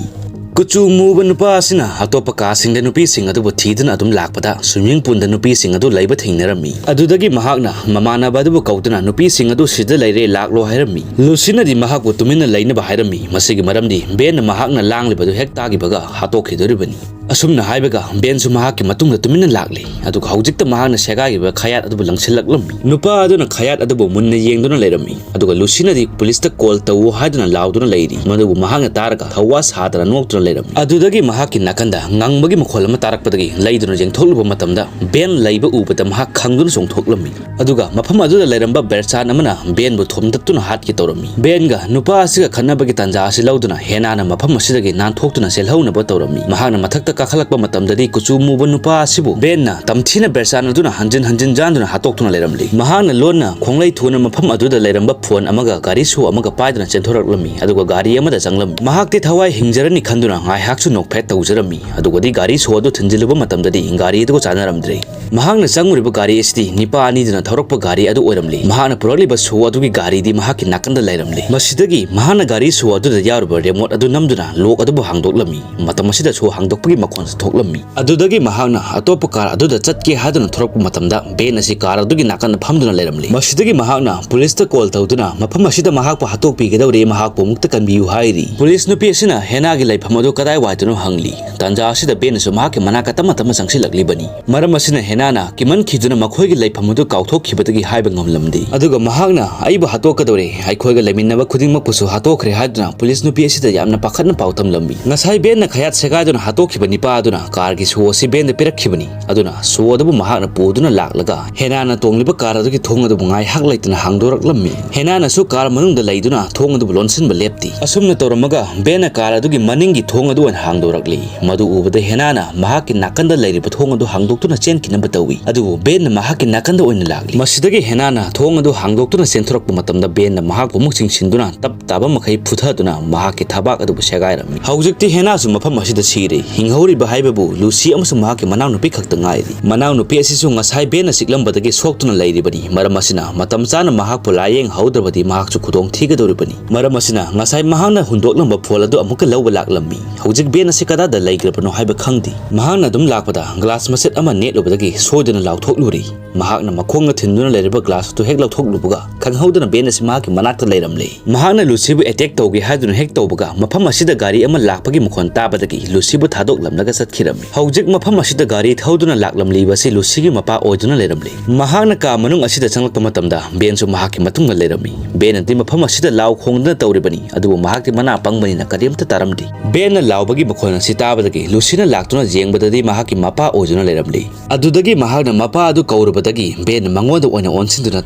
ꯀꯨꯆꯨ ꯃꯨꯕ ꯅꯨꯄꯥ ꯑꯁꯤꯅ ꯑꯇꯣꯞꯄ ꯀꯥꯁꯤꯡꯗ ꯅꯨꯄꯤꯁꯤꯡ ꯑꯗꯨꯕꯨ ꯊꯤꯗꯨꯅ ꯑꯗꯨꯝ ꯂꯥꯛꯄꯗ, swimming pool ꯗ ꯅꯨꯄꯤꯁꯤꯡ ꯑꯗꯨ ꯂꯩꯕ ꯊꯦꯡꯅꯔꯝꯃꯤ꯫ ꯑꯗꯨꯗꯒꯤ ꯃꯍꯥꯛꯅ ꯃꯃꯥꯟꯅꯕ ꯑꯗꯨꯕꯨ ꯀꯧꯗꯨꯅ, "ꯅꯨꯄꯤꯁꯤꯡ ꯑꯗꯨ ꯁꯤꯗ ꯂꯩꯔꯦ, ꯂꯥꯛꯂꯣ" ꯍꯥꯏꯔꯝꯃꯤ꯫ ꯂꯨꯁꯤꯅꯗꯤ ꯃꯍꯥꯛꯄꯨ ꯇꯨꯃꯤꯟꯅ ꯂꯩꯅꯕ ꯍꯥꯏꯔꯝꯃꯤ꯫ ꯃꯁꯤꯒꯤ ꯃꯔꯝꯗꯤ ꯕꯦꯟꯅ ꯃꯍꯥꯛꯅ ꯂꯥꯡꯂꯤꯕꯗꯨ ꯍꯦꯛ ꯇꯥꯈꯤꯕꯒ ꯍꯥꯠꯇꯣꯛꯈꯤꯗꯣꯔꯤꯕꯅꯤ꯫ ꯑꯁꯨꯝꯅ ꯍꯥꯏꯕꯒ ꯕꯦꯟꯁꯨ ꯃꯍꯥꯛꯀꯤ ꯃꯇꯨꯡꯗ ꯇꯨꯃꯤꯟꯅ ꯂꯥꯛꯂꯤ꯫ ꯑꯗꯨꯒ ꯍꯧꯖꯤꯛꯇ ꯃꯍꯥꯛꯅ ꯁꯦꯒꯥꯏꯈꯤꯕ ꯈꯌꯥꯠ ꯑꯗꯨꯕꯨ ꯂꯪꯁꯤꯜꯂꯛꯂꯝꯃꯤ꯫ ꯅꯨꯄꯥ ꯑꯗꯨꯅ ꯈꯌꯥꯠ ꯑꯗꯨꯕꯨ ꯃꯨꯟꯅ ꯌꯦꯡꯗꯨꯅ ꯂꯩꯔꯝꯃꯤ, ꯑꯗꯨꯒ ꯂꯨꯁꯤꯅꯗꯤ ꯄꯨꯂꯤꯁꯇ ꯀꯣꯜ ꯇꯧꯋꯣ ꯍꯥꯏꯗꯨꯅ ꯂꯥꯎꯗꯨꯅ ꯂꯩꯔꯤ꯫ ꯃꯗꯨꯕꯨ ꯃꯍꯥꯛꯅ ꯇꯥꯔꯒ ꯊꯧꯋꯥ ꯁꯥꯗꯅ ꯅꯣꯛꯇꯨꯅ ꯂꯩꯔꯝꯃꯤ꯫ ꯑꯗꯨꯗꯒꯤ ꯃꯍꯥꯛꯀꯤ ꯅꯥꯀꯟꯗ ꯉꯪꯕꯒꯤ ꯃꯈꯣꯜ ꯑꯃ ꯇꯥꯔꯛꯄꯗꯒꯤ ꯂꯩꯗꯨꯅ ꯌꯦꯡꯊꯣꯛꯂꯨꯕ ꯃꯇꯝꯗ ꯕꯦꯟ ꯂꯩꯕ ꯎꯕꯗ ꯃꯍꯥꯛ ꯈꯪꯗꯨꯅ ꯆꯣꯡꯊꯣꯛꯂꯝꯃꯤ꯫ ꯑꯗꯨꯒ ꯃꯐꯝ ꯑꯗꯨꯗ ꯂꯩꯔꯝꯕ ꯕꯦꯔꯆꯥꯟ ꯑꯃꯅ ꯕꯦꯟꯕꯨ ꯊꯣꯝꯗꯠꯇꯨꯅ ꯍꯥꯠꯀꯦ ꯇꯧꯔꯝꯃꯤ꯫ ꯕꯦꯟꯒ ꯅꯨꯄꯥ ꯑꯁꯤꯒ ꯈꯠꯅꯕꯒꯤ ꯇꯥꯟꯖꯥ ꯑꯁꯤ ꯂꯧꯗꯨꯅ ꯍꯦꯅꯥꯅ ꯃꯐꯝ ꯑꯁꯤꯗꯒꯤ ꯅꯥꯟꯊꯣꯛꯇꯨꯅ ꯆꯦꯜꯍꯧꯅꯕ ꯇꯧꯔꯝꯃꯤ꯫ ꯃꯍꯥꯛꯅ ꯃꯊꯛꯇ ꯀꯥꯈꯠꯂꯛꯄ ꯃꯇꯝꯗꯗꯤ ꯀꯨꯆꯨ ꯃꯨꯕ ꯅꯨꯄꯥ ꯑꯁꯤꯕꯨ ꯕꯦꯟꯅ ꯇꯝꯊꯤꯅ ꯕꯦꯔꯆꯥꯟꯅꯗꯨꯅ ꯍꯟꯖꯤꯟ ꯍꯟꯖꯤꯟ ꯌꯥꯟꯗꯨꯅ ꯍꯥꯠꯇꯣꯛꯇꯨꯅ ꯂꯩꯔꯝꯂꯤ꯫ ꯃꯍꯥꯛꯅ ꯂꯣꯟꯅ ꯈꯣꯡꯂꯩ ꯊꯨꯅ ꯃꯐꯝ ꯑꯗꯨꯗ ꯂꯩꯔꯝꯕ ꯐꯣꯟ ꯑꯃꯒ ꯒꯥꯔꯤ ꯁꯣ ꯑꯃꯒ ꯄꯥꯏꯗꯨꯅ ꯆꯦꯟꯊꯣꯔꯛꯂꯝꯃꯤ, ꯑꯗꯨꯒ ꯒꯥꯔꯤ ꯑꯃꯗ ꯆꯪꯂꯝꯃꯤ꯫ ꯃꯍꯥꯛꯇꯤ ꯊꯋꯥꯏ ꯍꯤꯡꯖꯔꯅꯤ ꯈꯟꯗꯨꯅ ꯉꯥꯏꯍꯥꯛꯁꯨ ꯅꯣꯛꯐꯦꯠ ꯇꯧꯖꯔꯝꯃꯤ꯫ ꯑꯗꯨꯒꯗꯤ ꯒꯥꯔꯤ ꯁꯣ ꯑꯗꯨ ꯊꯤꯟꯖꯤꯜꯂꯨꯕ ꯃꯇꯝꯗꯗꯤ ꯒꯥꯔꯤ ꯑꯗꯨꯒ ꯆꯥꯟꯅꯔꯝꯗ꯭ꯔꯦ꯫ ꯃꯍꯥꯛꯅ ꯆꯪꯉꯨꯔꯤꯕ ꯒꯥꯔꯤ ꯑꯁꯤꯗꯤ ꯅꯤꯄꯥ ꯑꯅꯤꯗꯨꯅ ꯊꯧꯔꯛꯄ ꯒꯥꯔꯤ ꯑꯗꯨ ꯑꯣꯏꯔꯝꯂꯤ꯫ ꯃꯍꯥꯛꯅ ꯄꯨꯔꯛꯂꯤꯕ ꯁꯣ ꯑꯗꯨꯒꯤ ꯒꯥꯔꯤꯗꯤ ꯃꯍꯥꯛꯀꯤ ꯅꯥꯀꯟꯗ ꯂꯩꯔꯝꯂꯤ꯫ ꯃꯁꯤꯗꯒꯤ ꯃꯍꯥꯛꯅ ꯒꯥꯔꯤ ꯁꯣ ꯑꯗꯨꯗ ꯌꯥꯎꯔꯤꯕ ꯔꯦꯃꯣꯠ ꯑꯗꯨ ꯅꯝꯗꯨꯅ ꯂꯣꯛ ꯑꯗꯨꯕꯨ ꯍꯥꯡꯗꯣꯛꯂꯝꯃꯤ꯫ ꯃꯇꯝ ꯑꯁꯤꯗ ꯁꯣ ꯍꯥꯡꯗꯣꯛꯄꯒꯤ ꯃꯈꯣꯟꯁꯨ ꯊꯣꯛꯂꯝꯃꯤ꯫ ꯑꯗꯨꯗꯒꯤ ꯃꯍꯥꯛꯅ ꯑꯇꯣꯞꯄ ꯀꯥꯔ ꯑꯗꯨꯗ ꯆꯠꯀꯦ ꯍꯥꯏꯗꯨꯅ ꯊꯣꯔꯛꯄ ꯃꯇꯝꯗ ꯕꯦꯟ ꯑꯁꯤ ꯀꯥꯔ ꯑꯗꯨꯒꯤ ꯅꯥꯀꯟꯗ ꯐꯝꯗꯨꯅ ꯂꯩꯔꯝꯂꯤ꯫ ꯃꯁꯤꯗꯒꯤ ꯃꯍꯥꯛꯅ ꯄꯨꯂꯤꯁꯇ ꯀꯣꯜ ꯇꯧꯗꯨꯅ ꯃꯐꯝ ꯑꯁꯤꯗ ꯃꯍꯥꯛꯄꯨ ꯍꯥꯠꯇꯣꯛꯄꯤꯒꯗꯧꯔꯦ, ꯃꯍꯥꯛꯄꯨ ꯑꯃꯨꯛꯇ ꯀꯟꯕꯤꯌꯨ ꯍꯥꯏꯔꯤ꯫ ꯄꯨꯂꯤꯁ ꯅꯨꯄꯤ ꯑꯁꯤꯅ ꯍꯦꯅꯥꯒꯤ ꯂꯩꯐꯝ ꯑꯗꯨ ꯀꯗꯥꯏꯋꯥꯏꯗꯅꯣ ꯍꯪꯂꯤ꯫ ꯇꯥꯟꯖꯥ ꯑꯁꯤꯗ ꯕꯦꯟꯅꯁꯨ ꯃꯍꯥꯛꯀꯤ ꯃꯅꯥꯛꯇ ꯇꯞꯅ ꯇꯞꯅ ꯆꯪꯁꯤꯜꯂꯛꯂꯤꯕꯅꯤ꯫ ꯃꯔꯝ ꯑꯁꯤꯅ ꯍꯦꯅꯥꯅ ꯀꯤꯃꯟꯈꯤꯗꯨꯅ ꯃꯈꯣꯏꯒꯤ ꯂꯩꯐꯝ ꯑꯗꯨ ꯀꯥꯎꯊꯣꯛꯈꯤꯕꯗꯒꯤ ꯍꯥꯏꯕ ꯉꯝꯂꯝꯗꯦ꯫ ꯑꯗꯨꯒ ꯃꯍꯥꯛꯅ "ꯑꯩꯕꯨ ꯍꯥꯠꯇꯣꯛꯀꯗꯧꯔꯦ, ꯑꯩꯈꯣꯏꯒ ꯂꯩꯃꯤꯟꯅꯕ ꯈꯨꯗꯤꯡꯃꯛꯄꯨꯁꯨ ꯍꯥꯠꯇꯣꯛꯈ꯭ꯔꯦ" ꯍꯥꯏꯗꯨꯅ ꯄꯨꯂꯤꯁ ꯅꯨꯄꯤ ꯑꯁꯤꯗ ꯌꯥꯝꯅ ꯄꯥꯈꯠꯅ ꯄꯥꯎ ꯇꯝꯂꯝꯃꯤ꯫ ꯉꯁꯥꯏ ꯕꯦꯟꯅ ꯈꯌꯥꯠ ꯁꯦꯒꯥꯏꯗꯨꯅ ꯍꯥꯠꯇꯣꯛꯈꯤꯕ ꯅꯤꯄꯥ ꯑꯗꯨꯅ ꯀꯥꯔꯒꯤ ꯁꯣ ꯑꯁꯤ ꯕꯦꯟꯗ ꯄꯤꯔꯛꯈꯤꯕꯅꯤ꯫ ꯑꯗꯨꯅ ꯁꯣ ꯑꯗꯨꯕꯨ ꯃꯍꯥꯛꯅ ꯄꯨꯗꯨꯅ ꯂꯥꯛꯂꯒ ꯍꯦꯅꯥꯅ ꯇꯣꯡꯂꯤꯕ ꯀꯥꯔ ꯑꯗꯨꯒꯤ ꯊꯣꯡ ꯑꯗꯨꯕꯨ ꯉꯥꯏꯍꯥꯛ ꯂꯩꯇꯅ ꯍꯥꯡꯗꯣꯔꯛꯂꯝꯃꯤ꯫ ꯍꯦꯅꯥꯅꯁꯨ ꯀꯥꯔ ꯃꯅꯨꯡꯗ ꯂꯩꯗꯨꯅ ꯊꯣꯡ ꯑꯗꯨꯕꯨ ꯂꯣꯟꯁꯤꯟꯕ ꯂꯦꯞꯇꯦ꯫ ꯑꯁꯨꯝꯅ ꯇꯧꯔꯝꯃꯒ ꯕꯦꯟꯅ ꯀꯥꯔ ꯑꯗꯨꯒꯤ ꯃꯅꯤꯡꯒꯤ ꯊꯣꯡ ꯑꯗꯨ ꯑꯣꯏꯅ ꯍꯥꯡꯗꯣꯔꯛꯂꯤ꯫ ꯃꯗꯨ ꯎꯕꯗ ꯍꯦꯅꯥꯅ ꯃꯍꯥꯛꯀꯤ ꯅꯥꯀꯟꯗ ꯂꯩꯔꯤꯕ ꯊꯣꯡ ꯑꯗꯨ ꯍꯥꯡꯗꯣꯛꯇꯨꯅ ꯆꯦꯟꯈꯤꯅꯕ ꯇꯧꯏ, ꯑꯗꯨꯕꯨ ꯕꯦꯟꯅ ꯃꯍꯥꯛꯀꯤ ꯅꯥꯀꯟꯗ ꯑꯣꯏꯅ ꯂꯥꯛꯂꯤ꯫ ꯃꯁꯤꯗꯒꯤ ꯍꯦꯅꯥꯅ ꯊꯣꯡ ꯑꯗꯨ ꯍꯥꯡꯗꯣꯛꯇꯨꯅ ꯆꯦꯟꯊꯣꯔꯛꯄ ꯃꯇꯝꯗ ꯕꯦꯟꯅ ꯃꯍꯥꯛꯄꯨ ꯑꯃꯨꯛ ꯆꯤꯡꯁꯤꯟꯗꯨꯅ ꯇꯞ ꯇꯥꯕ ꯃꯈꯩ ꯐꯨꯊꯗꯨꯅ ꯃꯍꯥꯛꯀꯤ ꯊꯕꯥꯛ ꯑꯗꯨꯕꯨ ꯁꯦꯒꯥꯏꯔꯝꯃꯤ꯫ ꯍꯧꯖꯤꯛꯇꯤ ꯍꯦꯅꯥꯁꯨ ꯃꯐꯝ ꯑꯁꯤꯗ ꯁꯤꯔꯦ꯫ ꯍꯤꯡꯍꯧꯔꯤꯕ ꯍꯥꯏꯕꯕꯨ ꯂꯨꯁꯤ ꯑꯃꯁꯨꯡ ꯃꯍꯥꯛꯀꯤ ꯃꯅꯥꯎꯅꯨꯄꯤ ꯈꯛꯇ ꯉꯥꯏꯔꯤ꯫ ꯃꯅꯥꯎꯅꯨꯄꯤ ꯑꯁꯤꯁꯨ ꯉꯁꯥꯏ ꯕꯦꯟꯅ ꯆꯤꯛꯂꯝꯕꯗꯒꯤ ꯁꯣꯛꯇꯨꯅ ꯂꯩꯔꯤꯕꯅꯤ꯫ ꯃꯔꯝ ꯑꯁꯤꯅ ꯃꯇꯝ ꯆꯥꯅ ꯃꯍꯥꯛꯄꯨ ꯂꯥꯌꯦꯡꯍꯧꯗ꯭ꯔꯕꯗꯤ ꯃꯍꯥꯛꯁꯨ ꯈꯨꯗꯣꯡ ꯊꯤꯒꯗꯧꯔꯤꯕꯅꯤ꯫ ꯃꯔꯝ ꯑꯁꯤꯅ ꯉꯁꯥꯏ ꯃꯍꯥꯛꯅ ꯍꯨꯟꯗꯣꯛꯂꯝꯕ ꯐꯣꯜ ꯑꯗꯨ ꯑꯃꯨꯛꯀ ꯂꯧꯕ ꯂꯥꯛꯂꯝꯃꯤ꯫ ꯍꯧꯖꯤꯛ ꯕꯦꯟ ꯑꯁꯤ ꯀꯗꯥꯏꯗ ꯂꯩꯈ꯭ꯔꯕꯅꯣ ꯍꯥꯏꯕ ꯈꯪꯗꯦ꯫ ꯃꯍꯥꯛꯅ ꯑꯗꯨꯝ ꯂꯥꯛꯄꯗ ꯒ꯭ꯂꯥꯁ ꯃꯆꯦꯠ ꯑꯃ ꯅꯦꯠꯂꯨꯕꯗꯒꯤ ꯁꯣꯏꯗꯨꯅ ꯂꯥꯎꯊꯣꯛꯂꯨꯔꯦ꯫ ꯃꯍꯥꯛꯅ ꯃꯈꯣꯡꯅ ꯊꯤꯟꯗꯨꯅ ꯂꯩꯔꯤꯕ ꯒ꯭ꯂꯥꯁ ꯑꯗꯨ ꯍꯦꯛ ꯂꯧꯊꯣꯛꯂꯨꯕꯒ ꯈꯪꯍꯧꯗꯅ ꯕꯦꯟ ꯑꯁꯤ ꯃꯍꯥꯛꯀꯤ ꯃꯅꯥꯛꯇ ꯂꯩꯔꯝꯂꯦ꯫ ꯃꯍꯥꯛꯅ ꯂꯨꯁꯤꯕꯨ ꯑꯦꯇꯦꯛ ꯇꯧꯒꯦ ꯍꯥꯏꯗꯨꯅ ꯍꯦꯛ ꯇꯧꯕꯒ ꯃꯐꯝ ꯑꯁꯤꯗ ꯒꯥꯔꯤ ꯑꯃ ꯂꯥꯛꯄꯒꯤ ꯃꯈꯣꯟ ꯇꯥꯕꯗꯒꯤ ꯂꯨꯁꯤꯕꯨ ꯊꯥꯗꯣꯛꯂꯝꯂꯒ ꯆꯠꯈꯤꯔꯝꯃꯤ꯫ ꯍꯧꯖꯤꯛ ꯃꯐꯝ ꯑꯁꯤꯗ ꯒꯥꯔꯤ ꯊꯧꯗꯨꯅ ꯂꯥꯛꯂꯝꯂꯤꯕ ꯑꯁꯤ ꯂꯨꯁꯤꯒꯤ ꯃꯄꯥ ꯑꯣꯏꯗꯨꯅ ꯂꯩꯔꯝꯂꯦ꯫ ꯃꯍꯥꯛꯅ ꯀꯥ ꯃꯅꯨꯡ ꯑꯁꯤꯗ ꯆꯪꯂꯛꯄ ꯃꯇꯝꯗ ꯕꯦꯟꯁꯨ ꯃꯍꯥꯛꯀꯤ ꯃꯇꯨꯡꯗ ꯂꯩꯔꯝꯃꯤ꯫ ꯕꯦꯟꯅꯗꯤ ꯃꯐꯝ ꯑꯁꯤꯗ ꯂꯥꯎ ꯈꯣꯡꯗꯨꯅ ꯇꯧꯔꯤꯕꯅꯤ, ꯑꯗꯨꯕꯨ ꯃꯍꯥꯛꯇꯤ ꯃꯅꯥ ꯄꯪꯕꯅꯤꯅ ꯀꯔꯤꯝꯇ ꯇꯥꯔꯝꯗꯦ꯫ ꯕꯦꯟꯅ ꯂꯥꯎꯕꯒꯤ ꯃꯈꯣꯜ ꯑꯁꯤ ꯇꯥꯕꯗꯒꯤ ꯂꯨꯁꯤꯅ ꯂꯥꯛꯇꯨꯅ ꯌꯦꯡꯕꯗꯗꯤ ꯃꯍꯥꯛꯀꯤ ꯃꯄꯥ ꯑꯣꯏꯗꯨꯅ ꯂꯩꯔꯝꯂꯦ꯫ ꯑꯗꯨꯗꯒꯤ ꯃꯍꯥꯛꯅ ꯃꯄꯥ ꯑꯗꯨ ꯀꯧꯔꯨꯕꯗꯒꯤ ꯕꯦꯟ ꯃꯉꯣꯟꯗ ꯑꯣꯏꯅ ꯑꯣꯟꯁꯤꯟꯗꯨꯅ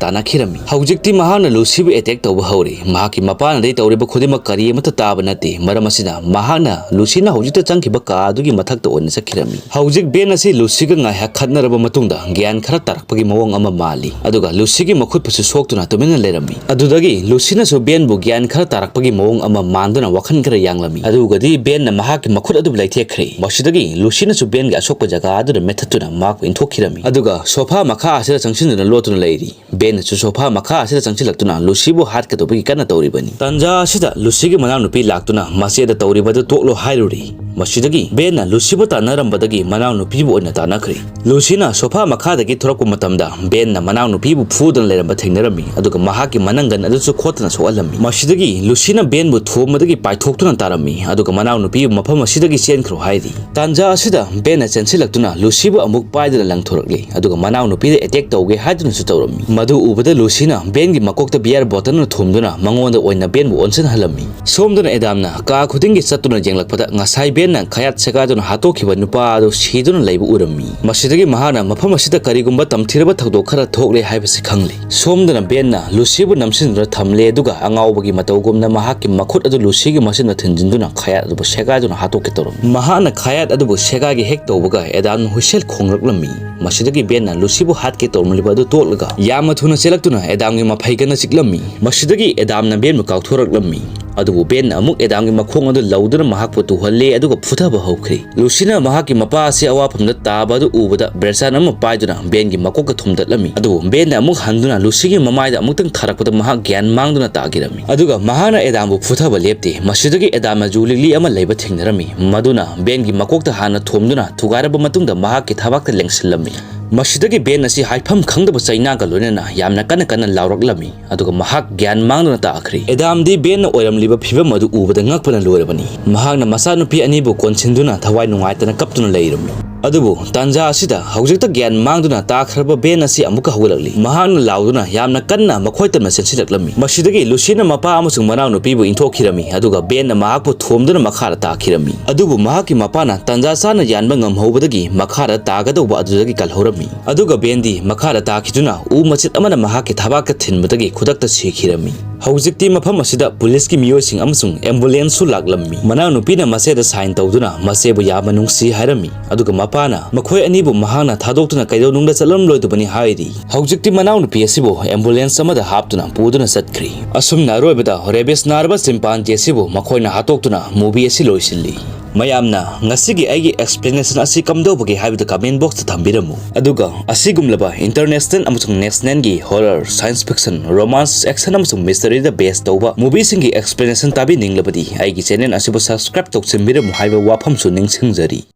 ꯇꯥꯟꯅꯈꯤꯔꯝꯃꯤ꯫ ꯍꯧꯖꯤꯛꯇꯤ ꯃꯍꯥꯛꯅ ꯂꯨꯁꯤꯕꯨ ꯑꯦꯇꯦꯛ ꯇꯧꯕ ꯍꯧꯔꯤ꯫ ꯃꯍꯥꯛꯀꯤ ꯃꯄꯥꯅꯗꯤ ꯇꯧꯔꯤꯕ ꯈꯨꯗꯤꯡꯃꯛ ꯀꯔꯤ ꯑꯃꯠꯇ ꯇꯥꯕ ꯅꯠꯇꯦ꯫ ꯃꯔꯝ ꯑꯁꯤꯅ, ꯃꯍꯥꯛꯅ ꯂꯨꯁꯤꯅ ꯍꯧꯖꯤꯛꯇ ꯆꯪꯈꯤꯕ ꯀꯥ ꯑꯗꯨꯒꯤ ꯃꯊꯛꯇ ꯑꯣꯏꯅ ꯆꯠꯈꯤꯔꯝꯃꯤ꯫ ꯍꯧꯖꯤꯛ ꯕꯦꯟ ꯑꯁꯤ ꯂꯨꯁꯤꯒ ꯉꯥꯏꯍꯥꯛ ꯈꯠꯅꯔꯕ ꯃꯇꯨꯡꯗ ꯒ꯭ꯌꯥꯟ ꯈꯔ ꯇꯥꯔꯛꯄꯒꯤ ꯃꯑꯣꯡ ꯑꯃ ꯃꯥꯜꯂꯤ, ꯑꯗꯨꯒ ꯂꯨꯁꯤꯒꯤ ꯃꯈꯨꯠꯄꯨꯁꯨ ꯁꯣꯛꯇꯨꯅ ꯇꯨꯃꯤꯟꯅ ꯂꯩꯔꯝꯃꯤ꯫ ꯑꯗꯨꯗꯒꯤ ꯂꯨꯁꯤꯅꯁꯨ ꯕꯦꯟꯕꯨ ꯒ꯭ꯌꯥꯟ ꯈꯔ ꯇꯥꯔꯛꯄꯒꯤ ꯃꯑꯣꯡ ꯑꯃ ꯃꯥꯟꯗꯨꯅ ꯋꯥꯈꯜ ꯈꯔ ꯌꯥꯡꯂꯝꯃꯤ꯫ ꯑꯗꯨꯒꯗꯤ ꯕꯦꯟꯅ ꯃꯍꯥꯛꯀꯤ ꯃꯈꯨꯠ ꯑꯗꯨꯕꯨ ꯂꯩꯊꯦꯛꯈ꯭ꯔꯦ꯫ ꯃꯁꯤꯗꯒꯤ ꯂꯨꯁꯤꯅꯁꯨ ꯕꯦꯟꯒꯤ ꯑꯁꯣꯛꯄ ꯖꯒꯥ ꯑꯗꯨꯗ ꯃꯦꯠꯊꯠꯇꯨꯅ ꯃꯍꯥꯛꯄꯨ ꯏꯟꯊꯣꯛꯈꯤꯔꯝꯃꯤ, ꯑꯗꯨꯒ ꯁꯣꯐꯥ ꯃꯈꯥ ꯑꯁꯤꯗ ꯆꯪꯁꯤꯟꯗꯨꯅ ꯂꯣꯠꯇꯨꯅ ꯂꯩꯔꯤ꯫ ꯕꯦꯟꯅꯁꯨ ꯁꯣꯐꯥ ꯃꯈꯥ ꯑꯁꯤꯗ ꯆꯪꯁꯤꯜꯂꯛꯇꯨꯅ ꯂꯨꯁꯤꯕꯨ ꯍꯥꯠꯀꯗꯧꯕꯒꯤ ꯀꯟꯅ ꯇꯧꯔꯤꯕꯅꯤ꯫ ꯇꯥꯟꯖꯥ ꯑꯁꯤꯗ ꯂꯨꯁꯤꯒꯤ ꯃꯅꯥꯎꯅꯨꯄꯤ ꯂꯥꯛꯇꯨꯅ ꯃꯆꯦꯗ ꯇꯧꯔꯤꯕꯗꯨ ꯇꯣꯛꯂꯣ ꯍꯥꯏꯔꯨꯔꯤ꯫ ꯃꯁꯤꯗꯒꯤ ꯕꯦꯟꯅ ꯂꯨꯁꯤꯕꯨ ꯇꯥꯟꯅꯔꯝꯕꯗꯒꯤ ꯃꯅꯥꯎꯅꯨꯄꯤꯕꯨ ꯑꯣꯏꯅ ꯇꯥꯟꯅꯈ꯭ꯔꯦ꯫ ꯂꯨꯁꯤꯅ ꯁꯣꯐꯥ ꯃꯈꯥꯗꯒꯤ ꯊꯣꯔꯛꯄ ꯃꯇꯝꯗ ꯕꯦꯟꯅ ꯃꯅꯥꯎꯅꯨꯄꯤꯕꯨ ꯐꯨꯗꯨꯅ ꯂꯩꯔꯝꯕ ꯊꯦꯡꯅꯔꯝꯃꯤ, ꯑꯗꯨꯒ ꯃꯍꯥꯛꯀꯤ ꯃꯅꯪꯒꯟ ꯑꯗꯨꯁꯨ ꯈꯣꯠꯇꯅ ꯁꯣꯛꯍꯜꯂꯝꯃꯤ꯫ ꯃꯁꯤꯗꯒꯤ ꯂꯨꯁꯤꯅ ꯕꯦꯟꯕꯨ ꯊꯣꯝꯕꯗꯒꯤ ꯄꯥꯏꯊꯣꯛꯇꯨꯅ ꯇꯥꯔꯝꯃꯤ, ꯑꯗꯨꯒ ꯃꯅꯥꯎꯅꯨꯄꯤꯕꯨ ꯃꯐꯝ ꯑꯁꯤꯗꯒꯤ ꯆꯦꯟꯈ꯭ꯔꯣ ꯍꯥꯏꯔꯤ꯫ ꯇꯥꯟꯖꯥ ꯑꯁꯤꯗ ꯕꯦꯟꯅ ꯆꯦꯟꯁꯤꯜꯂꯛꯇꯨꯅ ꯂꯨꯁꯤꯕꯨ ꯑꯃꯨꯛ ꯄꯥꯏꯗꯨꯅ ꯂꯪꯊꯣꯔꯛꯂꯤ, ꯑꯗꯨꯒ ꯃꯅꯥꯎꯅꯨꯄꯤꯗ ꯑꯦꯇꯦꯛ ꯇꯧꯒꯦ ꯍꯥꯏꯗꯨꯅꯁꯨ ꯇꯧꯔꯝꯃꯤ꯫ ꯃꯗꯨ ꯎꯕꯗ ꯂꯨꯁꯤꯅ ꯕꯦꯟꯒꯤ ꯃꯀꯣꯛꯇ ꯕꯤꯌꯔ ꯕꯣꯇꯜꯅ ꯊꯣꯝꯗꯨꯅ ꯃꯉꯣꯟꯗ ꯑꯣꯏꯅ ꯕꯦꯟꯕꯨ ꯑꯣꯟꯁꯤꯟꯍꯜꯂꯝꯃꯤ꯫ ꯁꯣꯝꯗꯅ ꯑꯦꯗꯥꯝꯅ ꯀꯥ ꯈꯨꯗꯤꯡꯒꯤ ꯆꯠꯇꯨꯅ ꯌꯦꯡꯂꯛꯄꯗ ꯉꯁꯥꯏ ꯕꯦꯟꯅ ꯈꯌꯥꯠ ꯁꯦꯒꯥꯏꯗꯨꯅ ꯍꯥꯠꯇꯣꯛꯈꯤꯕ ꯅꯨꯄꯥ ꯑꯗꯨ ꯁꯤꯗꯨꯅ ꯂꯩꯕ ꯎꯔꯝꯃꯤ꯫ ꯃꯁꯤꯗꯒꯤ ꯃꯍꯥꯛꯅ ꯃꯐꯝ ꯑꯁꯤꯗ ꯀꯔꯤꯒꯨꯝꯕ ꯇꯝꯊꯤꯔꯕ ꯊꯧꯗꯣꯛ ꯈꯔ ꯊꯣꯛꯂꯦ ꯍꯥꯏꯕꯁꯤ ꯈꯪꯂꯤ꯫ ꯁꯣꯝꯗꯅ ꯕꯦꯟꯅ ꯂꯨꯁꯤꯕꯨ ꯅꯝꯁꯤꯟꯗꯨꯅ ꯊꯝꯂꯦ, ꯑꯗꯨꯒ ꯑꯉꯥꯎꯕꯒꯤ ꯃꯇꯧꯒꯨꯝꯅ ꯃꯍꯥꯛꯀꯤ ꯃꯈꯨꯠ ꯑꯗꯨ ꯂꯨꯁꯤꯒꯤ ꯃꯆꯤꯟꯗ ꯊꯤꯟꯖꯤꯟꯗꯨꯅ ꯈꯌꯥꯠ ꯑꯗꯨꯕꯨ ꯁꯦꯒꯥꯏꯗꯨꯅ ꯍꯥꯠꯇꯣꯛꯀꯦ ꯇꯧꯔꯝꯃꯤ꯫ ꯃꯍꯥꯛꯅ ꯈꯌꯥꯠ ꯑꯗꯨꯕꯨ ꯁꯦꯒꯥꯏꯒꯦ ꯍꯦꯛ ꯇꯧꯕꯒ ꯑꯦꯗꯥꯝꯅ ꯍꯨꯏꯁꯦꯜ ꯈꯣꯡꯂꯛꯂꯝꯃꯤ꯫ ꯃꯁꯤꯗꯒꯤ ꯕꯦꯟꯅ ꯂꯨꯁꯤꯕꯨ ꯍꯥꯠꯀꯦ ꯇꯧꯔꯝꯂꯤꯕ ꯑꯗꯨ ꯇꯣꯛꯂꯒ ꯌꯥꯝꯅ ꯊꯨꯅ ꯆꯦꯜꯂꯛꯇꯨꯅ ꯑꯦꯗꯥꯝꯒꯤ ꯃꯐꯩꯒꯟꯅ ꯆꯤꯛꯂꯝꯃꯤ꯫ ꯃꯁꯤꯗꯒꯤ ꯑꯦꯗꯥꯝꯅ ꯕꯦꯟꯕꯨ ꯀꯥꯎꯊꯣꯔꯛꯂꯝꯃꯤ꯫ ꯑꯗꯨꯕꯨ ꯕꯦꯟꯅ ꯑꯃꯨꯛ ꯑꯦꯗꯥꯝꯒꯤ ꯃꯈꯣꯡ ꯑꯗꯨ ꯂꯧꯗꯨꯅ ꯃꯍꯥꯛꯄꯨ ꯇꯨꯍꯜꯂꯦ, ꯑꯗꯨꯒ ꯐꯨꯊꯕ ꯍꯧꯈ꯭ꯔꯦ꯫ ꯂꯨꯁꯤꯅ ꯃꯍꯥꯛꯀꯤ ꯃꯄꯥ ꯑꯁꯤ ꯑꯋꯥꯐꯝꯗ ꯇꯥꯕ ꯑꯗꯨ ꯎꯕꯗ ꯕ꯭ꯔꯦꯆꯥꯟ ꯑꯃ ꯄꯥꯏꯗꯨꯅ ꯕꯦꯟꯒꯤ ꯃꯀꯣꯛꯇ ꯊꯣꯝꯗꯠꯂꯝꯃꯤ꯫ ꯑꯗꯨꯕꯨ ꯕꯦꯟꯅ ꯑꯃꯨꯛ ꯍꯟꯗꯨꯅ ꯂꯨꯁꯤꯒꯤ ꯃꯃꯥꯏꯗ ꯑꯃꯨꯛꯇꯪ ꯊꯥꯔꯛꯄꯗ ꯃꯍꯥꯛ ꯒ꯭ꯌꯥꯟ ꯃꯥꯡꯗꯨꯅ ꯇꯥꯈꯤꯔꯝꯃꯤ꯫ ꯑꯗꯨꯒ ꯃꯍꯥꯛꯅ ꯑꯦꯗꯥꯝꯕꯨ ꯐꯨꯊꯕ ꯂꯦꯞꯇꯦ꯫ ꯃꯁꯤꯗꯒꯤ ꯑꯦꯗꯥꯝꯅ ꯖꯨ ꯂꯤꯛꯂꯤ ꯑꯃ ꯂꯩꯕ ꯊꯦꯡꯅꯔꯝꯃꯤ꯫ ꯃꯗꯨꯅ ꯕꯦꯟꯒꯤ ꯃꯀꯣꯛꯇ ꯍꯥꯟꯅ ꯊꯣꯝꯗꯨꯅ ꯊꯨꯒꯥꯏꯔꯕ ꯃꯇꯨꯡꯗ ꯃꯍꯥꯛꯀꯤ ꯊꯕꯥꯛꯇ ꯂꯦꯡꯁꯤꯜꯂꯝꯃꯤ꯫ ꯃꯁꯤꯗꯒꯤ ꯕꯦꯟ ꯑꯁꯤ ꯍꯥꯏꯐꯝ ꯈꯪꯗꯕ ꯆꯩꯅꯥꯒ ꯂꯣꯏꯅꯅ ꯌꯥꯝꯅ ꯀꯟꯅ ꯀꯟꯅ ꯂꯥꯎꯔꯛꯂꯝꯃꯤ, ꯑꯗꯨꯒ ꯃꯍꯥꯛ ꯒ꯭ꯌꯥꯟ ꯃꯥꯡꯗꯨꯅ ꯇꯥꯈ꯭ꯔꯦ꯫ ꯑꯦꯗꯥꯝꯗꯤ ꯕꯦꯟꯅ ꯑꯣꯏꯔꯝꯂꯤꯕ ꯐꯤꯕꯝ ꯑꯗꯨ ꯎꯕꯗ ꯉꯛꯄꯅ ꯂꯣꯏꯔꯕꯅꯤ꯫ ꯃꯍꯥꯛꯅ ꯃꯆꯥꯅꯨꯄꯤ ꯑꯅꯤꯕꯨ ꯀꯣꯟꯁꯤꯟꯗꯨꯅ ꯊꯋꯥꯏ ꯅꯨꯡꯉꯥꯏꯇꯅ ꯀꯞꯇꯨꯅ ꯂꯩꯔꯝꯃꯤ꯫ ꯑꯗꯨꯕꯨ ꯇꯥꯟꯖꯥ ꯑꯁꯤꯗ ꯍꯧꯖꯤꯛꯇ ꯒ꯭ꯌꯥꯟ ꯃꯥꯡꯗꯨꯅ ꯇꯥꯈ꯭ꯔꯕ ꯕꯦꯟ ꯑꯁꯤ ꯑꯃꯨꯛꯀ ꯍꯧꯒꯠꯂꯛꯂꯤ꯫ ꯃꯍꯥꯛꯅ ꯂꯥꯎꯗꯨꯅ ꯌꯥꯝꯅ ꯀꯟꯅ ꯃꯈꯣꯏ ꯇꯝꯅ ꯆꯦꯟꯁꯤꯜꯂꯛꯂꯝꯃꯤ꯫ ꯃꯁꯤꯗꯒꯤ ꯂꯨꯁꯤꯅ ꯃꯄꯥ ꯑꯃꯁꯨꯡ ꯃꯅꯥꯎꯅꯨꯄꯤꯕꯨ ꯏꯟꯊꯣꯛꯈꯤꯔꯝꯃꯤ, ꯑꯗꯨꯒ ꯕꯦꯟꯅ ꯃꯍꯥꯛꯄꯨ ꯊꯣꯝꯗꯨꯅ ꯃꯈꯥꯗ ꯇꯥꯈꯤꯔꯝꯃꯤ꯫ ꯑꯗꯨꯕꯨ ꯃꯍꯥꯛꯀꯤ ꯃꯄꯥꯅ ꯇꯥꯟꯖꯥ ꯆꯥꯅ ꯌꯥꯟꯕ ꯉꯝꯍꯧꯕꯗꯒꯤ ꯃꯈꯥꯗ ꯇꯥꯒꯗꯧꯕ ꯑꯗꯨꯗꯒꯤ ꯀꯜꯍꯧꯔꯝꯃꯤ꯫ ꯑꯗꯨꯒ ꯕꯦꯟꯗꯤ ꯃꯈꯥꯗ ꯇꯥꯈꯤꯗꯨꯅ ꯎ ꯃꯆꯦꯠ ꯑꯃꯅ ꯃꯍꯥꯛꯀꯤ ꯊꯕꯥꯛꯇ ꯊꯤꯟꯕꯗꯒꯤ ꯈꯨꯗꯛꯇ ꯁꯤꯈꯤꯔꯝꯃꯤ꯫ ꯍꯧꯖꯤꯛꯇꯤ ꯃꯐꯝ ꯑꯁꯤꯗ ꯄꯨꯂꯤꯁꯀꯤ ꯃꯤꯑꯣꯏꯁꯤꯡ ꯑꯃꯁꯨꯡ ꯑꯦꯝꯕꯨꯂꯦꯟꯁꯁꯨ ꯂꯥꯛꯂꯝꯃꯤ꯫ ꯃꯅꯥꯎꯅꯨꯄꯤꯅ ꯃꯆꯦꯗ ꯁꯥꯏꯟ ꯇꯧꯗꯨꯅ ꯃꯆꯦꯕꯨ ꯌꯥꯝꯅ ꯅꯨꯡꯁꯤ ꯍꯥꯏꯔꯝꯃꯤ, ꯑꯗꯨꯒ ꯃꯄꯥꯅ ꯃꯈꯣꯏ ꯑꯅꯤꯕꯨ ꯃꯍꯥꯛꯅ ꯊꯥꯗꯣꯛꯇꯨꯅ ꯀꯩꯗꯧꯅꯨꯡꯗ ꯆꯠꯂꯝꯂꯣꯏꯗꯕꯅꯤ ꯍꯥꯏꯔꯤ꯫ ꯍꯧꯖꯤꯛꯇꯤ ꯃꯅꯥꯎꯅꯨꯄꯤ ꯑꯁꯤꯕꯨ ꯑꯦꯝꯕꯨꯂꯦꯟꯁ ꯑꯃꯗ ꯍꯥꯞꯇꯨꯅ ꯄꯨꯗꯨꯅ ꯆꯠꯈ꯭ꯔꯤ꯫ ꯑꯁꯨꯝꯅ ꯑꯔꯣꯏꯕꯗ ꯔꯦꯕꯤꯁ ꯅꯥꯔꯕ ꯆꯤꯝꯄꯥꯟꯖꯤ ꯑꯁꯤꯕꯨ ꯃꯈꯣꯏꯅ ꯍꯥꯠꯇꯣꯛꯇꯨꯅ movie ꯑꯁꯤ ꯂꯣꯏꯁꯤꯜꯂꯤ꯫ ꯃꯌꯥꯝꯅ ꯉꯁꯤꯒꯤ ꯑꯩꯒꯤ explanation ꯑꯁꯤ ꯀꯝꯗꯧꯕꯒꯦ ꯍꯥꯏꯕꯗꯨ comment box ꯇ ꯊꯝꯕꯤꯔꯝꯃꯨ꯫ ꯑꯗꯨꯒ ꯑꯁꯤꯒꯨꯝꯂꯕ international ꯑꯃꯁꯨꯡ national ꯒꯤ horror, science fiction, romance, action ꯑꯃꯁꯨꯡ mystery ꯗ base ꯇꯧꯕ movie ꯁꯤꯡꯒꯤ explanation ꯇꯥꯕꯤꯅꯤꯡꯂꯕꯗꯤ ꯑꯩꯒꯤ channel ꯑꯁꯤꯕꯨ subscribe ꯇꯧꯁꯤꯟꯕꯤꯔꯝꯃꯨ ꯍꯥꯏꯕ ꯋꯥꯐꯝꯁꯨ ꯅꯤꯡꯁꯤꯡꯖꯔꯤ꯫